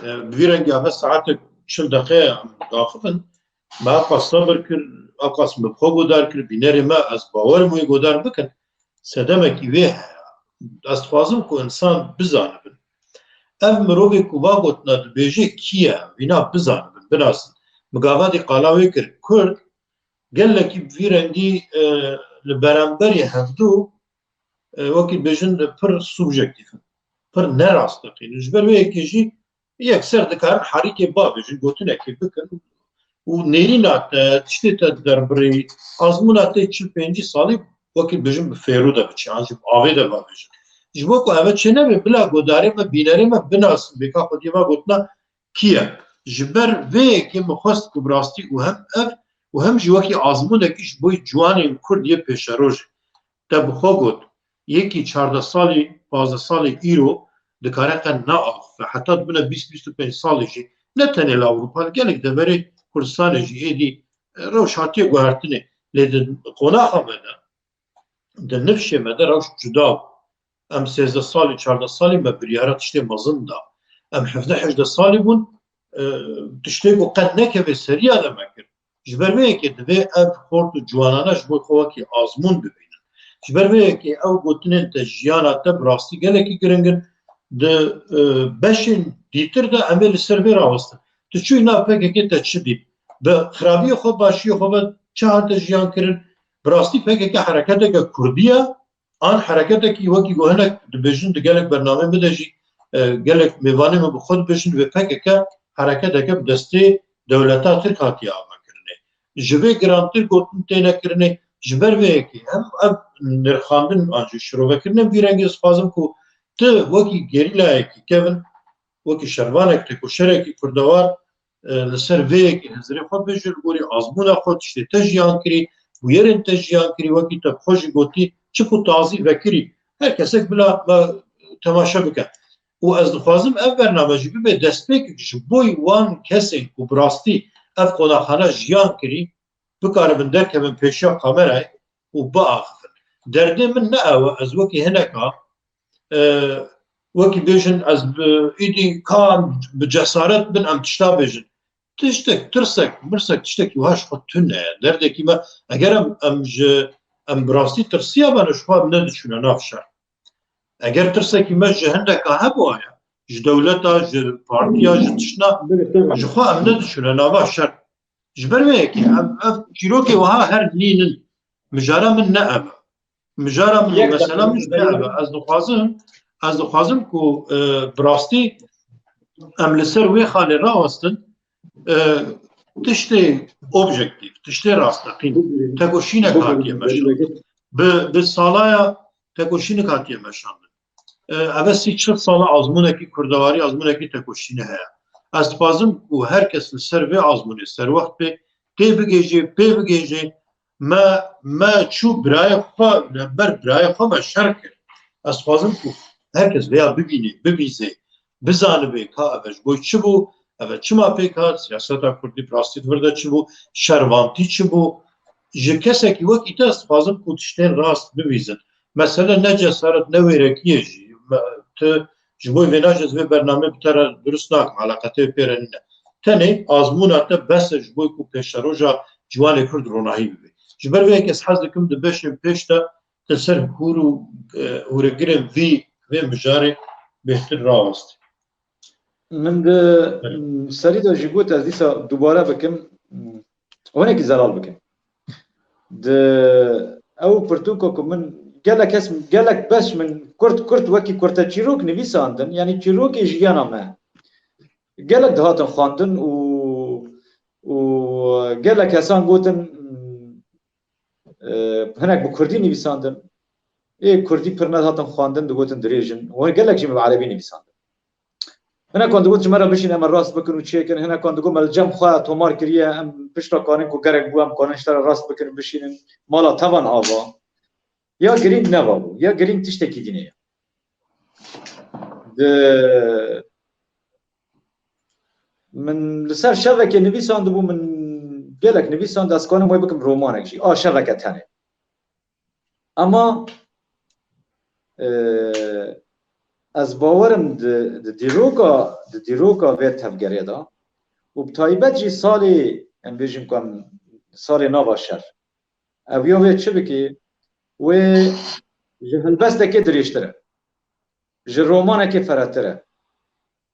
E, bi vî rengî eve saetek çil deqe em diaxivin. Me eqas sebir kir, eqas min bi xwe godar kir, bînerê me, ez bawerim wê godar bikin. Sedemekî wê heye. Ez dixwazim ku insan bizanibin. Ev mirovê ku va gotina dibêje kî ye? Vîna bizanibin, binasin. Min gava dî qala wê kir, Kurd gelekî bi vî rengî, e, li beramberî hevdû, e, wekî bêjin pir subjektîf in. Pir nerasteqîn in. Ji ber wê yekê jî yekser dikarin herîkê bavêjin, gotinekê bikin û nêrîna te, tiştê te derbirî, azmûna te çil pêncî salî wekî bêjin bi fêrû de biçe, an jî bi avê de bavêjin. Ji bo ku eve çênebe, bila godarê me, bînerê me binasin, bêka xwediyê me gotina kî ye. Ji ber vê yekê min xwest ku bi rastî û hem ev û hem jî wekî azmûnekî ji bo ciwanên Kurd yê pêşerojê. Te bi xwe got, yekî çardeh salî, pazdeh salî îro dikare qe neaxife. Heta dibine bîst, bîst û pênc salî jî ne tenê li Ewropa, li gelek deverê Kurdistanê jî êdî, e, rewş hatiye guhertinê. Lê di qonaxa me de, di nifşê me de rewş cuda bû. Em sêzdeh salî, çardeh salî me biryara tiştê mezin da. Em hevdeh hejdeh salî bûn, e, tiştê ku qet nekeve seriya de me kir. Ji ber vê yekê divê ev xort û ciwanane ji bo xwe wekî azmûn bibînin. Ji ber vê yekê ew gotinên te jiyana te bi rastî gelekî giring in. Di, e, beşên dîtir de em ê li ser vê rawestin. Tu çûyî nav P K K te çi dît? Bi xirabiyê xwe, başiyê xwe ve çi hate jiyan kirin? Bi rastî P K K hereketeke kurdî ye. An hereketekî wekî ku hinek dibêjin di gelek bernameyên min de jî, e, gelek mêvanê min bi xwe dibêjin, wê P K K hereketeke bi destê dewleta Tirk hatiye avakirinê. Ji vê girantir gotin têne kirinê, ji ber vê yekê hem ev nirxandin an jî şirovekirinên vî rengê dixwazim ku tu wekî gerîlayekî kevin, wekî şervanek, têkoşerekî kurdewar, e, li ser vê yekê hizirê xwe bêje, li gorî azmûna xwe, tiştê te jiyan kirî, bûyerên te jiyan kirî, wekî te bi xwe jî gotî, çi ku tazî vekirî, her kesek bila me temaşe bike. Û ez dixwazim ev bername jî bibe destpêkek ji bo wan kesên ku bi rastî ev qonaxane jiyan kirî, bikaribin derkevin pêşiya kamerayê û biaxifin. Derdê min ne ew e, ez wekî hineka, e, wekî bêjin ez bi îdî ka em bi cesaret bin em tişta bêjin. Tiştek, tirsek, mirsek, tiştekî wiha ji xwe tune ye. Derdekî me, eger em, em ji, em bi rastî tirsiya me ji xwe em nediçûne nav şer. Eger tirsekî me ji hindeka hebûaya, ji dewleta, ji partiya, ji tiştna, ji xwe em nediçûne nava şer. Ji ber vê yekê em, ev çîrokê wiha her nînin. Mijara min ne ev e. Mijara min û mesela min ne ev e. Ez dixwazim, ez dixwazim ku, e, bi rastî em li ser wê xalê rawestin, e, tiştê objektîf, tiştê rasteqîn, tekoşînek hatiye meşandin. Bi, bi salaya tekoşînek hatiye meşandin. E, eve sî çil sala azmûnekî kurdewarî, azmûnekî tekoşînê heye. Ez dixwazim ku her kes li ser vê azmûnê serwext be, tê bigêje, pê bigêje. Me, me çû birayê xwe, li ber birayê xwe me şer kir. Ez dixwazim ku her kes vêya bibîne, bibîze, bizanibe ka eve ji bo çi bû, eve çima pêk hat, siyaseta kurdî bi rastî di vir de çi bû, şervantî çi bû. Ji kesekî wekî te ez dixwazim ku tiştên rast bibîzin. Mesele ne cesaret, ne wêrekiyê jî. Me, tu ji bo vêna jî ez vê bernameyê bi te re dirust nakim, eleqetê pê re nîne. Tenê azmûna te bes e ji bo ku pêşeroja ciwanê Kurd ronahî bibe. Ji ber vê yekê ez hez dikim di beşên pêş de te ser hûr û, e, hûregirên vî, vê mijarê bêhtir rawestî. Min di, Evet. m, serî de jî got ez dîsa dubare bikim, m, honekî zelal bikim. Di ew pirtûka ku min gelek kes, gelek beş min kurt kurt wekî kurteçîrok nivîsandin, yanî çîrokê jiyana me. Gelek dihatin xwendin û, û gelek kesan gotin, e, hinek bi kurdî nivîsandin. Ê kurdî pir nedihatin xwendin, digotin dirêj in. Û gelek jî min bi erebî nivîsandin. Hinekan digot ji me re bişîn, em rast bikin û çêkin. Hinekan digot me li cem xwe tomar kiriye, em pişta karin ku gerek bû, em karin ji te re rast bikin, bişînin. Mala tevan ava. Ya girîng neva bû, ya girîng tiştekî dînê ye. Di, min li ser şevekê nivîsandibû, min gelek nivîsand, ez kanim wê bikim romanek jî. A şeveke tenê. Ama, e, ez bawerim di, di dîroka, di dîroka vê tevgerê de û bi taybet jî salê, em bêjin ku em salê nava şer, ev ya wê çi bikî? Wê ji helbestekê dirêjtir e. Ji romanekê ferehtir e.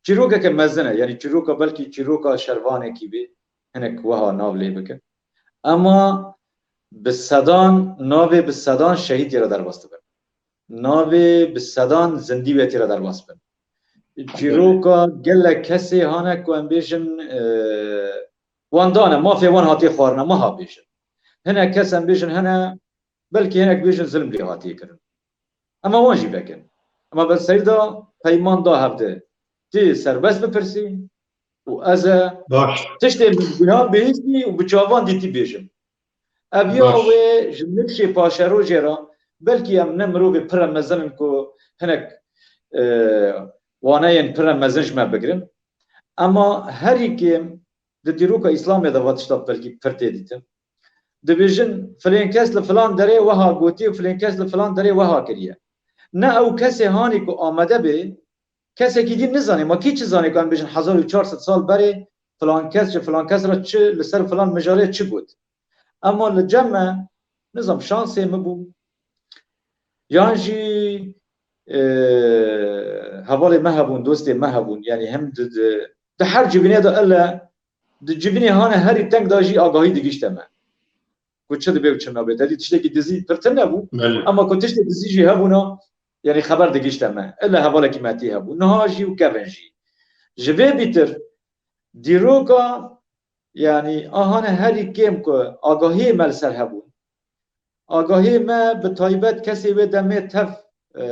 Çîrokeke mezin e. Yanî çîroka belkî çîroka şervanekî bê. Hinek weha nav lê bikin. Ema bi sedan, navê bi sedan şehîd tê re derbas dibin. Navê bi sedan zindî wê tê re derbas bin. Çîroka gelek kesê hane ku em bêjin, e, wan dane, mafê wan hatiye xwarine, meha bêjin. Hinek kes em bêjin hene, belkî hinek bêjin zilm lê hatiye kirin. Ema wan jî vekin. Ema ber serî de peyman da hevdi. Tê serbest bipirsî û ez e Baş. tiştê min guyan bihîstî û bi çavan dîtî bêjim. Ev ya Baş. wê ji nifşê paşerojê re, belkî em ne mirovê pire mezin in ku hinek, e, waneyên pire mezin ji me bigirin. Ema herî kêm di dîroka Îslamê de va tişta belkî pir tê dîtin. Dibêjin, filên kes li filan derê weha gotiye û filên kes li filan derê weha kiriye. Ne ew kesê hanî ku amade bê, kesekî dî nizanê. Ma kî çi zanê ku em bêjin hezar û çar sed sal berê filan kes ji filan kes re çi li ser filan mijarê çi got. Ema li cem me, nizam, şansê min bû. Yan jî, e, hevalê me hebûn, dostê me hebûn. Yanî hem di, di, di her civînê de ele, di civînê hane herî teng de jî agahî digihîşte me. Ku çi dibe û çi nabe. Te dî tiştekî dizî pirtir nebû. Belê. Ema ku tiştê dizî jî hebûna, yanî xeber digihîşte me. Ele hevalekî me tê hebû. Niha jî û kevin jî. Ji vê bîtir dîroka, yanî ahane herî kêm ku agahiyê me li ser hebûn. Agahiyê me bi taybet kesê wê demê tev, e,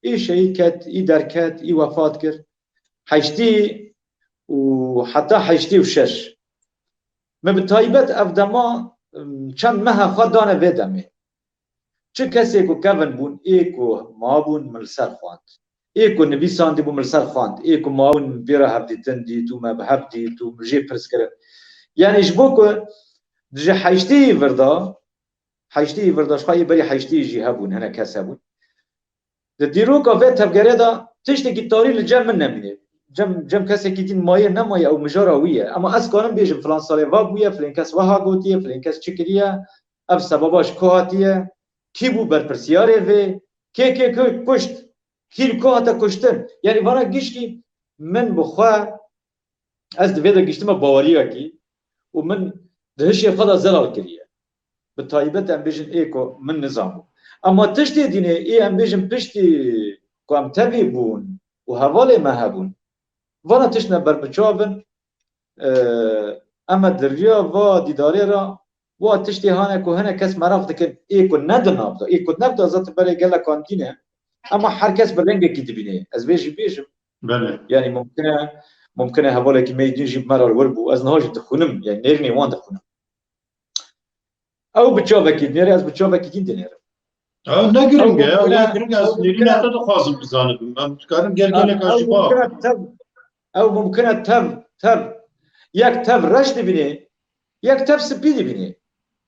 î şehîd ket, î derket, î wefat kir. Heştî û heta heştî û şeş. Me bi taybet ev dema, em, çend meha xwe dane vê demê. Çi kesê ku kevin bûn, ê ku mabûn, min li ser xwend. Ê ku nivîsandî bû, min li ser xwend. Ê ku mabûn, vê re hevdîtin dît û me bi hev dît û min jê pirs kirin. Yanî ji bo ku ji heştî vir de, heştî vir de, ji xwe ê berî heştî jî hebûn, hinek kes hebûn. Di dîroka vê tevgerê de tiştekî tarî li cem min nemîne. Cem, cem kesekî din maye nemaye, ew mijara wî ye. Ema ez karim bêjim, filan salê va bûye, filên kes weha gotiye, filên kes çi kiriye, ev sebaba ji ku hatiye, kî bû berpirsiyarê vê, kê kê ku-, kuşt, kî li ku hate kuştin. Yanî vana gişkî min bi xwe, ez di vê de giştime baweriyekî û min di hişê xwe de zelal kiriye. Bi taybet em bêjin ê ku min nizanbû. Ema tiştê dînê ê em bêjin piştî ku em tevî bûn û hevalê me hebûn. Vana tiştine berbiçav in, e, em e di riya va dîdarê re wa tiştê hane ku hinek kes meraq dikin, ê ku ne di nav de, ê ku ne di nav de zaten berê gelekan dîne, ema her kes bi rengekî dibîne. Ez vê jî bêjim. Belê. Yanî mumkin e, mumkin e hevalekî me yê din jî bi me re li wir bû. Ez niha jî dixwînim, yanî nêrînê wan dixwînim. Ew bi çavekî dinêre, ez bi çavekî din dinêrim. Ew ne giring e, ew ne giring e, ez nêrîna te dixwazim bizanibim. Em dikarin gel gelek, ew ji ba. Mumkin e tev, ew mumkin e tev, tev, yek tev reş dibînê, yek tev spî dibînê.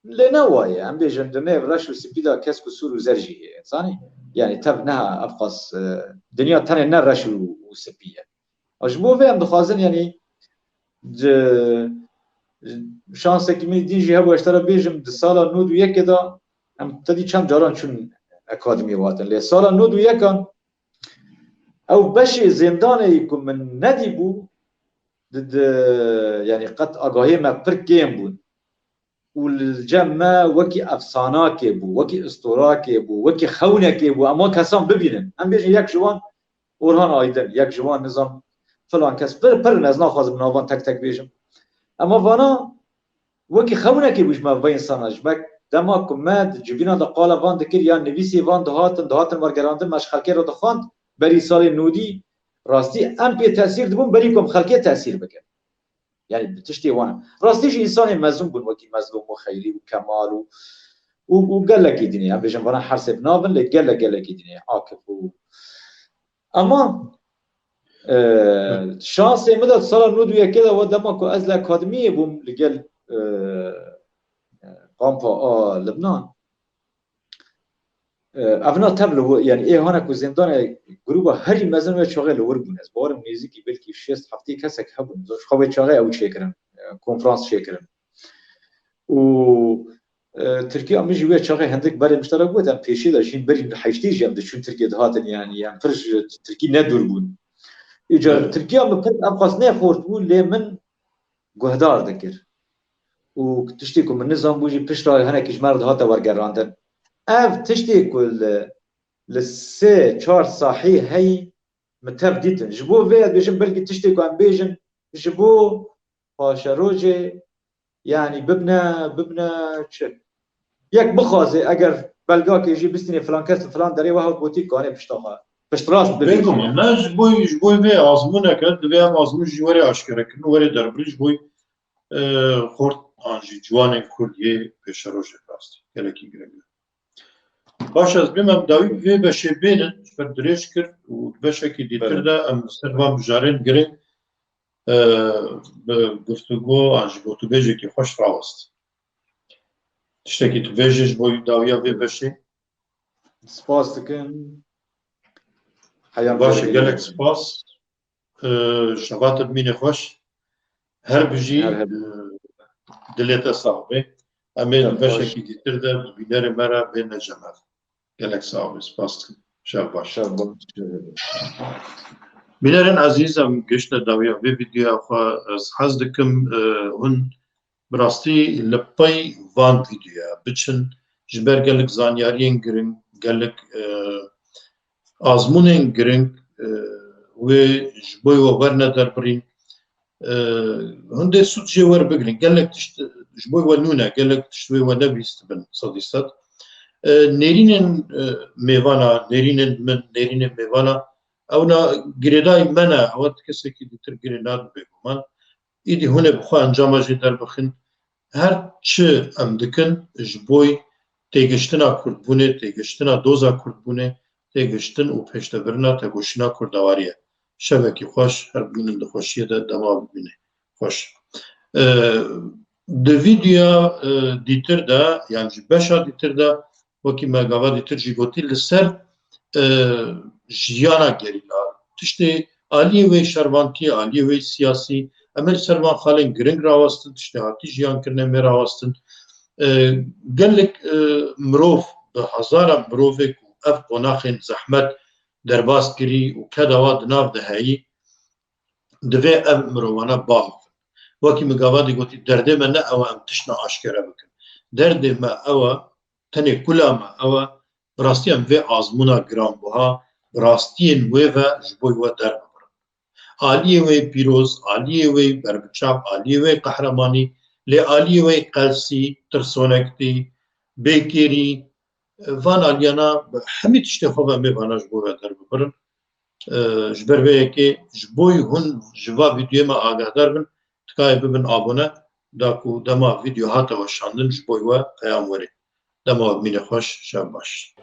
Lê ne wa ye, em bêjin di nêv reş û spî de kesk û sûr û zer jî heye. Zanî? Yanî tev neha ev qas, e, dinya tenê ne reş û, û spî ye. Ji bo vê em dixwazin, yanî, di, şansekî min din jî hebû, ez te re bêjim, di sala nod û yekê de em te dî çend caran çûn akademiyê hatin. Lê sala nod û yekan ew beşê zêndanê ku min nedîbû, di, di, yanî qet agahiyê me pir kêm bûn. Û li cem me wekî efsanakê bû, wekî istorakê bû, wekî xewnekê bû. Em wan kesan bibînin. Em bêjin yek ji wan Orhan Aydin, yek ji wan nizam filan kes. Pir, pir in, ez naxwazim navan tek tek bêjim. Ema vana wekî xewnekê bû ji me ve insana. Ji me dema ku me di civîna de qala van dikir ya nivîsê van dihatin, dihatin wergerandin, me ji xelkê re dixwand, berî salê nodî, Rastî em pê tesîr dibûn berî ku em xelkê tesîr bikin. Yani bi tiştê wan. Rastî jî însanê mezin bûn wekî Mezlûm û Xeyrî û Kemal û û, û gelekî dinê. Em bêjin vana her sê bi nav in lê gelek gelekî dinê. Akif û Ama e, şansê min de sala nod û yekê de we dema ku ez li akademiyê bûm li gel e, kampa a Libnan. E, evna tev li wir, yani ê hane ku zêndanê grûba herî mezin wê çaxê li wir bûn. Ez bawerim nêzîkî belkî şêst heftê kesek hebûn. Ji xwe wê çaxê ew çêkirin, e, konferans çêkirin. Û e, Tirkiya min jî wê çaxê hindik berê min ji te re got, em pêşî de jîn berî heştê jî em diçûn Tirkiye dihatin, yani em pir ji Tirkî ne dûr bûn. Îcar Tirkiya min pir ev qas nexort bû, lê min guhdar dikir. Û tiştê ku min nizanbû jî piştre hinekî ji me re dihate wergerandin. Ev tiştê ku li, li sê çar sahî heyî min tev dîtin. Ji bo vê ez bêjim belkî tiştê ku em bêjin ji bo paşerojê, yani bibne, bibne çi? Yek bixwaze eger belgakê jî bistînê filan kes li filan derê we hat gotî kanê pişta xwe. Piştrast bibêjî. Bêguman, ne ji bo, ji bo vê azmûneke divê ev azmûn jî were aşkerekirin û were derbirî ji bo, e, xort an jî ciwanên Kurd yê pêşerojê rastî. Gelekî girîng e. Baş, ez bêm em dawî vê beşê bênin, ji ber dirêj kir û di beşekî dîtir de em li ser van mijarên girîng, e, bi guftûgo an jî gotûbêjekî xweş rawest. Tiştekî tu bêjî ji bo dawiya vê beşê? Spas dikim. Heyam Baş e, gelek spas. E, şevat bimîne xweş. Her bijî, Her hebî. E, dilê te sax be. Em ê Şev baş. Beşekî dîtir de bi bînerê me re bêne cem hev. Gelek sax be. Spas dikim. Şev baş. Şev baş. Bînerên ezîz, em gişte dawiya vê vîdeoya xwe. Ez hez dikim, e, hûn bi rastî li pey van vîdeoya biçin. Ji ber gelek zanyariyên giring, gelek, e, azmûnên giring, e, wê ji bo we werne derbirîn. E, hûn dê sûd jê werbigrin. Gelek tişt ji bo we nûne, gelek tişt wê we nebîstibin, sedî sed. E, nêrînên, e, mêvana, nêrînên min, nêrînên mêvana, ewna girêdayî me ne, ew kesekî dîtir girê nade bêguman. Îdî hûn ê bi xwe encama jê derbixin. Her çi em dikin ji bo têgiştina Kurdbûnê, têgiştina doza Kurdbûnê, têgiştin û pêşdebirina tegoşîna Kurdewarî ye. Şevekî xweş, her bimînin di xweşiyê de, dema bimîne xweş. E, di vîdeoya, e, dîtir de, yan jî beşa dîtir de, wekî me gava dîtir jî gotî, li ser, e, jiyana gerîla, tiştê aliyê wê şervantiyê, aliyê wê siyasî, em ê li ser van xalên giring rawestin, tiştê hatî jiyan kirine em ê rawestin. E, gelek, e, mirov, bi hezara mirovê ku ev qonaxên zehmet derbas kirî û keda wa di nav de heyî, divê ev mirovana biavin. Wekî min gava dî gotî, derdê me ne ew e em tiştna aşkere bikin. Derdê me ew e, tenê kula me ew e, bi rastî em vê azmûna giranbuha, bi rastiyên wê ve ji bo we derbibirin. Aliyê wê pîroz, aliyê wê berbiçav, aliyê wê qehremanî, lê aliyê wê qelsî, tirsonektî, bêkêrî, van aliyana bi hemî tiştê xwe ve em ê vana ji bo we derbibirin. E, ji ber vê yekê ji bo hûn ji va vîdeoyê me agahdar bin, tikayê bibin abone, da ku dema vîdeo hate weşandin ji bo we peyam were. Dema we bimîne xweş, şev baş.